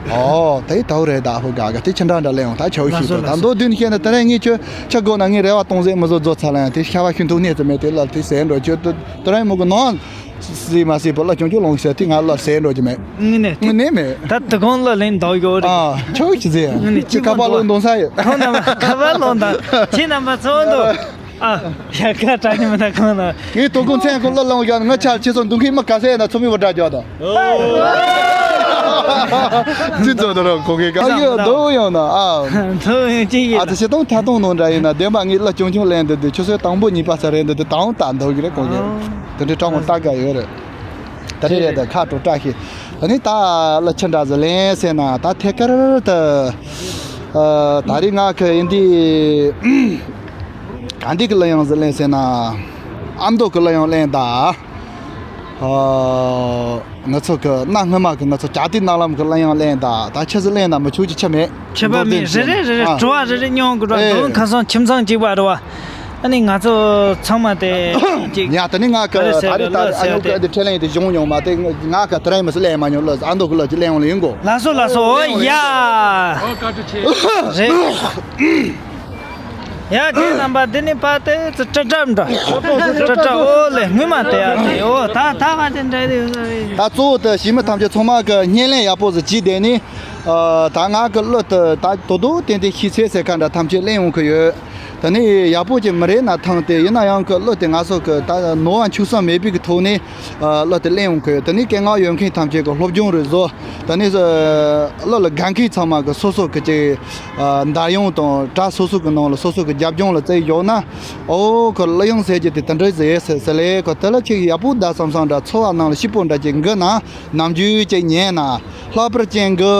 ཨོ། དེ་དག་རེད། ད་ཧོ་དགའ་དགའ་དེ་ཅི་འདྲ་འདྲ་ལེ་ཡང་ད་ཆོག་ཤེས་ལགས་སོ་ཏོ། ད་ལགས་སོ། མདོར་བསྡུས་ནས་བཤད་ན་དེ་རིང་ངས་ཁྱོད་ཆ་དགོས་ན་ངས་རེ་བ་གཏོང་ཟེར་མི་བཟོ་བཟོ་ཚར་ལ་ཡང་དེ་ཤ་བ་ཤིན་ཏུ་གནས་ཙམ་མེད། དེ་ལ་དེ་ཟེར་འགྲོ། ཁྱོད་དེ་རིང་མོ་གི་ནང་ཟིག་མ་ཟིག་པོ་གླུ་ཆུང་ཆུང་ལོངས་ཤིག་ཟེར་དེ་ང་གླུ་ཟེར་འགྲོ་གི་མེད། དངོས་གནས་དངོས་གནས་མེད། ད་དུ་གང་གླུ་ལེན་འདུག་ཡོད་རེད། ཨ། ཆོག་གི་ཟེར། དངོས་གནས་ཁྱོད་ཁ་པར་ལོག་འདོན་ས་ཡོད། ཁོང་རྣམ་པ་ཁ་པར་ལོག་འདོན། ཁྱེད་རྣམ་པ་ཚོ་འདུག་ཨ། ཡ་ག་དྲ་ཉི་མ་ད་གང་ན། ངས་དོ་དགོང་མཚན་ཁོང་གླུ་བླངས་བཞག་ན། ང་ཆ་ཁྱེད་ཚོ་འདུག་མཁན་མི་ག་ཚད་ཡིན་ན་ཚོ་མི་བ་དྲ་རྒྱག་དང་། ཅི་ཚོ་དོ་རོ་ཁོ་གེ་ག་ཡོད་འདུག་ཡོང་ན་ཨ། འདུག་ཡོང་ཅི་ཡིན། ཨ་ཙི་ཤི་སྟོང་ཐ་སྟོང་ནང་འདྲ་ཡིན་ན་བདེན་པ་ངས་གླུ་ཆུང་ཆུང་ལེན་འདུག་དུས་ཆུ་ཚོད་དང་པོ་གཉིས་པ་ཚ་རེད་འདུག་དུས་དང་ད་འདུག་གི་རེད་ཁོ་གེ། དེ་འདྲའི་གྲོགས་མོ་ལྟ་ག་ཡོད་རེད། ད་རེད་རེད། ད་ཁ་དྲོ་བཀྲ་ཤིས། ཨ་ནི་ད་གླུ་ཆི་འདྲ་ཟིག་ལེན་ཟེར་ན་ད་ཐད་ཀར་ད། ཨ། ད་རེས་ང་གི་ཡིན་དུས། ཨ་འདི་གི་གླུ་དབྱངས་ཟིག་ལེན་ཟེར་ན། ཨ་མདོ་གི་གླུ་དབྱངས་ལེན་ད། ཨ། ང་ཚོ་གི་གནའ་སྔ་མ་གི་ང་ཚོ་བྱ་དེ་གནའ་ལམ་གི་གླུ་དབྱངས་ལེན་ད། ད་ཆི་ཟིག་ལེན་ན་མི་ཆོག་གི་ཆི་མེད། ཁྱད་པར་མེད། རེ་རེ་རེ་རེ། ཨ། དྲི་བ་རེ་རེ་སྙོན་གི་འགྲོ། ཨེ། དོན་ཁ་སང་ཁྱིམ་ཚང་གཅིག་པ་རེད་བ། ཨ་ནི་ང་ཚོ་ཚང་མ་དེ་ཅིག་ཡ། ད་ནི་ང་གི་ག་རེ་ཟེར་ད་རེས་ད་གི་ཨ་ཉོ་གི་འདི་ཁྲེ་ལེན་དེ་གཞུང་མྱོང་མ་དེ། ང་གི་དེ་རིང་མི་སུ་ལེན་མ་མྱོང་། ལོ་ཨ་མདོ་གི་ལོ་ཅིག་ལེན་འོང་ལེ་ཡིན་གོ། ལགས་སོ་ལགས་སོ། ཨོ་ཡ། རེད། ཡ་ཁྱེད་རྣམ་པ་འདི་ནི་ཕ་དེ་ཙི་ཀྲ་ཀྲ་འདྲ། ཀྲ་ཀྲ། ཨོ་ལེ་ངུ་མ་དེ་ཡ་དེ། ཨོ་ད་ད་ང་དེ་འདྲ་དེ་ཡོད་ས་རེད། ད་གཙོ་བོ་དེ་གཞིས་མི་ཐམས་ཅད་ཚང་མ་གི་བརྙན་ལེན་ཡག་པོ་ཟིག་བྱས་དེ་ནི། ཨ། ད་ང་གི་གླུ་དེ་ད་དོ་དོ་ཏན་ཏན་ཤེས་ཚད་ཟེར་ཁ་འདྲ་ཐམས་ཅད་ལེན་འོང་གི་ཡོད། ད་ནི་ཡག་པོ་ཅིག་མི་རེད་ན་ཐང་དེ་ཡིན་ན་ཡང་གི་གླུ་དེ་ང་ཚོ་གི་ད་ནོར་བ་འཆུག་ས་མེད་པའི་གི་ཐོག་ནས། ཨ། གླུ་དེ་ལེན་འོང་གི་ཡོད། ད་ནི་སྐད་ངག་ཡོད་མཁན་ཐམས་ཅད་གི་སློབ་སྦྱོང་རེ་བཟོ། ད་ནི་གླུ་ལ་དགའ་མཁན་ཚང་མ་གི་སོ་སོ་གི་ཅིག་ཨ། འདར་ཡོང་དང་གྲྭ་སོ་སོ་གི་ནང་ལ་སོ་སོ་གི་རྒྱབ་ལྗོངས་ལ་བཙལ་ཡོང་ན། ཨོ་ཁོ་གླུ་དབྱངས་ཟེར་རྒྱུ་དེ་དེ་འདྲ་ཟེར་ཟེར་ཟེར་ལེ། ཁོ་དེ་ལ་ཁྱེད་ཡག་པོ་གདའ་བསམ་བསམ་འདྲ། འཚོ་བ་ནང་ལ་སྐྱིད་པོ་འདྲ་ཅིག་འགི་ན། ནམ་རྒྱུན་ཅིག་ཉན་ན། ལྷག་པར་ཅན་གི་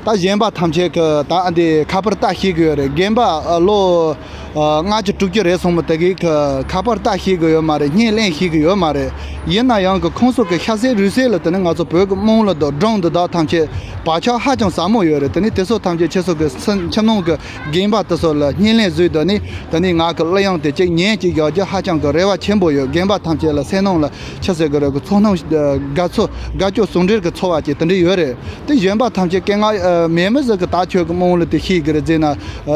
ད་གཞོན་པ་ཐམས་ཅད་གི་ད་ཨ་འདི་ཁ་པར་ལྟ་ཤེས་གི་ཡོད་རེད། རྒན་པ་ཨ་ལོ་ཨ་ལྔ་བཅུ་དྲུག་ཅུ་རེད་སོང་མོ་དེ་གི་གི་ཁ་པར་ལྟ་ཤེས་གི་ཡོད་མ་རེད། བརྙན་ལེན་ཤེས་གི་ཡོད་མ་རེད། ཡིན་ན་ཡང་གི་ཁོང་ཚོ་གི་ཤ་ཟད་རུས་ཟད་ལ་དེ་ནི་ང་ཚོ་བོད་གི་དམངས་གླུ་དང་སྒྲུང་འདི་དག་ཐམས་ཅད་བག་ཆགས་ཧ་ཅང་ཟབ་མོ་ཡོད་རེད། དེ་ནི་དེ་ཚོ་ཐམས་ཅད་ཁྱེད་ཚོ་གི་སེམས་ཁྱིམ་ནང་གི་རྒན་པ་དེ་ཚོ་ལ་བརྙན་ལེན་བཟོས་དོ་ནི། ད་ནི་ང་གི་གླུ་དབྱངས་དེ་གཅིག་ཉན་གཅིག་རྒྱག་རྒྱུ་ཧ་ཅང་གི་རེ་བ་ཆེན་པོ་ཡོད། རྒན་པ་ཐམས་ཅད་ལ་སེམས་ནང་ལ་ཆི་ཟེར་གི་རེད་གི། ཚོར་སྣང་དགའ་ཚོར་དགའ་སྐྱོ་ཟུང་འབྲེལ་གི་ཚོར་བ་ཅིག་དེ་འདྲ་ཡོད་རེད། དེ་གཞོན་པ་ཐམས་ཅད་སྐད་ངག་མེད་མི་ཟིག་གི་ད་ཁྱོད་གི་དམངས་གླུ་དེ་ཤེས་གི་རེད་ཟེར་ན་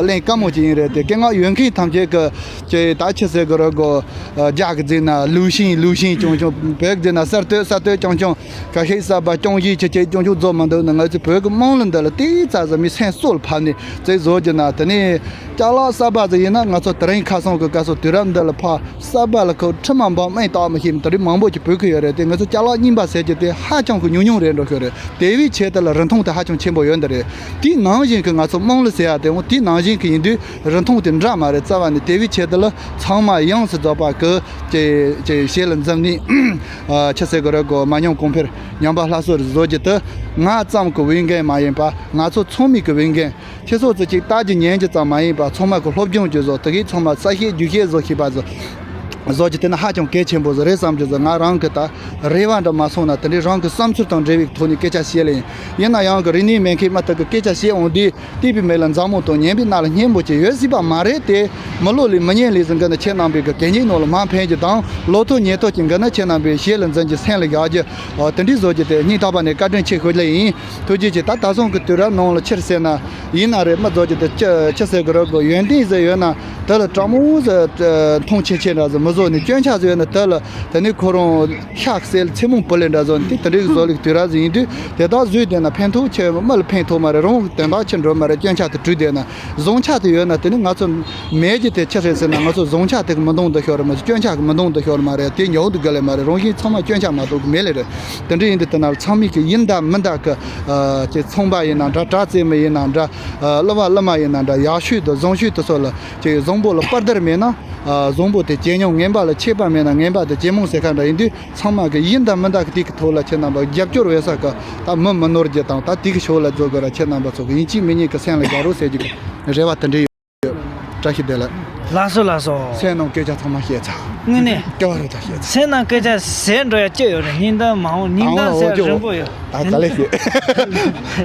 ལེན་དཀའ་མོ་ཅིག་ཡིན་རེད། དེ་སྐད་ངག་ཡོད་མཁན་ཐམས་ཅད་གི་ཅིག་ད་ཆི་ཟེར་གི་རེད་གོ། རྒྱ་གི་ཟེར་ན་ལུའུ་ཤིང་ལུའུ་ཤིང་ཅུང་ཅུང་། བོད་གི་ཟེར་ན་གསར་གཏོད་གསར་གཏོད་ཅུང་ཅུང་། ཁ་ཤས་གསར་པ་རྐྱང་གཞས་ཆེ་ཆེ་ཅུང་ཅུང་བཟོ་མི་འདུག་ན། ང་ཚོའི་བོད་ཀྱི་དམངས་གླུ་འདི་ལ་ཏིག་ཙམ་ཟིག་མི་སེམས་གསོ་ལ་ཕབ་ནས་ཙིག་བཟོ་རྒྱུ་ན། དེ་ནས་ཅ་ལག་གསར་པ་ཟིག་ཡིན་ན། ང་ཚོ་དེ་རིང་ཁ་སང་གི་སྐབས་སུ་དུས་རབས་འདི་ལ་ཕར་གསར་པ་ལ་ཁོ་ཁྲི་མ་འབབ་སྨན་བཏགས་མི་ཤེས་མི་དེ་རིགས་མང་པོ་ཅིག་བོད་ཀྱི་ཡོད་རེད། དེ་ང་ཚོ་ཅ་ལག་རྙིང་པ་ཟེར་རྒྱུ་དེ་ཧ་ཅང་གི་ཉུང་ཉུང་རེད་འགྲོ་ཤོད་རེད། དེ་བས་ཆེད་དུ་ལ་རིན་ཐང་དེ་ཧ་ཅང་ཆེན་པོ་ཡོད་འདི་རེད། དེའི་ནང་བཞིན་གྱི་ང་ཚོ་དམངས་གླུ་ཟེར་ཡ་དེ་འོ་དེའི་ནང་བཞིན་གྱི་ཡིན་དུས་རིན་ཐང་དེ་འདྲ་མ་རེད། རྩ་བ་ནས། དེ་བས་ཆེད་དུ་ལ་ཚང་མ་ཡོངས་སུ་རྫོགས་པ་གི་ཅེ་ཅེ་ཞེ་ལ་འཛིན་ནས། ཨ། ཆི་ཟེར་གི་རེད་གོ། མ་ཉམས་གོང་འཕེལ་ཉམས་པ་སླར་གསོ་རེ་བཟོ་རྒྱུ་དེ་ང་ཙམ་གི་འོས་འགན་མ་ཡིན་པ། ང་ཚོ་ཚང་མའི་གི་འོས་འགན། ཁྱེད་ཚོ་ཚོ་ཅིག་ལྟ་རྒྱུ་ཉན་རྒྱུ་ཙམ་མ་ཡིན་པ། ཚང་མ་གི་སློབ་སྦྱོང་རྒྱུ་བཟོ། དེ་གའི་ཚང་མ་གསལ་བཤད་རྒྱུ་བཤད་བཟོ་ཤེས་པ་བཟོ་བཟོ་རྒྱུ་དེ་ནི་ཧ་ཅང་གལ་ཆེན་པོ་ཟིག་རེད་བསམ་རྒྱུ་ཟིག་ང་རང་གི་ད་རེ་བ་འདྲ་མ་སོང་ན། དེ་འདྲའི་རང་གི་བསམ་ཚུལ་དང་འབྲེལ་བའི་ཐོག་ནས་སྐད་ཆ་བཤད་ལེ་ཡིན། ཡིན་ན་ཡང་གི་རིག་གནས་མེད་མཁན་མ་ཐག་གི་སྐད་ཆ་བཤད་འོང་དུས། བལྟས་པའི་མིག་ལ་མཛེས་མོ་དང་། ཉན་པའི་རྣ་ལ་སྙན་པོ་ཅིག་ཡོད་སྲིད་པ་མ་རེད་དེ། མི་ལོ་ལས་མི་ཉན་ལས་ཟིན་གི་ན་ཁྱེད་རྣམ་པའི་གི་གན་རྐྱལ་ནང་ལ་མར་འཕེན་རྒྱུ་དང་། ལོ་ཐོ་ཉེས་ཐོ་ཅིག་འགི་ན་ཁྱེད་རྣམ་པའི་ཞེ་ལ་འཛིན་རྒྱུ། སེམས་ལ་བཞག་རྒྱུ། ཨོ། དེ་འདྲའི་བཟོ་རྒྱུ་དེ་སྙིང་ཐག་པ་ནས་བཀའ་དྲིན་ཆེ་ཞུ་ལེ་ཡིན། ཐུགས་རྗེ་ཆེ། ད་ད་སོང་གི་དུས་རབས་ནང་ལ་ཕྱིར་ཟེར་ན་ཡིན་ན་རེད། མི་བཟོ་རྒྱུ་དེ་ཅི་ཅི་ཟེར་གི་རེད་གོ། ཡོན་ཏན་ཟེར་ཡོད་ན་དེ་ལ་དྲང་མོ་ཟེར་མཐོང་ཆེ་ཆེ་འདྲ་ཟེར་མི་བཟོ་ནས། སྐྱོན་ཆ་ཟེར་ཡོད་ན་དེ་ལ་དེ་ནི་ཁོ་རང་ཤག་སེལ་ཚེ་མོང་བུ་ལས་འདྲ་བཟོ་ནས། དེ་དེ་འདྲའི་བཟོ་ལུགས་དུས་རབས་ཟིག་ཡིན་དུས། དེ་དག་བཟོས་བསྡད་ན་ཕན་ཐོགས་ཆེ་མི་ལ་ཕན་ཐོགས་མ་རེད། རང་དོན་དག་ཆེ་འགྲོ་མ་རེད། སྐྱོན་ཆ་དེ་བྲུས་བསྡད་ན། བཟང་ཆ་དེ་ཡོད་ན་དེ་ནི་ང་ཚོ་མེད་རྒྱུ་དེ་ཆི་རེད་ཟེར་ན། ང་ཚོ་བཟང་ཆ་དེ་གི་མི་འདང་འདི་ཤོར་མ་ཟེར། སྐྱོན་ཆ་གི་མི་འདང་འདི་ཤོར་མ་རེད། དེ་ཉོག་འདུག་ག་ལེ་མ་རེད། རང་བཞིན་ཚང་མ་སྐྱོན་ཆ་མ་གཏོགས་གི་མེད་ལེ་རེད། དེ་འདྲ་ཡིན་དུས་དེ་ན་ཚང་མས་གི་ཡིན་ད་མིན་ད་གི་ཨ་ཅེ་ཚོང་པ་ཡིན་ན་འདྲ། དྲ་རྩེད་མི་ཡིན་ན་འདྲ། ཨ་གླུ་བ་གླུ་མ་ཡིན་ན་འདྲ། ཡག་ཤོས་དང་བཟང་ཤོས་དེ་ཚོ་ལ་ཅེ་བཟང་པོ་ལ་དཔའ་དར་མེད་ན། ཨ་བཟང་པོ་དེ་ཇེ་ཉུང་། ངན་པ་ལ་ཆད་པ་མེད་ན་ངན་པ་དེ་ཇེ་མང་ཟེར་ཁ་འདྲ་ཡིན་དུས། ཚང་མ་གི་ཡིན་དང་མིན་དང་གི་དེ་གི་ཐོག་ལ་ཁྱེད་རྣམ་པ་རྒྱབ་སྐྱོར་འོས་ས་གི་ད་མི་མི་ནོར་རྒྱུ་དང་། ད་དེ་གི་ཕྱོགས་ལ་འཛུལ་དགོས་ར། ཁྱེད་རྣམ་པ་ཚོ་གི་ཡིན་གཅིག་མིན་གཉིས་གི་སེམས་ལ་བཞག་རོགས་ཟེར་རྒྱུ་གི་རེ་བ་དེ་འདྲ་ཡོད། བཀྲ་ཤིས་བདེ་ལེགས། ལགས་སོ་ལགས་སོ། སེམས་ནང་སྐད་ཆ་ཚང་མ་བཤད་ཚར། དངོས་གནས། སྐྱོ་བ་རེ་ད་བཤད་ཚར། སེམས་ནང་སྐད་ཆ་ཟེར་འགྲོ་ཡ་ཅི་ཡོད་རེད། སྙིང་གཏམ་མ་འོང་། སྙིང་གཏམ་ཟེར་རིང་པོ་ཡོད། ད་ག་ལེ་བཤད།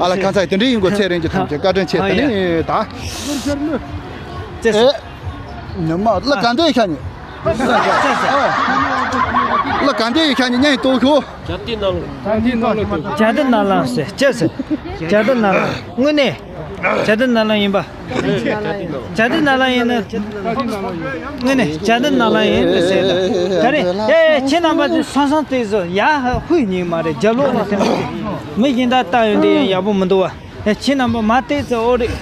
ཨ་ལ་ཁ་ཚ་དེ་འདྲ་ཡིན་དགོས། ཚེ་རིང་གི་ཐམས་ཅད་བཀའ་དྲིན་ཆེ། དེ་ནས་ད། ཙེ། ཨེ། ཉི་མ་གླུ་ག་འདྲ་ཡི་ཤ་ཉེ། གླུ་ག་འདྲ་ཡི་ཤ་ཉེ་ཉན་ཏོ་ཤོ། བྱ་དེ་ནང་ལ། བྱ་དེ་ནང་ལ་ཟེར་ཅི་ཟེར། བྱ་དེ་ནང་ལ། དངོས་གནས། བྱ་དེ་ནང་ལ་ཡིན་པ། བྱ་དེ་ནང་ལ་ཡིན་ན། དངོས་གནས་བྱ་དེ་ནང་ལ་ཡིན་ཟེར། ད་རེས་ཨེ་ཁྱེད་རྣམ་པ་ཚོས་སང་སང་དེ་ཚོ་ཡ་ཧུད་ཉིན་མ་རེད། རྒྱབ་ལོག་ནས་དེ་མི་གཞན་དག་ལྟ་ཡོང་དེ་ཡང་ཡག་པོ་མི་འདུག་བ། ཨེ་ཁྱེད་རྣམ་པ་མ་བལྟས་ཚེ་ཨོ་རེད།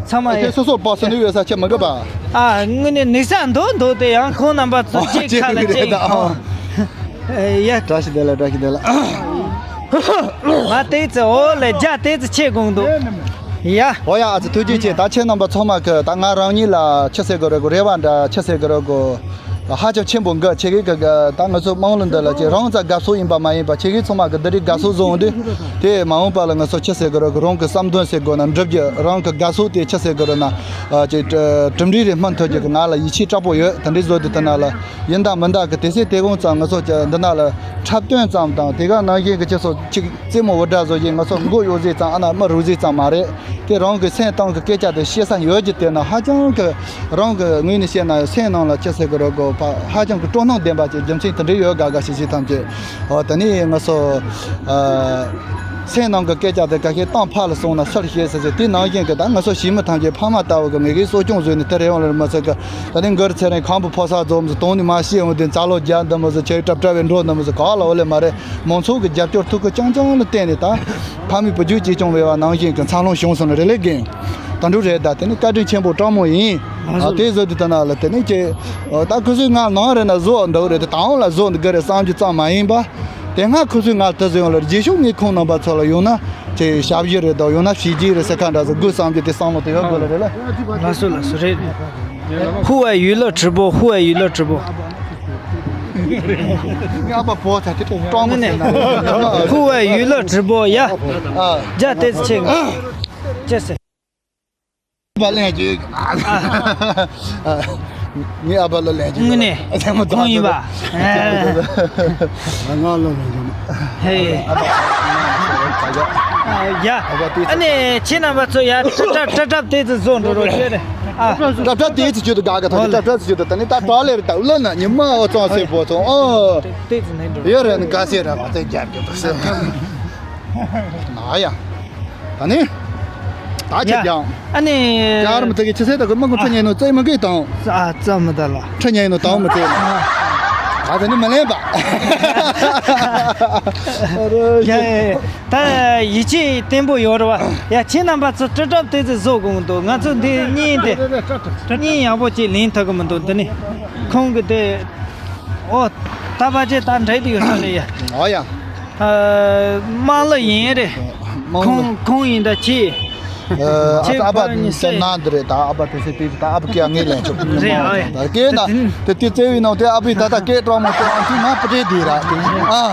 ཚང་མ་ཨེ་ཡ། ཁྱེད་སོ་སོ་བག་སོ་ནུས་ཡོད་ས་ཁྱེད་མི་དགོས་པ། ཨ་དངོས་གནས་ནུས་ས་མདོ་མདོ་དེ་ཡང་ཁོང་རྣམ་པ་ཚོ་ཨོ་ཅིག་ཁ་ལ་ཅིག་ཨོ། ཨེ་ཡ། བཀྲ་ཤིས་བདེ་ལེགས། བཀྲ་ཤིས་བདེ་ལེགས། མ་བལྟས་ཚེ་ཨོ་ལེ་རྒྱ་བལྟས་ཚེ་ཆེ་དགོངས་འདུག་ཡ། ཨོ་ཡ། ཨ་ཙི་ཐུགས་རྗེ་ཆེ། ད་ཁྱེད་རྣམ་པ་ཚང་མ་གི་ད་ང་རང་ཉིད་ལ་ཆི་ཟེར་དགོས་རེད་གོ། རེ་བ་འདྲ་ཆི་ཟེར་དགོས་རེད་གོ། ཧ་ཅང་ཆེན་པོ་འགའ་ཆེ་གི་ག་ག་ད་ང་ཚོ་དམངས་གླུ་འདི་ལ་ཅིག་རང་ཙག་དགའ་ཕྱོགས་ཡིན་པ་མ་ཡིན་པ་ཆེ་གི་ཚང་མ་གི་འདི་རིགས་དགའ་ཕྱོགས་བཟུང་དུས་དེ་མ་འོངས་པ་ལ་ང་ཚོ་ཆི་ཟེར་གི་རོ་གི་རང་གི་བསམ་དོན་ཟེར་དགོས་ན་འགྲུབ་རྒྱུ་རང་གི་དགའ་ཕྱོགས་དེ་ཆི་ཟེར་གི་རོ་ན་ཅིག་གྲུབ་འབྲས་རེ་སྨིན་ཐུབ་རྒྱུ་གི་ང་ལ་ཡིད་ཆེས་དྲག་པོ་ཡོད། དེ་འདྲའི་བཟོ་དུས་དེ་ན་ལ་ཡིན་དང་མིན་དང་གི་དེ་སྲིད་དེ་གོང་ཙམ་ང་ཚོ་ཅིག་འདི་ན་ལ་འཁྲབ་སྟོན་ཙམ་དང་དེ་ག་ནང་བཞིན་གི་ཅི་སོ་ཅིག་རྩེད་མོ་འུར་སྒྲ་བཟོ་བཞིན་ང་ཚོ་མགོ་གཡོག་ཟིག་ཙམ་ཨ་ན་མི་རུག་ཟིག་ཙམ་མ་རེད། དེ་རང་གི་སེམས་གཏིང་གི་སྐད་ཆ་དེ་བཤད་ས་ཡོད་ཀྱི་དེ་ན་ཧ་ཅང་གི་རང་གི་ངོས་ནས་བཤད་ན་སེམས་ནང་ལ་ཅི་ཟེར་གི་རོ་གོ་ཕ་ཧ་ཅང་གི་སྤྲོ་སྣང་ལྡན་པ་ཅིག་རྒྱུ་མཚན་དེ་འདྲ་ཡོད་དགའ་དགའ་ཞིག་ཞིག་ཐམས་ཅད་ཨོ་ད་ནི་ང་ཚོ་ཨ་སེམས་ནང་གི་སྐད་ཆ་དེ་ག་ཤེད་གཏིང་ཕ་ལ་སོང་ན་སུར་བཤད་ཟེར་ཟེར་དེ་ནང་བཞིན་གི་ད་ང་ཚོ་གཞིས་མི་ཐམས་ཅད་ཕ་མ་ལྟ་བུ་གི་མི་གིས་གསོ་སྐྱོང་བཟོས་ནས་དེ་རེ་འོང་ལ་མ་ཟེར་གི་ད་ནི་མགར་ཚེ་རིང་ཁམ་བུ་ཕོ་གསར་འཛོམས་སུ་དོང་ནི་མ་ཤེས་འོང་དེ་རྩ་ལོ་རྒྱ་འདི་མོ་ཟེར་ཆེ་གྲབ་གྲབ་བའི་འགྲོ་འདི་མོ་ཟེར་ག་ལ་འོ་ལེ་མ་རེད། མང་ཚོགས་ཀྱི་རྒྱབ་སྐྱོར་ཐུགས་ཁུར་རྐྱང་རྐྱང་ལ་བརྟེན་ནས་ད་ཕ་མའི་བུ་རྒྱུད་གཅེས་སྐྱོང་བའི་བ་ནང་བཞིན་གྱི་འཚར་ལོངས་བྱུང་སོང་ན་རེ་ལེ་རྒན་ད་འགྲུབ་རེད། ད་དེ་ནི་བཀའ་དྲིན་ཆེན་པོ་སྤྲང་མོ་ཡིན། ཨ་དེ་བཟོ་དུས་ད་ན་ལ་དེ་ནི་ཀྱེ་ད་ཁུ་སུའི་ང་ནང་རེད་ན་བཟོ་འདུག་རེད། དེ་དང་ལ་བཟོ་འདུག་གི་རེད་བསམ་རྒྱུ་ཙམ་མ་ཡིན་པ་དེ་སྔ་ཁུ་སུའི་ང་དུ་བཟོས་ཡོང་ལ་རྗེས་ཕྱོགས་ངས་ཁོང་རྣམ་པ་ཚོ་ལ་ཡོང་ན་ཅེ་ཞབས་ཕྱི་རེད་དོ་ཡོང་ན་བྱས་རྗེས་རེད་ཟེར་ཁ་འདྲ་ཟེར་དགོས་བསམ་རྒྱུ་དེ་བསམ་བློ་དེ་ཡོད་དགོས་ལ་རེད་ལ། ལགས་སོ་ལགས་སོ་རེད། 户外娱乐直播，户外娱乐直播。 ངའི་ཨ་ཕ་བོ་ཚ་དེ་ཀྲོང་མོ་ཟེར་ན། 户外娱乐直播呀。 ཨ། 加点钱。这是。 ཨ་ཕ་ལན་རྒྱུ། ངའི་ཨ་ཕ་ལ་ལན་རྒྱུ། དངོས་གནས། ཨ་ཚང་མ་ཁོང་ཡིན་པ། ང་ལ་ལན་རྒྱུ། ཧེ། ཨ་ཕ། ཡ། ཨ་ནི་ཁྱེད་རྣམ་པ་ཚོ་ཡ་ཀྲ་ཀྲ་ཀྲ་ཀྲ་དེ་ཚོ་བཟོ་འགྲོ་རོགས་བྱོས་རེ། ཨ། ཀྲ་ཀྲ་དེ་ཚོ་བྱོས་དུ་ག་ག་ཐོག་ཀྲ་ཀྲ་ཚོ་བྱོས་དུ་ད་ནི་ད་གྲོགས་ལེ་རེ་ད་ལོ་ན་ཉི་མ་འོ་ཙང་སེ་པོ་ཙང་ཨོ། དེ་ཚོ་ནས་འགྲོ། ཡོད་རེད་ནི་ག་སེ་ར་བ་ཚེ་རྒྱབ་རྒྱབ་ཏུ་སེ། ན་ཡ། ད་ནི། ད་ཁྱེད་ཀྱང་། ཨ་ནི། ཡར་མི་ཐུག་གི་ཆི་སེ་ད་གི་མི་གུ་ཁྲི་ཉན་ནོ་ཙེ་མི་གི་དང་། ཨ་ཙམ་མི་ད་ལ། ཁྲི་ཉན་ནོ་དང་མི་ཙེ། ད་ད་ནི་མི་ལེན་པ། ཡ་ད་ཡིད་ཆེས་བརྟན་པོ་ཡོད་རེད་བ། ཡ་ཁྱེད་རྣམ་པ་ཚོ་ཀྲི་ཀྲབ་དེ་ཚོ་བཟོ་དགོས་མི་འདུག་ང་ཚོ་འདི་གཉིས་དེ། གཉིས་ཡག་པོ་ཅིག་ལེན་ཐུབ་གི་མི་འདུག་འདི་ནི། ཁོང་གི་དེ། ཨོ། ད་པ་ཅེ་ད་འདྲེ་དེ་ཡོད་ས་རེད་ཡ། ཨོ་ཡ། དམངས་གླུ་ཡིན་རེད། དམངས་གླུ། ཁོང་ཁོང་ཡིན་ད་ཅི། ཨ་ཨ་ཕ་ཨ་ཕ་ནང་འདི་རེད། ད་ཨ་ཕ་དེ་སེ་དེ་ད་ཨ་ཕ་ཀྱ་ངེས་ལན་ཆོག་རེད་ཨ། ད་སྐད་ན་དེ་དེ་བརྩེ་བའི་ནང་དེ་ཨ་ཕའི་ད་ད་སྐད་གྲོགས་མོ་དེ་ཨང་དེ་ང་པ་ཏྲེ་དེ་ར་དེ་ཨ།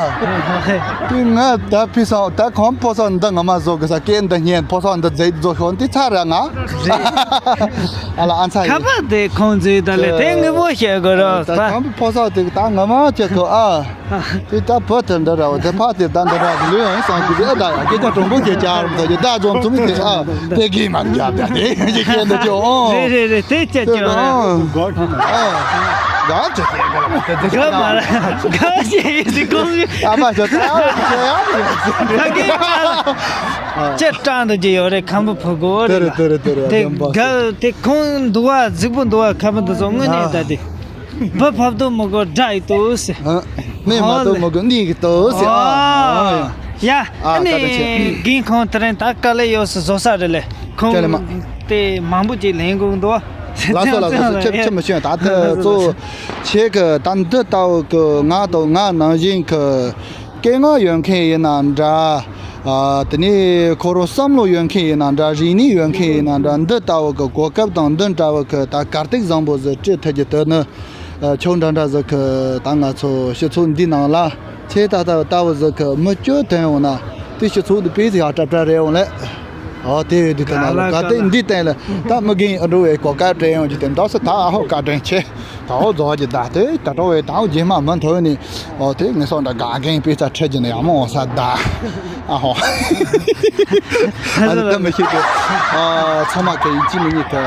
དེ་ང་ད་ཕི་སང་ད་ཁོང་ཕོ་སང་འདི་ང་མ་བཟོ་གི་ས་སྐད་འདི་སྙན་ཕོ་སང་འདི་མཛེས་བཟོ་ཤོག་འདི་ཚ་ར་ང་། ཨ་ལ་ཨ་ཚ་ཡི། ཁ་པར་དེ་ཁོང་ཚོས་ད་ལས་དེ་དངོས་པོ་བཤད་དགོས་ར་ད་ད། ཁོང་ཕོ་སང་དེ་ད་ང་མ་ཅེ་ཁོ་ཨ། དེ་ད་བུ་དེ་འདི་ར་བ་དེ་ཕ་དེ་ད་འདི་ར་གི་ལུས་ཡང་སང་གི་ཨ་ད་ཡ་སྐད་ཆ་དྲང་པོ་སྐད་ཆ་ར་མ་ད་ཡ་ད་འཛོམས་ཚུལ་དེ་ཨ་དེ་གི་མ་རྒྱབ་ད་དེ་ཡི་སྐད་འདི་ཅོ་ཨོ། རེད་རེད་རེད་དེ་སྐད་ཅོ་ཨོ། ཨ་ག་ཅེ་སྐད་ག་ལ་དེ་དེ་ག་མ་ར་ག་ཅེ་ཡི་སི་ཀོང་གི་ཨ་མ་ཅོ་ད་ཨ་ཅེ་ཡ་ཅེ་ཀྲང་དུ་ཅེ་ཡོད་རེད་ཁམ་བུ་ཕུ་གོ་རེད་ལ་དེ་རེད་དེ་རེད་དེ་ག་དེ་ཁོང་འདུག་བ་རྫིག་པོ་འདུག་བ་ཁ་བུ་འདི་ཚོ་དངོས་གནས་ད་དེ། བུ་ཕབ་དུ་མི་དགོས་དགྲ་ཡི་དུ་ཟེར། ཨ། སྨན་མ་ཨོ་དུ་ལེ། མི་དགོས་གནས་ཀྱི་དུ་ཟེར། ཨ། ཨ། ཡ། ཨ་ཨ་ནི་བཀའ་དྲིན་ཆེ། རྒན་ཁོང་དེ་རིང་ད་དཀའ་ལས་ཡོད་སུ་བཟོ་ས་རེད་ལེ། ཁོང་ཅི་ལེ་མ། དེ་མང་པོ་ཅིག་ལེན་དགོས་འདུག་ལགས་སོ་ལགས་སོ་ཁྱབ་ཁྱབ་མི་ཤེས་ད་ལྟ་གཙོ་བོ་ཁྱེད་ཀྱི་ད་འདི་ལྟ་བུ་གི་ང་དང་ང་ནང་བཞིན་གི་སྐད་ངག་ཡོད་མཁན་ཡིན་ན་འདྲ། ཨ། དེ་ནས་ཁོ་རང་བསམ་བློ་ཡོད་མཁན་ཡིན་ན་འདྲ། རིག་གནས་ཡོད་མཁན་ཡིན་ན་འདྲ། འདི་ལྟ་བུ་གི་གོ་སྐབས་དང་འདི་འདྲ་བུ་གི་ད་གར་སྟེགས་བཟང་པོ་ཟིག་སྤྲད་ཐུབ་རྒྱུ་དེ་ནི། ཨ། ཕྱོགས་འདྲ་འདྲ་ཟིག་གི་ད་ང་ཚོ་སྤྱི་ཚོགས་འདིའི་ནང་ལ་ཁྱེད་ད་ལྟ་ལྟ་བུ་ཟིག་གི་མི་བཅུ་ཐོན་འོང་ན་དེ་སྤྱི་ཚོགས་འདི་དཔེ་ཟིག་ཡག་གྲབས་གྲབས་རེད་འོང་ལེ། ཨོ་དེ་ཡོད་དུས་ད་ན་ལ་ག་དེ་འདི་སྟེང་ལ་ད་མི་རྒན་འགྲོ་བའི་གོ་སྐབས་སྤྲད་ཡོང་རྒྱུ་དེ་འདྲ་སོ་ད་ཨ་ཧོ་བཀའ་དྲིན་ཆེ། ད་ཧོ་རྫོགས་ཀྱི་ད་དེ་ད་འགྲོ་བའི་ད་ཧོ་རྗེས་མ་མི་མཐོ་ནི་ཨོ་དེ་ངེད་སོང་འདྲ་དགའ་མཁན་དཔེ་ཆ་ཁྲིད་ཀྱི་ནི་ཡག་མོ་འོང་ས་ད་ཨ་ཧོ། ཨ་ནི་ད་མི་ཤེས་ཏེ་ཨ་ཚང་མ་གི་ཡིད་ཆེས་མི་ཉིད་གི་ད་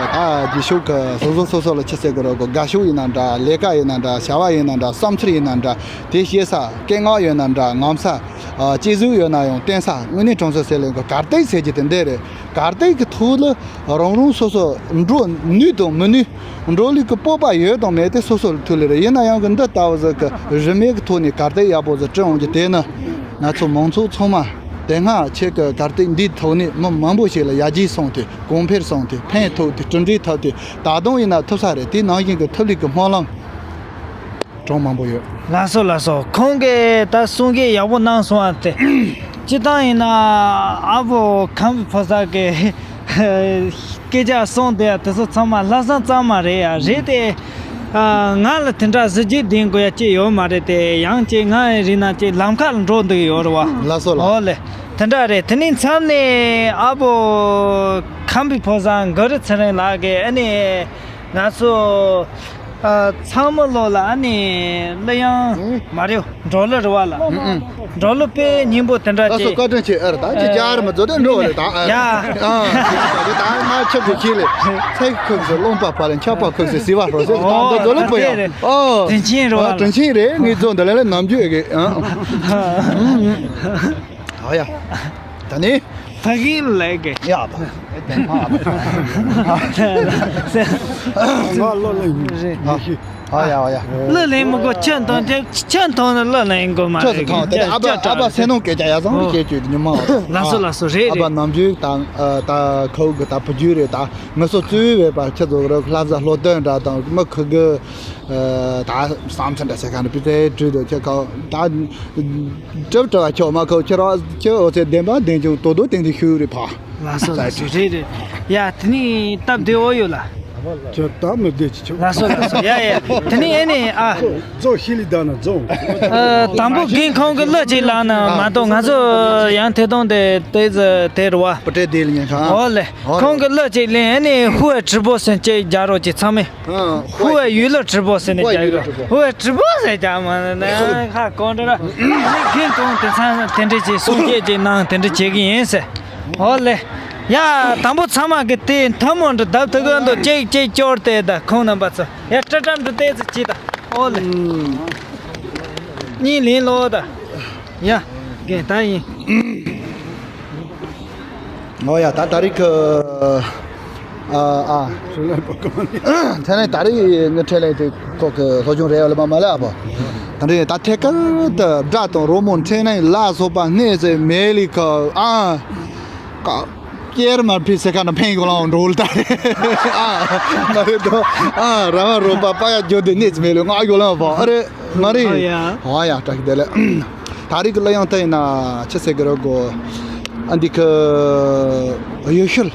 རྗེས་ཕྱོགས་གི་སོ་སོ་སོ་སོ་ལ་ཆི་ཟེར་དགོས་རོགས་གི་དགའ་ཕྱོགས་ཡིན་ན་འདྲ་ལས་ཀ་ཡིན་ན་འདྲ་བྱ་བ་ཡིན་ན་འདྲ་བསམ་ཚུལ་ཡིན་ན་འདྲ་དེ་ཤེས་ས་སྐད་ངག་ཡོད་ན་འདྲ་ངོམ་ས། ཨ། སྐྱེ་གཟུགས་ཡོད་ན་ཡང་བརྟེན་ས་དངོས་གནས་གྲོང་གསེབ་ཟེར་ལེ་གི་གར་སྟེགས་ཟེར་གྱི་དེ་འདྲ་རེད། གར་སྟེགས་ཀྱི་ཐོག་ལ་རང་རང་སོ་སོ་འགྲོ་ནུས་དང་མི་ནུས་འགྲོ་ལུགས་ཀྱི་སྤོབས་པ་ཡོད་དང་མེད་དེ་སོ་སོ་ལ་ཐུག་ལེ་རེད། ཡིན་ན་ཡང་གི་འདི་ལྟ་བུ་ཟིག་གི་རིན་མེད་ཀྱི་ཐོག་ནས་གར་སྟེགས་ཡག་པོ་ཟིག་བསྐྲུན་འོང་གི་དེ་ནི་ང་ཚོ་མང་ཚོགས་ཚང་མ་དེ་སྔ་ཆེད་ཀྱི་གར་སྟེགས་འདིའི་ཐོག་ནས་མི་མང་པོ་ཞིག་ལ་ཡར་རྒྱས་སོང་སྟེ་གོང་འཕེལ་སོང་སྟེ་ཕན་ཐོགས་ཏེ་གྲུབ་འབྲས་ཐོབ་སྟེ་ད་དུང་ཡིན་ན་ཐུབ་ས་རེད། དེ་ནང་བཞིན་གྱི་ཐུབ་ལུགས་ཀྱི་སྨོན་ལམ། གྲངས་མང་པོ་ཡོད། ལགས་སོ་ལགས་སོ། ཁོང་གིས་ད་གསུང་སྐད་ཡག་པོ་གནང་སོང་བ་དེ། སྤྱིར་བཏང་ཡིན་ན་ཨ་བོ་ཁམས་ཕོ་གསར་གི་སྐད་ཆ་གསུང་དེ་དེ་ཚོ་ཚང་མ་ལྷག་བསམ་གཙང་མ་རེད་ཡ། རེད་དེ། ཨ། ང་ལ་དེ་འདྲ་གཟི་བརྗིད་ལྡན་དགོས་ཡ་ཅིག་ཡོད་མ་རེད་དེ། ཡང་ཅིག་ང་ཡི་རིགས་ན་ཅིག་ལམ་ཁ་ལ་འགྲོ་འདོད་ཡོད་རེད་བ། ལགས་སོ་ལགས། ཨོ་ལེ། དེ་འདྲ་རེད། དེ་ནས་མཚམས་ནས་ཨ་བོ་ཁམས་པའི་ཕོ་བཟང་གུ་རུ་ཚེ་རིང་ལགས་ཀྱིས་ཨ་ནི་ང་ཚོ་ཨ་ཚང་མ་ལོ་ལ་ཨ་ནི་གླུ་དབྱངས་མ་རེད། འགྲོ་ལུགས་རེད་བ་ལ། ཨུ་ཨུ། འགྲོ་ལུགས་དཔེ་སྙིང་པོ་དེ་འདྲ། ད་སོ་ཅིག་བཀའ་དྲིན་ཆེ། ཨ་ར་ད་ཅི་ཅར་མ་ཛོ་དེ་འགྲོ་རེད་ད། ཡ། ཨ་ད་ང་ཆབ་ཀྱི་ཁྱི་ལས་ཚེ་ཁུག་སེ་རློན་པ་ཕ་ལ་ཆབ་པ་ཁུག་སེ་སི་བ་རོ་སེ་ད་ད་ཛོ་ལུགས་པོ་ཡ། ཨོ། དྲིན་ཆེན་རེད་བ། དྲིན་ཆེན་རེད། ངའི་ཛོ་འདི་ལ་ལ་ནམ་རྒྱུན་གི། ཨ་ཡ། ད་ནི། ཕ་གི་ལས་གི། ཡ་ད། ང་ལོ་ལ་ཡིན། རེད། ཨ་ཡ་ཨ་ཡ། གླུ་ལེན་མི་དགོས། ཆུ་འཐུང་དེ་ཆུ་འཐུང་ནས་གླུ་ལེན་དགོས་མ་ཆུ་རེད། འཐུང་དེ་ཨ་བ་ཨ་བ་སེ་ནོ་སྐད་ཆ་ཡ་བཟང་ཨོ། སྐད་ཆ་ཉི་མ། ལགས་སོ་ལགས་སོ། རེད་ཨ་བ་རེད། ནམ་རྒྱུན་དང་ད་ཁའུ་གི་ད་བུ་རྒྱུད་རེད། ད་ང་ཚོ་གཙོས་པའི་པ་ཁྱེད་ཚོ་རེད། ལྷ་བཟའ་ལྷོ་སྟོན་འདྲ་དང་མི་ཁུ་གི་ད་བསམ་ཚུལ་འདྲ་བྱེད་ག་ནི་པི་ཏའི་གྲོས་དུ་ཁྱེད་ཁའུ་ད། གྲབ་གྲབ་ཁྱོད་མ་ཁོ་ཁྱོད་ར་ཁྱོད་འོ་ཚེ་བདེན་པ་བདེན་ཆུང་དོ་དོ་བསྟན་ཏེ་ཤུ་རེ་ཕ། ལགས་སོ་ལགས་སོ། རེད་རེད། ཡ་དེ་ནི་སྟབས་བདེ་འོ་ཡོད་ལ། ཁྱོད་སྟབས་མི་བདེ་ཅི་ཆོག་ལགས་སོ་ལགས་སོ། ཡ་ཡ་དེ་ནི་ཨེ་ནི་ཨ། ཛོ་ཤི་ལི་ད་ན་ཛོ། ཨ་དང་པོ་རྒན་ཁོང་གི་གླུ་ཅིག་བླངས་ན་མ་གཏོགས་ང་ཚོ་ཡང་ཐད་གཏོང་དེ་དེ་ཟ་དེ་རུ་བ། པུ་ཏྲེ་དེ་ལ་ཉན་ཁང་། ཨོ་ལེ། ཁོང་གི་གླུ་ཅིག་ལེན། ཨེ་ནི་ཧུ་ཨེ་ཁྲི་པོ་སེན་ཅེ་རྒྱ་རོ་ཅིག་ཚང་མས། ཨ། ཧུ་ཨེ་ཡུལ་ལོ་ཁྲི་པོ་ཟེར་ནས་ཧུ་ཨེ་རྒྱག་ཡུལ་ལོ་ཡོད། ཁྲི་པོ། ཧུ་ཨེ་ཁྲི་པོ་ཟེར་རྒྱག་མ་ནས་ཧ་གོ་འདྲ་ར། ཨ་ནི་རྒན་གོང་དེ་ཚང་དེ་འདྲ་ཅིག་གསུང་སྐད་ཅིག་གནང་དེ་འདྲ་བྱེད་གི་ཡིན་ཟེར། ཨོ་ལེ། ཡ་དང་པོ་ཚང་མ་གི་དེ་ཐལ་མོ་འདྲ་བརྡབ་ཐུབ་གི་འདུག་ཅིག་ཅིག་སྐྱོར་ཏེ་ད་ཁོང་རྣམ་པ་ཚོ་ཡ་སྤྲ་སྤྲ་འདྲ་ཏེ་ཚོ་ཅིག་ད། ཨོ་ལེ། གཉིས་ལེན་ལོ་ད། ཡ། རྒན་ད་ཡིན། ཨོ་ཡ་ད་ད་རིག་གི། ཨ་ཨ། ཚེ་ནས་ད་རིག་ངའི་ཁྲེལ་ལེ་དེ་ཁོག་གི་སློབ་སྦྱོང་རེད་ཡོད་ལ་མ་མ་ལ་ཨ་པོ། ད་རིག་ད་ཐད་ཀར་དུ་དགྲ་དང་རོ་མོ་འཕྲད་ནས་ལ་སོགས་པ་སྣེ་ཟེར་མེད་ལི་ཁ་ཨ། ཀ་ཀྱེར་མར་ཕི་སེ་ཁ་ན་ཕན་གོ་ལང་འགྲོ་ལ་ད་རེ། ཨ་མ་རེད་དོ། ཨ་ར་མ་རོ་པ་པ་ཡ་ཇོ་དེ་གནས་ཚུལ་མེད་ལོ་ང་གོ་ལང་བ་ཨ་རེ། མ་རེད། ཨ་ཡ། ཨ་ཡ་བཀྲ་ཤིས་བདེ་ལེགས། ད་རིག་གི་གླུ་དབྱངས་ད་ཡིན་ན་ཆི་ཟེར་གི་རེད་གོ། ཨ་འདི་གི་ཡུལ་ཤུལ།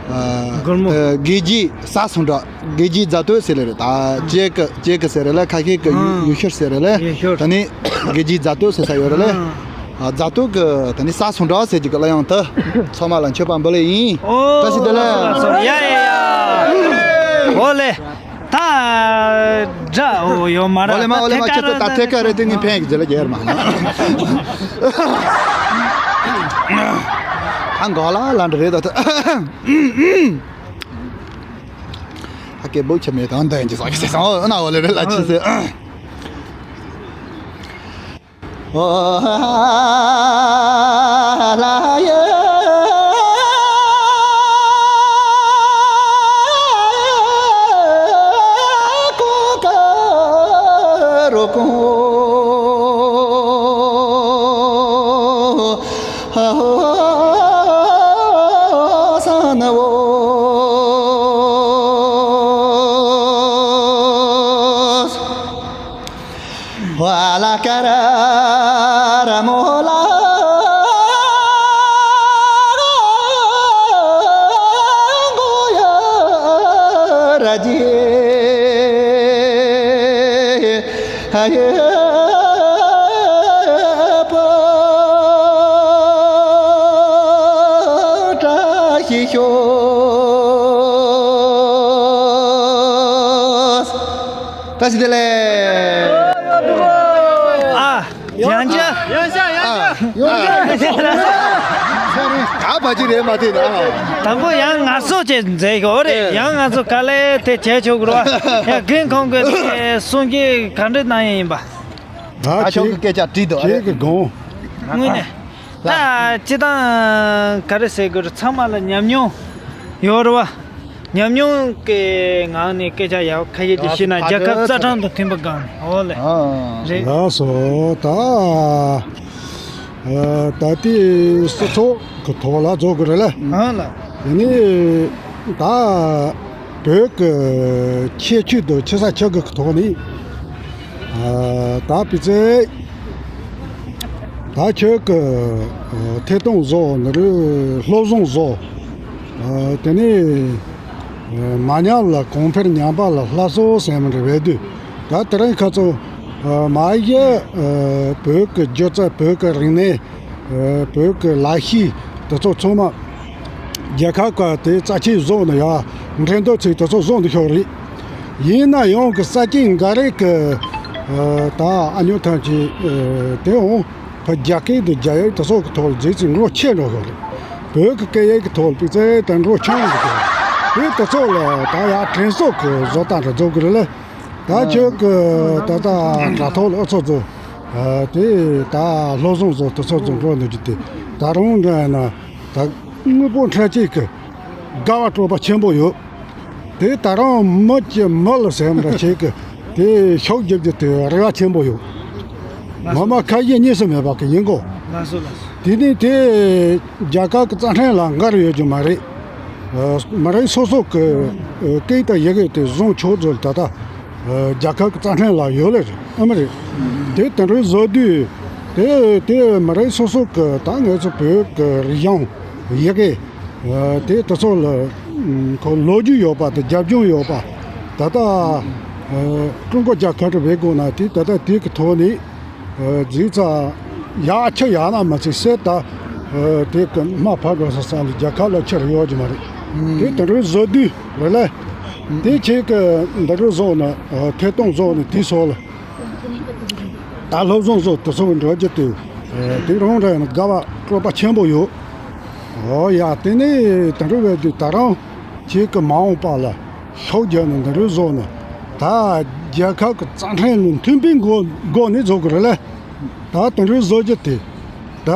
ཨ་སྒོར་མོ། ཨ་དགེ་རྒྱས་ས་སུ་འདྲ། དགེ་རྒྱས་རྫ་སྟོད་ཟེར་ལེ་རེད། ད་ཅེ་ཀི་ཅེ་ཀི་ཟེར་རེད་ལ། ཁ་ཤས་ཀྱི་ཡུ་ཨ་ཡུལ་ཤུལ་ཟེར་རེད་ལ། ཡུལ་ཤུལ། ད་ནི་དགེ་རྒྱས་རྫ་སྟོད་ཟེར་ས་ཡོད་རེད་ལ། ཨ་ཨ་རྫ་སྟོད་ཀྱི་ད་ནི་ས་སུ་འདྲ་ཟེར་གྱི་གི་གླུ་དབྱངས་ད་ཚང་མ་ལ་མཆོད་པ་འབུལ་ལེ་ཡིན། ཨོ། བཀྲ་ཤིས་བདེ་ལེགས། ཡ་ཡ་ཡ། ཨོ་ལེ། ད་དགྲ་ཨོ་ཡོད་མ་རེད། ཨོ་ལེ་མ་ཨོ་ལེ་མ། ཁྱེད་ཚོ་ད་ཐད་ཀ་རེད་དེ་ངས་ཕན་གི་ཟེར་ལ་རྒྱལ་མ། ད་འགོ་ལ་ལ་འདྲ་རེད་ད། ད་སྐད་འབོད་ཆེ་མེད་དང་འདི་ཡིན་གྱི་ཟ་གི་ཟེར་སོང་ཨོ་ན་ཨོ་ལེ་རེད་ལ་ཆི་ཟེར། བཀྲ་ཤིས་བདེ་ལེགས། ཨ། ཡང་ཅི། ཡང་ཤ་ཡང་ཤ། ཡང་ཤ། ད་བ་ཅི་རེད་མ་དེ་ན། དང་པོ་ཡང་ང་ཚོ་བྱས་མཛད་ཤོག་རེད། ཡང་ང་ཚོ་ག་ལེ་དེ་བྱས་ཆོག་གི་རེད་བ། ཡང་རྒན་ཁོང་གི་གསུང་གི་ག་འདྲ་གནང་ཡ་ཡིན་པ། ད་ཁྱོད་ཀྱི་སྐད་ཆ་དྲིས་འདུག་ཨ་རེད། ཁྱེད་ཀྱི་དགོངས། དངོས་གནས། ད་སྤྱི་བཏང་ག་རེ་ཟེར་དགོས་རེད། ཚང་མ་ལ་ཉམས་མྱོང་ཡོད་རེད་བ། ཉམས་མྱོང་གི་ངང་ནས་སྐད་ཆ་ཡག་ཁ་ཤས་ཅིག་བཤད་ན་རྒྱལ་ཁབ་རྩ་ཁྲིམས་དང་མཐུན་པ་སྒང་ནས། འོ་ལེ། ཨ། རེད། ལགས་སོ། ད་ཨ་ད་ལྟའི་སྤྱི་ཚོགས་ཀྱི་ཐོག་ལ་རྫོགས་དགོས་རེད་ལ། ཨ་ལ། དེ་ནས་ད་བོད་ཀྱི་ཁྱད་ཆོས་དང་ཆེ་ས་ཆེ་གི་ཐོག་ནས་ཨ་ད་སྤུས་ཚད། ད་ཁྱོད་ཀྱི་ཨ་ཐད་གཏོང་བཟོ་ནི་རེད། སློབ་སྦྱོང་བཟོ། ཨ་དེ་ནས་ མ་ཉམས་ལ་གོང་འཕེལ། ཉམས་པ་ལ་སླར་གསོ་ཟེར་མི་འདྲ་བས་དུས། ད་དེ་རིང་ཁ་ཚོ་མ་གཞི་བོད་ཀྱི་སྒྱུ་རྩལ། བོད་ཀྱི་རིག་གནས། བོད་ཀྱི་ལག་ཤེས་དེ་ཚོ་ཚང་མ་རྒྱལ་ཁབ་ཀྱི་དེ་རྩ་ཆེའི་བཟོ་ནས་ཡ་འགྲན་བསྡུར་ཚིག་དེ་ཚོ་བཟོ་འདི་ཤོག་རེད། ཡིན་ན་ཡང་གི་ས་སྐྱེས་འགའ་རེ་གི་ད་ཨ་ཉོ་ཐམས་ཅད་དེའང་ཕ་རྒྱ་སྐད་དང་རྒྱ་ཡིག་དེ་ཚོ་གི་ཐོག་ལ་རྗེས་ཚིག་འགྲོ་ཆེ་འགྲོ་ཤོག་རེད། བོད་ཀྱི་སྐད་ཡིག་གི་ཐོག་ལ་པི་ཙེ་དང་འགྲོ་ཆུང་འགྲོ་ཤོག་རེད། དེ་དེ་ཚོ་ལ་ད་ཡ་དྲན་གསོ་གི་བཟོ་ལྟ་འདྲ་བཟོ་གི་རེད་ལ། ད་ཁྱོད་ཀྱི་ད་ད་དྲ་ཐོག་ལ་ཨུ་ཚོ་ཚོ་དེ་ད་བློ་བཟང་ཚོ་དེ་ཚོ་ཚོ་འགྲོ་འདུག་རྒྱུ་དེ། ད་རུང་འདྲ་ཡིན་ན་ད་དངོས་པོ་འཕྲལ་གཅིག་གི་དགའ་བ་སྤྲོ་བ་ཆེན་པོ་ཡོད། དེ་ད་རུང་མི་གྱི་མི་ལ་ཟེར་འདྲ་ཞིག་གི་དེ་ཤུགས་རྒྱབ་རྒྱུ་དེ་རེ་བ་ཆེན་པོ་ཡོད། ངོ་མ་ཁ་ཞེ་གཉིས་སུ་མེད་པ་གི་ཡིན་གོ། ལགས་སོ་ལགས་སོ། དེ་ནས་དེ་རྒྱལ་ཁབ་ཀྱི་རྩ་ཁྲིམས་ལ་འགལ་ཡོད་རྒྱུ་མ་རེད། མི་རིགས་སོ་སོ་གི་སྐད་དང་ཡི་གེ་དེ་བཟུང་ཆོག་ཚུལ་ད་ལྟ་རྒྱལ་ཁབ་ཀྱི་རྩ་ཁྲིམས་ལ་ཡོད་ལེ་རེད། ཨ་མ་རེད། དེ་དེ་འདྲའི་བཟོ་དུས་དེ་དེ་མི་རིགས་སོ་སོ་གི་ད་ངེད་ཚོ་བོད་ཀྱི་རིག་གཞུང་ཡི་གེ་དེ་དེ་ཚོ་ལ་ཁོ་ལོ་རྒྱུས་ཡོད་པ་དང་རྒྱབ་ལྗོངས་ཡོད་པ། ད་ལྟ་ཀྲུང་གོ་རྒྱལ་ཁབ་ཏུ་བས་དགོས་ན་དེ་ད་ལྟ་དེ་གི་ཐོག་ནས། རྫིག་ཚ་ཡག་ཆུ་ཡག་ན་མ་ཚིག་སེ་ད། དེ་གི་མ་ཕར་འགྲོ་ས་ས་ལ་རྒྱལ་ཁབ་ལ་ཆེར་ཡོད་ཀྱི་མ་རེད། དེ་དེ་འདྲའི་བཟོ་དུས་རེད་ལ། དེ་ཁྱེད་ཀྱི་འདི་འདྲའི་བཟོ་ན་ཐད་གཏོང་བཟོ་ནས་དེ་སོགས་ལ་ད་སློབ་སྦྱོང་བཟོ་དེ་སོགས་འགྲོ་རྒྱུ་དེ་དེ་རང་རེད་ན་དགའ་བ་སྤྲོ་བ་ཆེན་པོ་ཡོད། འོ་ཡ་དེ་ནས་དེ་འདྲའི་བས་དུས་ད་རང་ཁྱེད་ཀྱི་མ་འོངས་པ་ལ། ཤོག་རྒྱག་ནས་འདི་འདྲའི་བཟོ་ནས་ད་རྒྱལ་ཁབ་ཀྱི་རྩ་ཁྲིམས་ལ་མཐུན་པའི་སྒོ་སྒོ་ནས་བཟོ་དགོས་རེད་ལ། ད་དེ་འདྲའི་བཟོ་རྒྱུ་དེ་ད་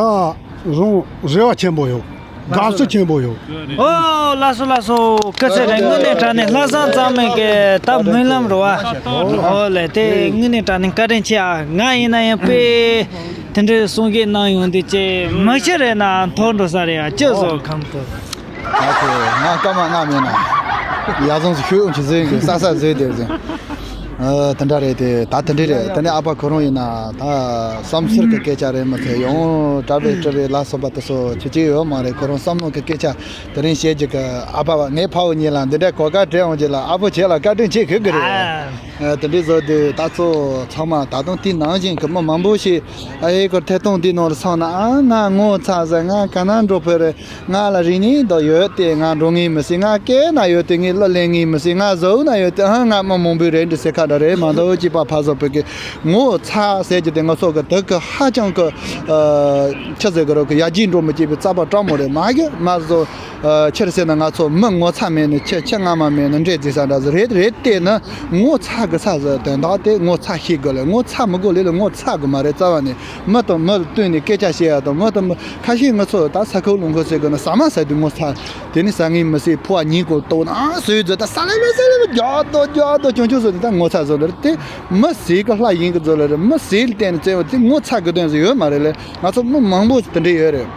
རུང་རེ་བ་ཆེན་པོ་ཡོད། དགའ་བསུ་ཆེན་པོ་ཡོད། ཨོ་ལགས་སོ་ལགས་སོ། སྐུ་ཚེ་རིང་། དངོས་གནས་དྲང་གནས་ལྷག་བསམ་གཙང་མའི་གི་ད་སྨོན་ལམ་རེད་བ། ཨོ་ལེ་དེ་དངོས་གནས་དྲང་གནས་བཀའ་དྲིན་ཆེ་ཨ། ང་ཡིན་ན་ཡང་དཔེ་དེ་འདྲའི་གསུང་བཤད་གནང་ཡོང་དུས་ཅེ་མི་ཤི་རེད་ན་མཐོ་འགྲོ་ས་རེད་ཨ། ཅི་བཟོ་ཁམས་ཐུབ། ང་ཚོ་ང་སྐར་མ་ལྔ་མེད་ན་ཡ་བཟང་སུ་ཤོད་ཡོང་ཆི་ཟིན་གི་ས་ས་ཟོས་དེར་ཟིན། ཨ་དེ་འདྲ་རེད་དེ་ད་དེ་འདྲ་རེད། དེ་ནས་ཨ་ཕ་ཁོ་རང་ཡིན་ན་ད་བསམ་ཚུལ་གི་སྐད་ཆ་རེད་མ་ཚད་ཡང་གྲྭ་པའི་སྤྲུལ་པའི་ལ་སོགས་པ་དེ་ཚོ་ཆི་ཆི་ཡོད་མ་རེད། ཁོ་རང་བསམ་བློ་གི་སྐད་ཆ་དེ་རིང་བཤད་རྒྱུ་གི་ཨ་ཕ་བ་ངའི་ཕ་བོ་གཉིས་ལ་འདི་འདྲ་གོ་སྐབས་སྤྲད་འོང་རྒྱུ་ལ་ཨ་ཕོ་ཁྱེད་ལ་བཀའ་དྲིན་ཆེ་ཞུ་གི་རེད། ཨ་དེ་འདྲའི་བཟོ་དུས་ད་ཚོ་ཚང་མ་ད་དུང་དེ་ནང་བཞིན་གི་མི་མང་པོ་ཞིག་ཨ་ཡེ་ཁོ་ཐད་གཏོང་དེ་ནང་ལ་སོང་ན་ཨ་ང་ངོ་ཚ་ཟེར། ང་ག་ན་འགྲོ་ཕོད་རེད། ང་ལ་རིག་གནས་འདི་ཡོད་དེ་ང་འགྲོ་ངེས་མི་སྲིད། ང་སྐད་ན་ཡོད་དེ་ངས་གླུ་ལེན་ངེས་མི་སྲིད། ང་གཟུགས་ན་ཡོད་དེ་ཨང་ང་མི་མང་པོའི་རེད་འདྲི་ཟེར་ཁ་འདྲ་རེད་མ་གཏོགས་ཅིག་པ་ཕ་བཟོ་བོད་ཀྱི་ངོ་ཚ་ཟེར་གྱི་དེ་ང་ཚོ་གི་དུ་གི་ཧ་ཅང་གི་ཆི་ཟེར་གི་རོ་གི་ཡར་རྒྱས་འགྲོ་མི་བྱེད་པའི་རྩ་བ་སྤྲང་མོ་རེད། མ་གི་མ་བཟོ་ཆི་རེད་ཟེར་ན་ང་ཚོ་མི་ངོ་ཚ་མེད་ནི་ཆེ་ཆེ་སྔ་མ་མེད་ནི་འདྲེ་རྫི་ས་འདྲ་ཟེར་རེད་རེད་དེ་ནི་ངོ་ཚ་གི་ཚ་ཟེར་དོན་དག་དེ་ངོ་ཚ་ཤེས་དགོས་ལེ། ངོ་ཚ་མི་དགོས་ལེ་ལེ་ངོ་ཚ་གི་མ་རེད། རྩ་བ་ནས་མི་དང་མི་ལ་བསྟུན་ནས་སྐད་ཆ་བཤད་ཡ་དང་མི་དང་མི། ཁ་ཤས་ང་ཚོ་ད་ས་ཁུག་ལུང་ཁུག་ཟེར་གི་ན་ཟ་མ་ཟ་དུས་ངོ་ཚ། དེ་ནི་ཟ་ངེས་མི་སྲིད། ཕོ་བ་ཉིན་གང་ལྟོགས་ན་ཟོས་ཟོས་ད་ཟ་ལེ་ལེ་ཟ་ལེ་ལེ་རྒྱག་དོ་རྒྱག་དོ་ཆུང་ཆུང་ཟོས་ནི་ད་ངོ་ཚ་ཟོས་འདིར་དེ་མི་ཟས་གི་ལྷ་ཡིན་གི་ཟོས་ལེ་རེད། མི་ཟས་ལ་བརྟེན་ནས་བཙལ་བ་དེ་ངོ་ཚ་གི་དོན་ཟིག་ཡོད་མ་རེད་ལེ། ང་ཚོ་མི་མང་པོ་དེ་འདྲ་ཡོད་རེད།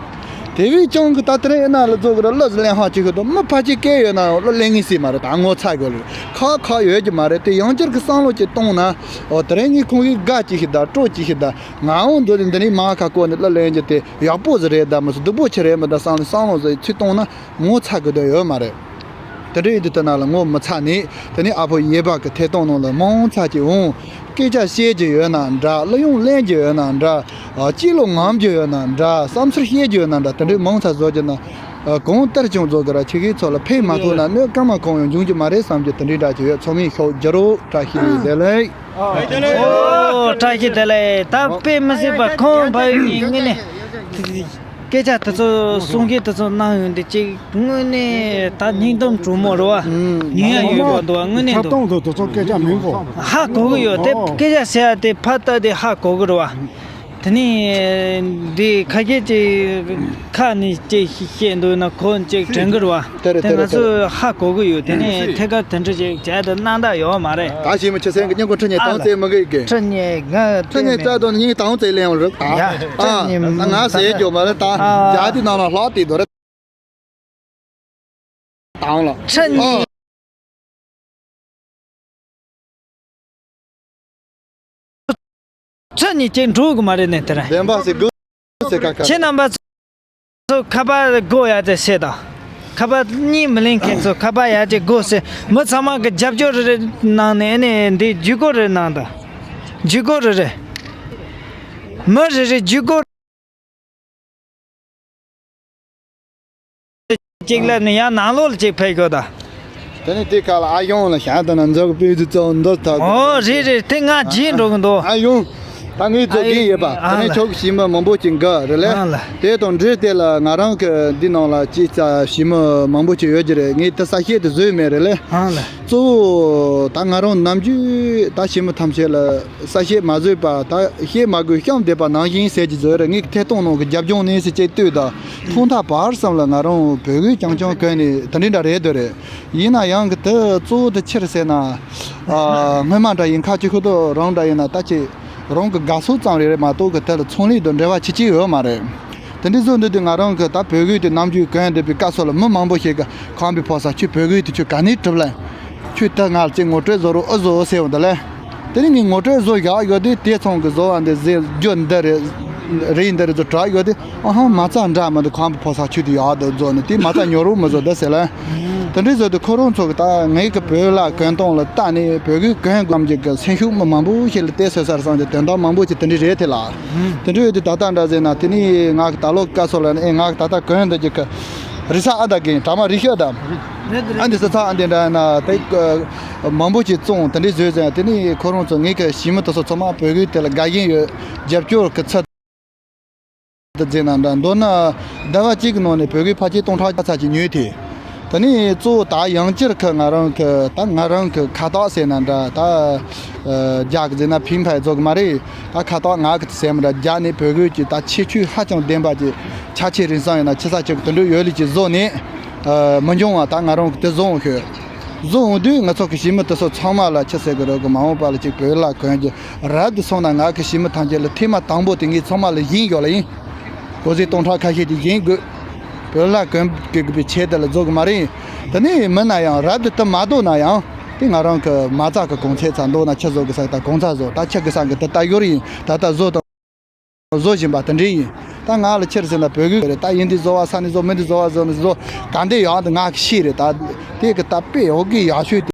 དེ་བས་ཀྱང་གི་ད་དེ་རིང་ཨེ་ན་ལ་བཟོ་གི་ར་གླུ་ཟིག་ལེན་ཧ་ཅིག་གི་དོ་མི་ཕལ་ཆེར་སྐད་ཡོད་ན་ཡང་གླུ་ལེན་ངེས་སྲིད་མ་རེད། ད་ངོ་ཚ་གི་ལེ་ཁག་ཁག་ཡོད་ཀྱི་མ་རེད། དེ་ཡང་བསྐྱར་གི་བསམ་བློ་ཅིག་གཏོང་ན་ཨོ་དེ་རིང་ངས་ཁོང་གི་དགའ་ཅིག་ཤི་ད་སྤྲོ་ཅིག་ཤི་ད། ང་འོང་འདོད་དེ་འདི་ནས་མ་ཁ་བསྐོར་ནས་གླུ་ལེན་རྒྱུ་དེ་ཡག་པོ་ཟིག་རེད་ད་མི་སྲིད་སྡུག་པོ་ཆེ་རེད་མི་ད་བསམ་བློ་བསམ་བློ་ཟིག་ཚུར་གཏོང་ན་ངོ་ཚ་དགོས་དོན་ཡོད་མ་རེད། དེ་འདྲ་ཡིན་དུས་དེ་ན་ལ་ངོ་མི་ཚ་ནས་དེ་ནས་ཨ་ཕོ་ཡེ་བ་གི་ཐད་གཏོང་ནང་ལ་མང་ཚ་ཅིག་འོང་། སྐད་ཆ་བཤད་རྒྱུ་ཡོད་ན་འདྲ། གླུ་དབྱངས་ལེན་རྒྱུ་ཡོད་ན་འདྲ། སྐྱིད་ལོ་ངོམ་རྒྱུ་ཡོད་ན་འདྲ། བསམ་ཚུལ་བཤད་རྒྱུ་ཡོད་ན་འདྲ། དེ་འདྲའི་མང་ཚ་བཟོ་རྒྱུ་ན་གང་ལྟར་ཀྱང་བཟོ་དགོས་ར། ཆེ་ཁའི་ཚོ་ལ་ཕན་མ་ཐོགས་ན་གནོད་སྐར་མ་གང་ཡང་འབྱུང་རྒྱུ་མ་རེད་བསམ་རྒྱུ་དེ་འདྲའི་འདྲ་ཅིག་ཡོད། ཚང་མས་ཤོག་རྒྱུ་རོགས། བཀྲ་ཤིས་བདེ་ལེགས། ཨོ་བཀྲ་ཤིས་བདེ་ལེགས། ད་དཔེ་མི་སྲིད་པ་ཁོང་བ་ཡོད་ངས་ནི་སྐད་ཆ་དེ་ཚོ་གསུང་གི་དེ་ཚོ་གནང་ཡོང་དུས་ཅིག་དངོས་གནས་ད་སྙིང་གཏམ་དྲང་མོ་རེད་བ། ཉན་ཡ་ཡོད་པ་འདུག་བ། དངོས་གནས་འདུག་ཐད་གཏོང་དུ་དེ་ཚོ་སྐད་ཆ་མིན་གོ། ཧ་གོ་གི་ཡོད་དེ། ཨོ། སྐད་ཆ་ཟེར་ཡ་དེ་ཕར་ལྟ་དེ་ཧ་གོ་གི་རེད་བ། དེ་ནས་འདི་ཁ་ཤས་ཅིག་ཁ་ནས་ཅིག་བཤད་འདུག་ན་ཁོ་ཅིག་དྲན་གི་རེད་བ། དེ་རེད། དེ་དེ་ང་རེད། དེ་ཚོ་རེད། ཧ་གོ་གི་ཡོད། དེ་ནས་ཐད་ཀར་དེ་འདྲ་ཅིག་བྱས་དུ་གནང་ད་ཡོད་མ་རེད། ད་ཞིག་མི་ཆེ་སེང་གི་སྙིང་ཁོ་ཁྲི་ཉེ་ཨ་དང་ལ། རྩེ་མི་གི་གི། ཁྲི་ཉེ་ང་ཁྲི་ཉེ་རྩ་དང་སྙིང་དང་རྩེ་ལེན་རུ་ད། ཡ། ཨ། ཁྲི་ཉེ་ང་ཟེར་རྒྱུ་མ་རེད་ད། ཨ། ཡ་དེ་ནང་ལ་ལྷག་དེ་དོ་རེད། དང་ལ། ཁྲི་ཉེ། ཨ། ཁྲི་ཉེ་ཅིག་འགྲོ་གི་མ་རེད་ནས་དེ་ར། བདེན་པ་ཟེར་དགོས་ཟེར་ཁ་ཁ། ཁྱེད་རྣམ་པ་ཚོ་ཁ་པར་སྒོ་ཡ་དེ་བཤད་དང་། ཁ་པར་གཉིས་མི་ལེན་མཁན་ཚོ་ཁ་པར་ཡར་ཅིག་སྒོ་ཟེར། མི་ཚང་མ་གི་རྒྱབ་སྐྱོར་རེ་རེ་གནང་ནས། ཨ་ནི་འདི་བརྒྱུད་སྐུར་རེ་གནང་དང་། བརྒྱུད་སྐུར་རེ་རེ། མི་རེ་རེ་བརྒྱུད་སྐུར། གཅིག་ལ་ནི་ཡང་ནང་ལོགས་ལ་གཅིག་ཕེབས་དགོས་ད། དེ་ནས་དེ་ཁ་ལ་ཨ་གཞུང་ལ་ཞག་དང་ན་འཛོག་པའི་དུས་ཚོད་འདི་ཐག་ཨོ་རེད་རེད། དེ་ང་བརྗེད་འགྲོ་གི་འདུག་ཨ་གཞུང་། ད་ངས་ཚོ་གིན་ཡོད་པ། ཨ་དེ་ནས་ལ། ཁྱོད་ཀྱི་ཞི་མི་མང་པོ་ཅིག་འགའ་རེད་ལེ། ཨ་ལ། དེ་དང་འབྲེལ་དེ་ལ་ང་རང་གི་འདི་ནང་ལ་ཅིག་ཙ་ཞི་མི་མང་པོ་ཅིག་ཡོད་ཀྱི་རེད། ངས་དེ་གསལ་བཤད་དེ་བཟོས་མེད་རེད་ལེ། ཨ་ལ། གཙོ་བོ་ད་ང་རང་ནམ་རྒྱུན་ད་ཞི་མི་ཐམས་ཅད་ལ་གསལ་བཤད་མ་བཟོས་པ། ད་བཤད་མ་དགོས་བཤམས་བསྡད་པ་ནང་བཞིན་ཟེར་གྱི་བཟོས་རེད། ངས་ཐད་གཏོང་ནང་གི་རྒྱབ་ལྗོངས་ནས་ཟེར་བྱས་ལྟོས་དང་། ཐོག་མཐའ་བར་གསུམ་ལ་ང་རང་བོད་གོས་རྐྱང་རྐྱང་གོན་ནས་དེ་འདྲ་འདྲ་རེད་འདོད་རེད། ཡིན་ན་ཡང་གི་དེ་གཙོ་བོ་དེ་ཆི་རེད་ཟེར་ན། ཨ་སྔོན་མ་འདྲ་ཡིན་ཁ་ཅིག་ཁུ་ཏོ་རང་འདྲ་ཡིན་ན་ད་ཅིག་རང་གི་དགའ་ཚོར་ཙམ་རེད་མ་གཏོགས་གི་དེ་ལ་ཚོང་ལས་དང་འབྲེལ་བ་ཆེ་ཆེ་ཡོད་མ་རེད། དེ་འདྲ་བཟོ་འདུག་དུས་ང་རང་གི་ད་བོད་གོས་དེ་ནམ་རྒྱུན་གོན་བསྡད་པའི་སྐབས་སུ་ལ་མི་མང་པོ་ཞིག་གི་ཁམས་པའི་ཕོ་གསར་ཁྱོད་བོད་གོས་དེ་ཁྱོད་ག་ནས་གྲུབ་ལ། ཁྱོད་ད་ང་ལ་ཅིག་ངོ་སྤྲོད་བཟོ་རོགས་ཨུ་བཟོ་ཟེར་བ་འདི་ལས། དེ་ནས་ངས་ངོ་སྤྲོད་བཟོ་བཞག་ཡོད་དུས་དེ་ཚང་གི་བཟོ་བ་འདི་ཟེར་རྒྱུ་འདི་རེད། རེད་འདི་རེད་ཚོ་དྲག་ཡོད་དུས། ཨ་ཧང་མ་རྩ་འདྲ་མི་འདུག་ཁམས་པའི་ཕོ་གསར་ཁྱོད་དེ་ཡག་འདུག་བཟོ་ནས་དེ་མ་རྩ་ཉོ་རོགས་མི་བཟོ་འདི་ཟེར་ལ། དེ་འདྲའི་བཟོ་དུས་ཁོ་རང་ཚོ་གི་ད་ངའི་གི་བོད་ལྭ་གོན་སྟངས་ལ་བལྟས་ནས་བོད་གོས་གོན་དགོས་ཀྱི་གི་སེམས་ཤུགས་མི་མང་པོ་ཞིག་ལ་བལྟས་སོ་སར་སོང་ཅིག་དོན་དག་མང་པོ་ཞིག་དེ་འདྲའི་རེད་དེ་ལ། དེ་འདྲའི་ཡོད་དུས་ད་ལྟ་འདྲ་ཟེར་ན་དེ་ནས་ང་གི་ད་ལོ་བཀའ་སོགས་ལ་ནི་ཨེ་ང་གི་ད་ལྟ་གོན་འདི་ཀྱི་གི་རི་ས་ཨ་ད་གིན་གྲ་མ་རི་ཤ་ད། ཨ་འདི་ས་ཚ་ཨ་འདི་འདྲ་ན་དེ་མང་པོ་ཞིག་བཙོང་དེ་འདྲའི་བཟོས་ཟེར་དེ་ནས་ཁོ་རང་ཚོ་ངའི་གི་ཞི་མི་དེ་ཚོ་ཚང་མ་བོད་གོས་དེ་ལ་དགའ་ཞེན་ཡོད། རྒྱབ་སྐྱོར་གི་ཚུལ། དེ་རྗེས་ན་འདྲ་མདོར་ན་ཟླ་བ་གཅིག་གི་ནང་ནས་བོད་གོས་ཕལ་ཆེར་སྟོང་ཕྲག་ཙམ་ཅིག་ཉོས་ཏེ། ད་ནི་གཙོ་བོ་ད་ཡང་བསྐྱར་ཁ་ང་རང་གི་ད་ང་རང་གི་ཁ་བཏགས་ཟེར་ན་འདྲ་ད་རྒྱ་གི་ཟེར་ན་ཕིང་ཕའི་བཟོ་གི་མ་རེད། ད་ཁ་བཏགས་ང་གི་ཟེར་མི་འདྲ་རྒྱ་ནས་བོད་གོས་ཀྱི་ད་ཁྱད་ཆོས་ཧ་ཅང་ལྡན་པ་ཅིག་ཆ་ཆེ་རིན་སང་ཡིན་ན་ཆེ་ས་ཆེ་གི་དུད་འགྲོ་ཡོད་ལི་ཅིག་བཟོ་ནས་མི་འབྱུང་བ་ད་ང་རང་གི་དེ་བཟོ་འོང་ཤོད། བཟོ་འོང་དུས་ང་ཚོ་གི་ཞི་མི་དེ་ཚོ་ཚང་མ་ལ་ཆི་ཟེར་གི་རེད་གི་མ་འོངས་པ་ལ་ཅིག་བོད་ལྭ་གོན་གྱི། རབ་ཏུ་སོང་ན་ང་གི་ཞི་མི་ཐམས་ཅད་ལ་ཐེངས་མ་དང་པོ་དེ་ངས་ཚང་མ་ལ་བཞེངས་ཡོད་ལ་ཡིན། གོ་ཟི་སྟོང་ཕྲག་ཁ་ཤས་ཀྱི་བཞེངས་དགོས། བོད་ལྭ་གོན་དགོས་པའི་ཆེད་དུ་ལ་བཟོ་གི་མ་རེད། དེ་ནས་མིན་ན་ཡང་རབ་ཏུ་དུ་མ་ལྡོག་ན་ཡང་དེ་ང་རང་གི་མ་རྩ་གི་གོང་ཚད་ཚ་མདོག་ན་ཆི་བཟོ་གི་ས་ད་གོང་ཚད་བཟོ་ད་ཆི་གི་ས་གི་དུ་ལྟ་ཡོད་རེད་ཡིན། ད་ལྟ་བཟོ་དང་བཟོ་བཞིན་པ་དེ་འདྲས་ཡིན། ད་ང་ལ་ཕྱིར་ཟེར་ན་བོད་གི་རེད། ད་ཡིན་དེ་བཟོ་བ་ས་ནས་བཟོ་མིན་དེ་བཟོ་བ་བཟོ་ནས་བཟོ་ག་འདྲས་ཡག་འདི་ང་གི་ཤེས་རེད། ད་དེ་གི་ད་དཔེ་འོ་གི་ཡག་ཤོས་དེ།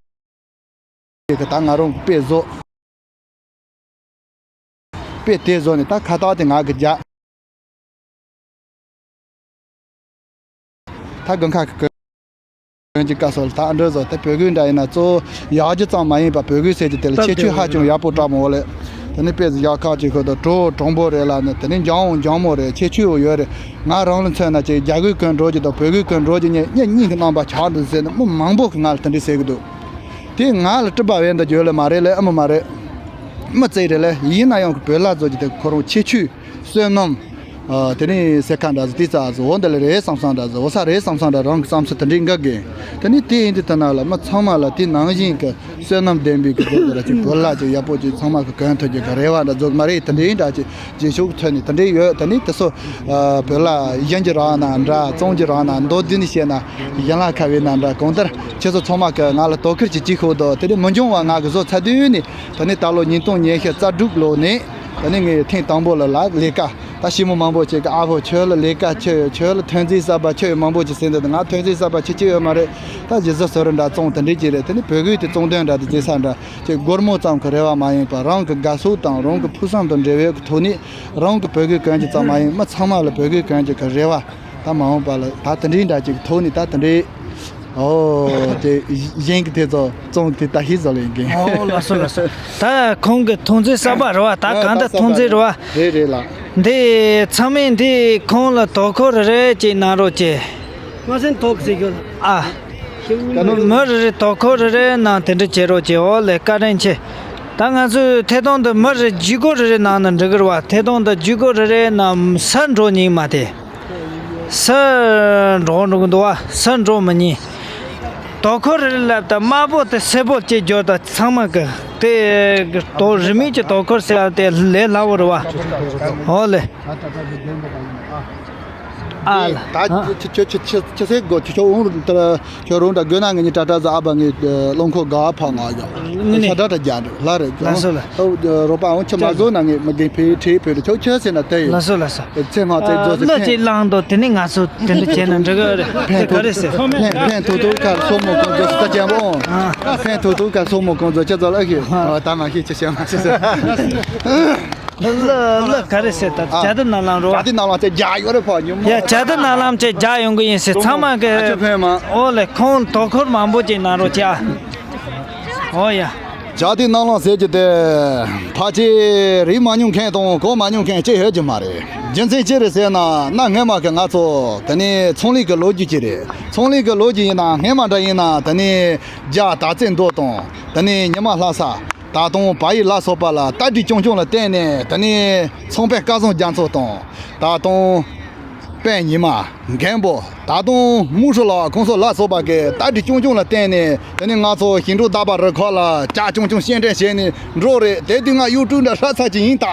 དེ་གི་ད་ང་རང་གི་དཔེ་བཟོ། དཔེ་དེ་བཟོ་ནས་ད་ཁ་བཏགས་དེ་ང་གི་རྒྱ། ད་དགུན་ཁ་གི་གོན་གྱི་སྐབས་སུ་ད་འདྲ་བཟོ་དེ་བོད་གོས་འདྲ་ཡིན་ན་གཙོ་བོ་ཡག་རྒྱུ་ཙམ་མ་ཡིན་པ་བོད་གོས་ཟེར་གྱི་དེ་ལ་ཁྱད་ཆོས་ཧ་ཅང་ཡག་པོ་བཀྲ་མོ་ལེ། དེ་ནི་དཔེ་ཡག་ཁག་ཅིག་ཁོ་ད་གྲོགས་གྲོགས་པོ་རེད་ལ་ནི་དེ་ནི་འཇང་བོ་འཇང་མོ་རེད། ཁྱད་ཆོས་བོ་ཡོད་རེད། ང་རང་ལ་མཚོན་ན་ཅིག་རྒྱ་གོས་གོན་འགྲོ་རྒྱུ་དང་བོད་གོས་གོན་འགྲོ་རྒྱུ་གཉིས་གཉིས་གཉིས་ཀྱི་རྣམ་པ་ཆགས་འདུག་ཟེར་ནས་མི་མང་པོ་གིས་ང་ལ་དེ་འདྲས་ཟེར་གི་འདུག་དེ་ང་ལ་སྤྲུལ་པ་བས་འདི་བརྗོད་ལེ་མ་རེད་ལེ། ཨ་མ་མ་རེད། མི་བརྩེ་རེད་ལེ། ཡིན་ན་ཡང་གི་བོད་ལྭ་བཟོ་རྒྱུ་དེ་ཁོ་རང་ཁྱད་ཆོས་བསོད་ནམས། ཨ་དེ་ནས་སེ་ཁ་འདྲ་ཟིག་དེ་ཙག་ཟིག་འོ་འདི་ལ་རེད་བསམ་བསམ་འདྲ་ཟིག་འོ་ས་རེད་བསམ་བསམ་འདྲ་རང་གི་བསམ་ཚུལ་དེ་འདྲས་འགའ་གི། དེ་ནས་དེ་ཡིན་དུས་དེ་ན་ལ་མི་ཚང་མ་ལ་དེ་ནང་བཞིན་གི་བསོད་ནམས་ལྡན་པའི་གི་དེ་ལ་ཅིག་བོད་ལྭ་ཅིག་ཡག་པོ་ཅིག་ཚང་མ་གི་གོན་ཐུབ་རྒྱུ་གི་རེ་བ་འདྲ་བཟོ་གི་མ་རེད། དེ་འདྲས་འདྲ་ཅིག་རྗེས་ཕྱོགས་ཐོན་ནས་དེ་འདྲས་ཡོད། དེ་ནས་དེ་ཚོ་ཨ་བོད་ལྭ་ཡིན་གྱི་རག་ན་འདྲ་བཙོང་གྱི་རག་ན་མདོར་བསྡུས་ནས་བཤད་ན་ཡན་ལག་ཁ་བའི་ན་འདྲ་གང་ལྟར་ཁྱེད་ཚོ་ཚང་མ་གི་ང་ལ་དོ་ཁུར་ཅིག་བྱེད་ཤོག་དོ། དེ་ནས་མི་འབྱུང་བ་ང་གི་བཟོ་ཚར་དུས་ནས་དེ་ནས་ད་ལོ་ཉིས་སྟོང་ཉི་ཤུ་རྩ་དྲུག་ལོ་ནས་དེ་ནས་ངས་ཐེངས་དང་པོ་ལ་ལ་ལས་ཀ་ད་ཞི་མོ་མང་པོ་ཅིག་གི་ཨ་ཕོ་ཁྱོད་ལ་ལས་ཀ་ཁྱོད་ཡོད། ཁྱོད་ལ་ཐོན་རྫས་གསར་པ་ཁྱོད་ཡོད། མང་པོ་ཅིག་ཟེར་འདུག་ང་ཐོན་རྫས་གསར་པ་ཁྱོད་ཅིག་ཡོད་མ་རེད། ད་རྗེས་སུ་སོ་རུ་འདྲ་བཙོང་དེ་འདྲས་ཅིག་རེད། དེ་ནས་བོད་གོས་དེ་བཙོང་དོན་འདྲ་དེ་རྗེས་ས་འདྲ་ཅིག་སྒོར་མོ་ཙམ་གི་རེ་བ་མ་ཡིན་པར་རང་གི་དགའ་ཕྱོགས་དང་རང་གི་ཕུགས་བསམ་དང་འབྲེལ་བའི་གི་ཐོག་ནས། རང་གི་བོད་གོས་གོན་རྒྱུ་ཙམ་མ་ཡིན་མི་ཚང་མ་ལ་བོད་གོས་གོན་རྒྱུ་གི་རེ་བ། ད་མ་འོངས་པ་ལ་ད་དེ་འདྲའི་འདྲ་ཅིག་ཐོག་ནས་ད་དེ་འདྲའི་ཨོ་དེ་གཞན་གྱི་དེ་ཚོ་བཙོང་དེ་ད་ཤི་བཟོ་ལེན་གིན། ཨོ་ལགས་སོ་ལགས་སོ། ད་ཁོང་གི་ཐོན་རྫས་གསར་པ་རེད་བ། ད་གང་ལྟར་ཐོན་རྫས་རེད་བ། རེད་རེད་ལགས། འདི་ཚང་མས་འདི་ཁོང་ལ་དོ་ཁུར་རེ་རེ་ཅིག་གནང་རོགས་གྱིས། ང་སེམས་ཐོག་ཟེར་རྒྱུ་ཨ། མི་རེ་རེ་དོ་ཁུར་རེ་རེ་གནང་དེ་འདྲ་བྱེད་རོགས་གྱིས། ཨོ་ལེ་བཀའ་དྲིན་ཆེ། ད་ང་ཚོས་ཐད་གཏོང་དུ་མི་རེ་བརྒྱུད་སྐུར་རེ་རེ་གནང་ན་འགྲིག་གི་རེད་བ། ཐད་གཏོང་དུ་བརྒྱུད་སྐུར་རེ་རེ་གནང་སར་འགྲོ་སྙིང་མ་དེ། སར་འགྲོ་འགྲོ་གི་འདུག་བ། སར་འགྲོ་མི་ཉན། དོ་ཁུར་རེ་རེ་ལབ་ད་དམར་པོ་དེ་སེར་པོ་སྐྱེ་རྒྱུ་ད་ཚང་མ་གི་དེ་དོ་རི་མིན་གྱི་དོ་ཁུར་ཟེར་ལབ་དེ་ལས་སླ་བོ་རེད་བ། ཨོ་ལེ། ཨ་ལ། ད་ཨ། ཁྱོད་ཁྱོད་ཁྱོད་ཁྱོད་ཁྱོད་སེ་གོ་ཁྱོད་ཁྱོད་འོང་ད་ཁྱོད་རོང་ད་དགོས་ན་ངེད་གཉིས་ཏྲ་ཏྲ་ཟ་ཨ་བ་ངས་རླངས་འཁོར་ག་ཕ་ང་ཡ། ངེད་གཉིས། ས་ཏྲ་ཏྲ་རྒྱ་འགྲོ་ལ་རེད། ལགས་སོ་ལགས། ཨོ་རོགས་པ་འོང་ཁྱོད་མ་བཟོ་ན་ངས་མི་རྒན་ཕེ་ཁྲེ་ཕེ་རེ་ཁྱོད་ཁྱོད་ཟེར་ན་དེ་ཡིན། ལགས་སོ་ལགས་སོ། ཚེ་མ་ཚེ་ཨ་རྫོགས་ཟེར་ལོ་ཕན། གཅིག་བླངས་དོ་དེ་ནི་ང་ཚོ་དེ་འདྲ་བྱས་ན་འགྲིག་གི་རེད། ཕན་དེ་ག་ཐོག་རེད་ཟེར། ཕན་ཕན་ཐོག་ཐོག་ཁར་སོ་མོ་གོང་རྫོགས་ཟེར་ད་ཅན་པོ། ཨ། ཕན་ཐོག་ཐོག་ཁར་སོ་མོ་གོང་རྫོགས་ཁྱོད་ཚོ་ལ་ཤི། ཨ། ད་མ་ཤི་ཁྱོད་ཤི་མ་ཤི་ཟེར། ལ་ལ་ག་རེ་ཟེར་ད་ཨ། བྱ་དེ་ནང་ལང་རོ། བྱ་དེ་ནང་ལང་ཚེ་རྒྱ་ཡོད་རེད་ཕ་ཉོ་མོ། ཡ་བྱ་དེ་ནང་ལང་ཚེ་རྒྱ་ཡོང་གི་ཡིན་ཟེར་ཚང་མ་གི། ཨ་ཆོ་ཕན་མ། ཨོ་ལེ་ཁོང་དོ་ཁུར་མང་པོ་ཅིག་གནང་རོགས་བྱ། ཨོ་ཡ། བྱ་དེ་ནང་ལང་ཟེར་གྱི་དེ། ཕ་ཆེ་རིག་མ་མྱོང་མཁན་དང་གོ་མ་མྱོང་མཁན་ཅི་ཡོད་ཀྱི་མ་རེད། རྒྱུ་མཚན་ཅི་རེད་ཟེར་ན་གནའ་སྔས་མ་གི་ང་ཚོ་དེ་ནི་ཚོང་ལས་ཀྱི་ལོ་རྒྱུས་ཅིག་རེད། ཚོང་ལས་ཀྱི་ལོ་རྒྱུས་ཡིན་ན་སྔས་མ་འདྲ་ཡིན་ན་དེ་ནི་རྒྱ་དར་རྩེ་མདོ་དང་དེ་ནི་ཉི་མ་ལྷ་ས། ད་དུང་བལ་ཡུལ་ལ་སོགས་པ་ལ་རྟ་དྲེལ་རྐྱང་རྐྱང་ལ་བརྟེན་ནས་དེ་ནས་ཚོང་དཔོན་སྐལ་བཟང་རྒྱ་མཚོ་དང་། ད་དུང་དཔོན་ཉི་མ་མགོན་པོ་ད་དུང་དམུ་ཧྲི་ལ་ཁོང་ཚོ་ལ་སོགས་པ་གི་རྟ་དྲེལ་རྐྱང་རྐྱང་ལ་བརྟེན་ནས་དེ་ནས་ང་ཚོ་ཞིང་འབྲོག་རྟ་པ་རུ་ཁག་ལ་ཇ་རྐྱང་རྐྱང་སྐྱེལ་འདྲེན་བྱས་ནས་འགྲོ་རེད། དེ་དུས་ང་གཡུ་ཀྲུང་འདྲ་ཧྲ་ཚ་ཅིག་ཡིན་ད།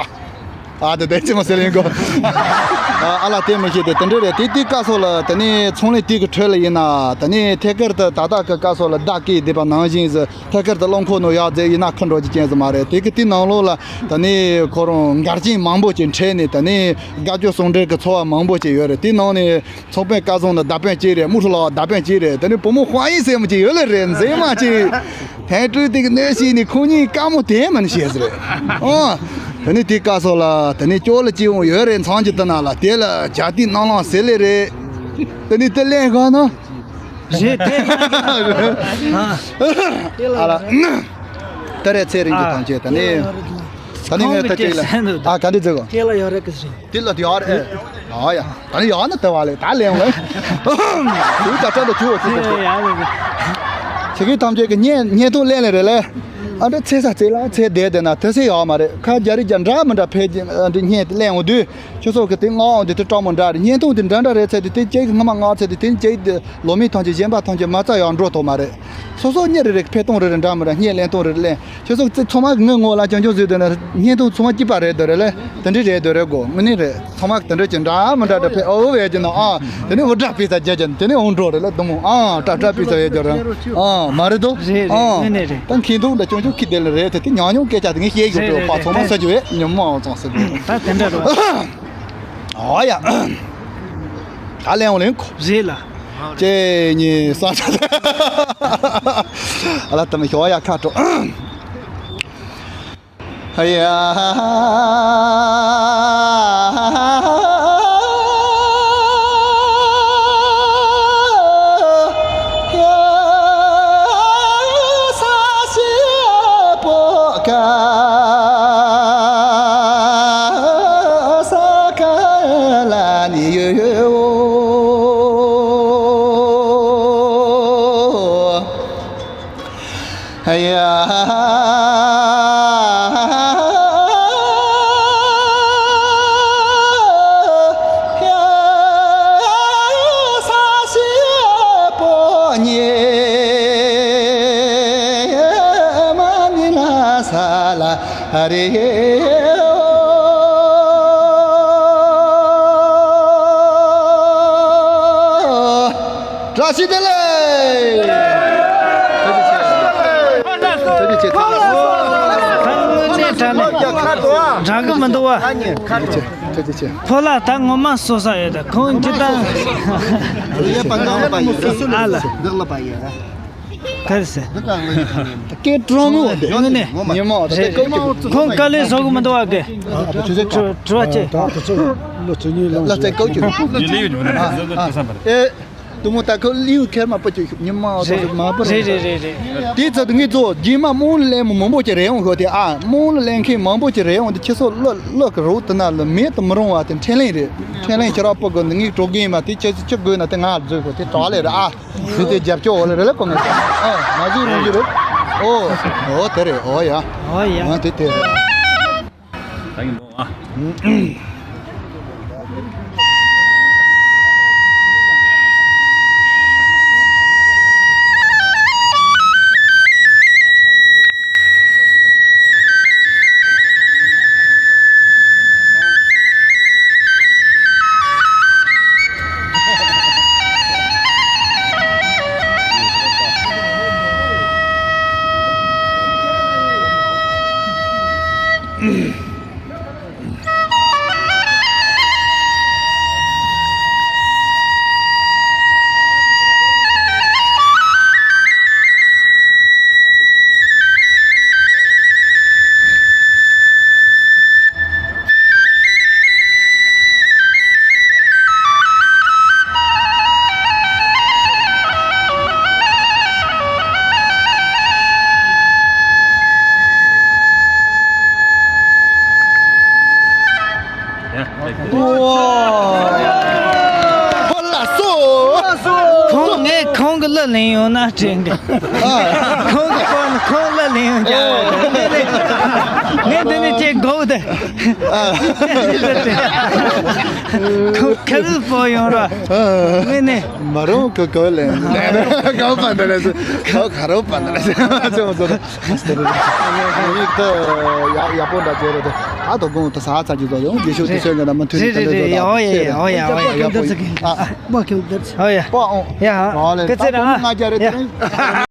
ཨ་དེ་དེ་ཅི་མ་ཟེར་ཡིན་གོ། ཨ་ལ་དེ་མི་ཤེས་དེ་དེ་འདྲ་རེད། དེ་དུས་སྐབས་སོགས་ལ་དེ་ནས་ཚོང་ལས་དེ་གི་ཁྲོད་ལ་ཡིན་ན་དེ་ནས་ཐད་ཀར་དུ་ད་ལྟ་གི་སྐབས་སོགས་ལ་བདག་གིས་བསྡད་པ་ནང་བཞིན་ཟེར། ཐད་ཀར་དུ་རླངས་འཁོར་ནང་ཡར་འཛེགས་ཡིན་ན་ཁུར་འགྲོ་རྒྱུ་ཅན་ཟིག་མ་རེད། དེ་གི་དེའི་ནང་ལོགས་ལ་ད་ནི་ཁོ་རང་འགལ་རྐྱེན་མང་པོ་ཅིག་འཕྲད་ནས་ད་ནི་དགའ་སྐྱོ་ཟུང་འབྲེལ་གྱི་འཚོ་བ་མང་པོ་ཅིག་ཡོད་རེད། དེའི་ནང་ནས་ཚོང་དཔོན་སྐལ་བཟང་ནི་མདའ་དཔོན་གཅིག་རེད། དམུ་ཧྲི་ལགས་མདའ་དཔོན་གཅིག་རེད། ད་ནི་བུ་མོ་ཧྭ་ཡིན་ཟེར་མོ་ཅིག་ཡོད་ལེ་རེད། མཛེས་མ་ཅིག་ཐན་ཀྲུའུ་དེ་གི་གནས་ཤིག་ནི་ཁོང་གཉིས་དཀའ་མོ་དེ་མིན་ཤེས་ཟེར་རེད། ཨོ། ད་ནི་དེའི་སྐབས་སོགས་ལ་ད་ནི་ཅོག་ལ་ཅི་ཡོང་ཡོད་རེད། མཚང་གི་དེ་ན་ལ་དེ་ལ་ཇ་དེའི་ནང་ལང་ཟེར་ལེ་རེད། ད་ནི་དེ་ལེན་ག་ན། རེད་དེ། ཨ་ལ། ད་རེས་ཚེ་རིང་གི་ཐམས་ཅད་ད་ནི། ད་ནི་ངས་ད་ཅིག་ལ་ཨ་ག་འདི་ཟེར་གོ། དེ་ལ་ཡོད་རེད་གི་ཟེར། དེ་ལ་དེ་ཡོད་རེད། ཨ་ཡ། ད་ནི་ཡོད་ན་ད་བ་ལེ་ད་ལེན་ལེ། དུ་ད་ད་ད་ཆུ་བ་ཆུ་ད་ཆུ། ཡ་ཡ། ཁྱེད་ཀྱི་ཐམས་ཅད་ཀྱི་བརྙན་བརྙན་ཐུང་ལེན་ལེ་རེད་ལེ། ཨ་འདྲ་ཚེ་ས་ཚེ་ལ་ཚེ་བསྡད་བསྡད་ན་དེ་སེ་ཡོད་མ་རེད། ཁ་རྒྱ་རི་རྒྱ་འདྲ་མི་འདྲ་ཕལ་ཆེར་འདི་བརྙན་ལེན་འོང་དུས། ཁྱོད་ཚོ་གི་དེ་མངགས་འོང་དུས་དེ་སྤྲང་མོ་འདྲ་རེད། བརྙན་ཐུང་དེ་འདྲ་འདྲ་རེད་ཚེ་དེ་དེ་ཅིག་སྔ་མ་མངགས་ཚེ་དེ་དེ་ཅིག་དེ་ལོ་མི་ཐམས་ཅད་གཞན་པ་ཐམས་ཅད་མ་རྩ་ཡང་འགྲོ་ཐུབ་མ་རེད། སོ་སོ་གཉིས་རེ་རེ་ཕེ་སྟོང་རེ་རེ་འདྲ་མི་འདྲ་བརྙན་ལེན་སྟོང་རེ་རེ་ལེན། ཁྱོད་ཚོ་ཚང་མ་ངའི་ངོ་ལ་ཅང་ཅང་བཟོས་འདུག་ན་བརྙན་ཐུང་ཚང་མ་སྐྱིད་པ་རེད་འདུག་རེད་ལེ། དེ་འདྲ་རེད་འདུག་རེད་གོ། དངོས་གནས་རེད། ཚང་མ་དེ་འདྲ་ཅིག་འདྲ་མི་འདྲ་འདྲ་ཕེ་ཨོ་བས་ཀྱི་ན་ཨ། དེ་ནས་འུར་སྒྲ་ཕེ་ས་རྒྱ་ཅན་དེ་ནས་འུར་འགྲོ་རེད་ལེ་དུ་མོ་ཨ་སྒྲ་སྒྲ་ཕེ་ས་ཡས་ཀྱི་རེད། ཨ་མ་རེད་དོ། རེད་རེད། ཨ་དངོས་གནས་རེད། ད་མཁན་ཐུང་འདྲ་ཅང་ཅང་ཁྱི་དེ་ལ་རེད། དེ་དེ་ཉང་ཉང་སྐད་ཆ་དེ་ངས་བཤད་ཡོད་རེད་རེད་པ། ཚང་མ་རེད་ཟེར་རྒྱུ་བས་ཉམས་མ་ཚང་ཟེར་རེད། ད་དེ་འདྲ་རེད། ཨ་ཡ། ད་ལན་འོ་ལེན་གོ། རེད་ལ། ཅེ་ཉི་ས་ཆ། ཨ་ལ་ད་མི་ཤོ་ཡ་ཁ་དྲོ། ཧ་ཡ། བཀྲ་ཤིས་བདེ་ལེགས། ཐུགས་རྗེ་ཆེ། ཐུགས་རྗེ་ཆེ། ཐུགས་རྗེ་ཆེ། ད་དངོས་གནས་དྲང་གནས་འདྲ་གི་མི་འདུག་བ། ཐུགས་རྗེ་ཆེ། ཐུགས་རྗེ་ཆེ། ཕོ་ལགས་ད་ངོ་མ་སོ་ས་ཡོད་ད་ཁོང་ཅི་ད། ཨ་ལ། ག་རེ་ཟེར། སྐད་གྲོང་མོ་དེ། དངོས་གནས། ཉི་མ་དེ་ཁོང་དཀའ་ལས་བཟོ་གི་མི་འདུག་བ་གི། དྲི་བ་ཆེ། ལ་རྩེ་ཀོ་ཅུ། ཨེ། དུ་མོ་ད་ཁོ་ལིའུ་ཁེར་མ་པ་ཅུ་ཉི་མ་དེ་མ་པ་རེད་རེད་རེད་རེད། དེའི་ཚོད་དུ་ངས་ཚོ་རྗེས་མ་རྨོངས་ལ་ལེན་མོ་མང་པོ་ཅིག་རེད་འོང་ཤོག་དེ་ཨ། རྨོངས་ལ་ལེན་མཁན་མང་པོ་ཅིག་རེད་འོང་དེ་ཁྱེད་ཚོ་བློ་བློ་གི་རོགས་དེ་ན་ལ་མེད་དུ་མི་རུང་བ་དེ་འཕྲིན་ལས་རེད། འཕྲིན་ལས་ཁྱེད་རང་པོ་གི་ངས་གྲོགས་རྒན་མ་དེ་ཁྱེད་ཚོ་ཅི་དགོས་ན་དེ་ང་ལ་བཟོས་ཤོག་དེ་གྲགས་ལས་རེད་ཨ། དེ་དེ་རྒྱབ་སྐྱོར་འོག་ལ་རེད་ལ་གོ་ངས་ཨ་མ་བཟོས་རུང་རྒྱུ་རེད། ཨོ་ཨོ་དེ་རེད། ཨོ་ཡ་ཨོ་ཡ་ཨ་དེ་དེ་རེད། ད་ཡིན་འགྲོ་ཨ། ཁོང་ངས་ཁོང་གི་གླུ་ལེན་ཡོང་ན་དྲན་གི་ཁོང་གི་ཁོང་ཁོང་གླུ་ལེན་ཡོང་རྒྱ་ངས་དེ་ནས་ཁྱེད་དགོས་དེ། ཁོང་ཁ་ལུ་པོ་ཡོང་ར། ངས་ནས། མ་རུང་གི་གོ་ལེན། གོ་པ་འདི་ལས་སུ། གོ་ཁ་རོ་པ་འདི་ལས་སུ། ཅོ་ཅོ། ཡིག་ཏུ་ཡག་པོ་འདྲ་བྱས་རེད་དོ། ཨ་དོ་དགོང་དུ་ས་ཚ་གི་དོ་ཡོང་རྒྱུ་ཤོག་དུ་ཤོད་ངེ་ན་མ་མཐུན་རེད་དེ་འདྲ་དོ། ཨོ་ཡ་ཨོ་ཡ་ཨོ་ཡ། ཡག་པོ་ཡིན། ཨ་མ་ཁྱོད་འདིར་ཨོ་ཡ། པོ་ཨོ། ཡ་ཧ། ག་ཚེ་ར། ང་རྒྱ་རེད་དེ།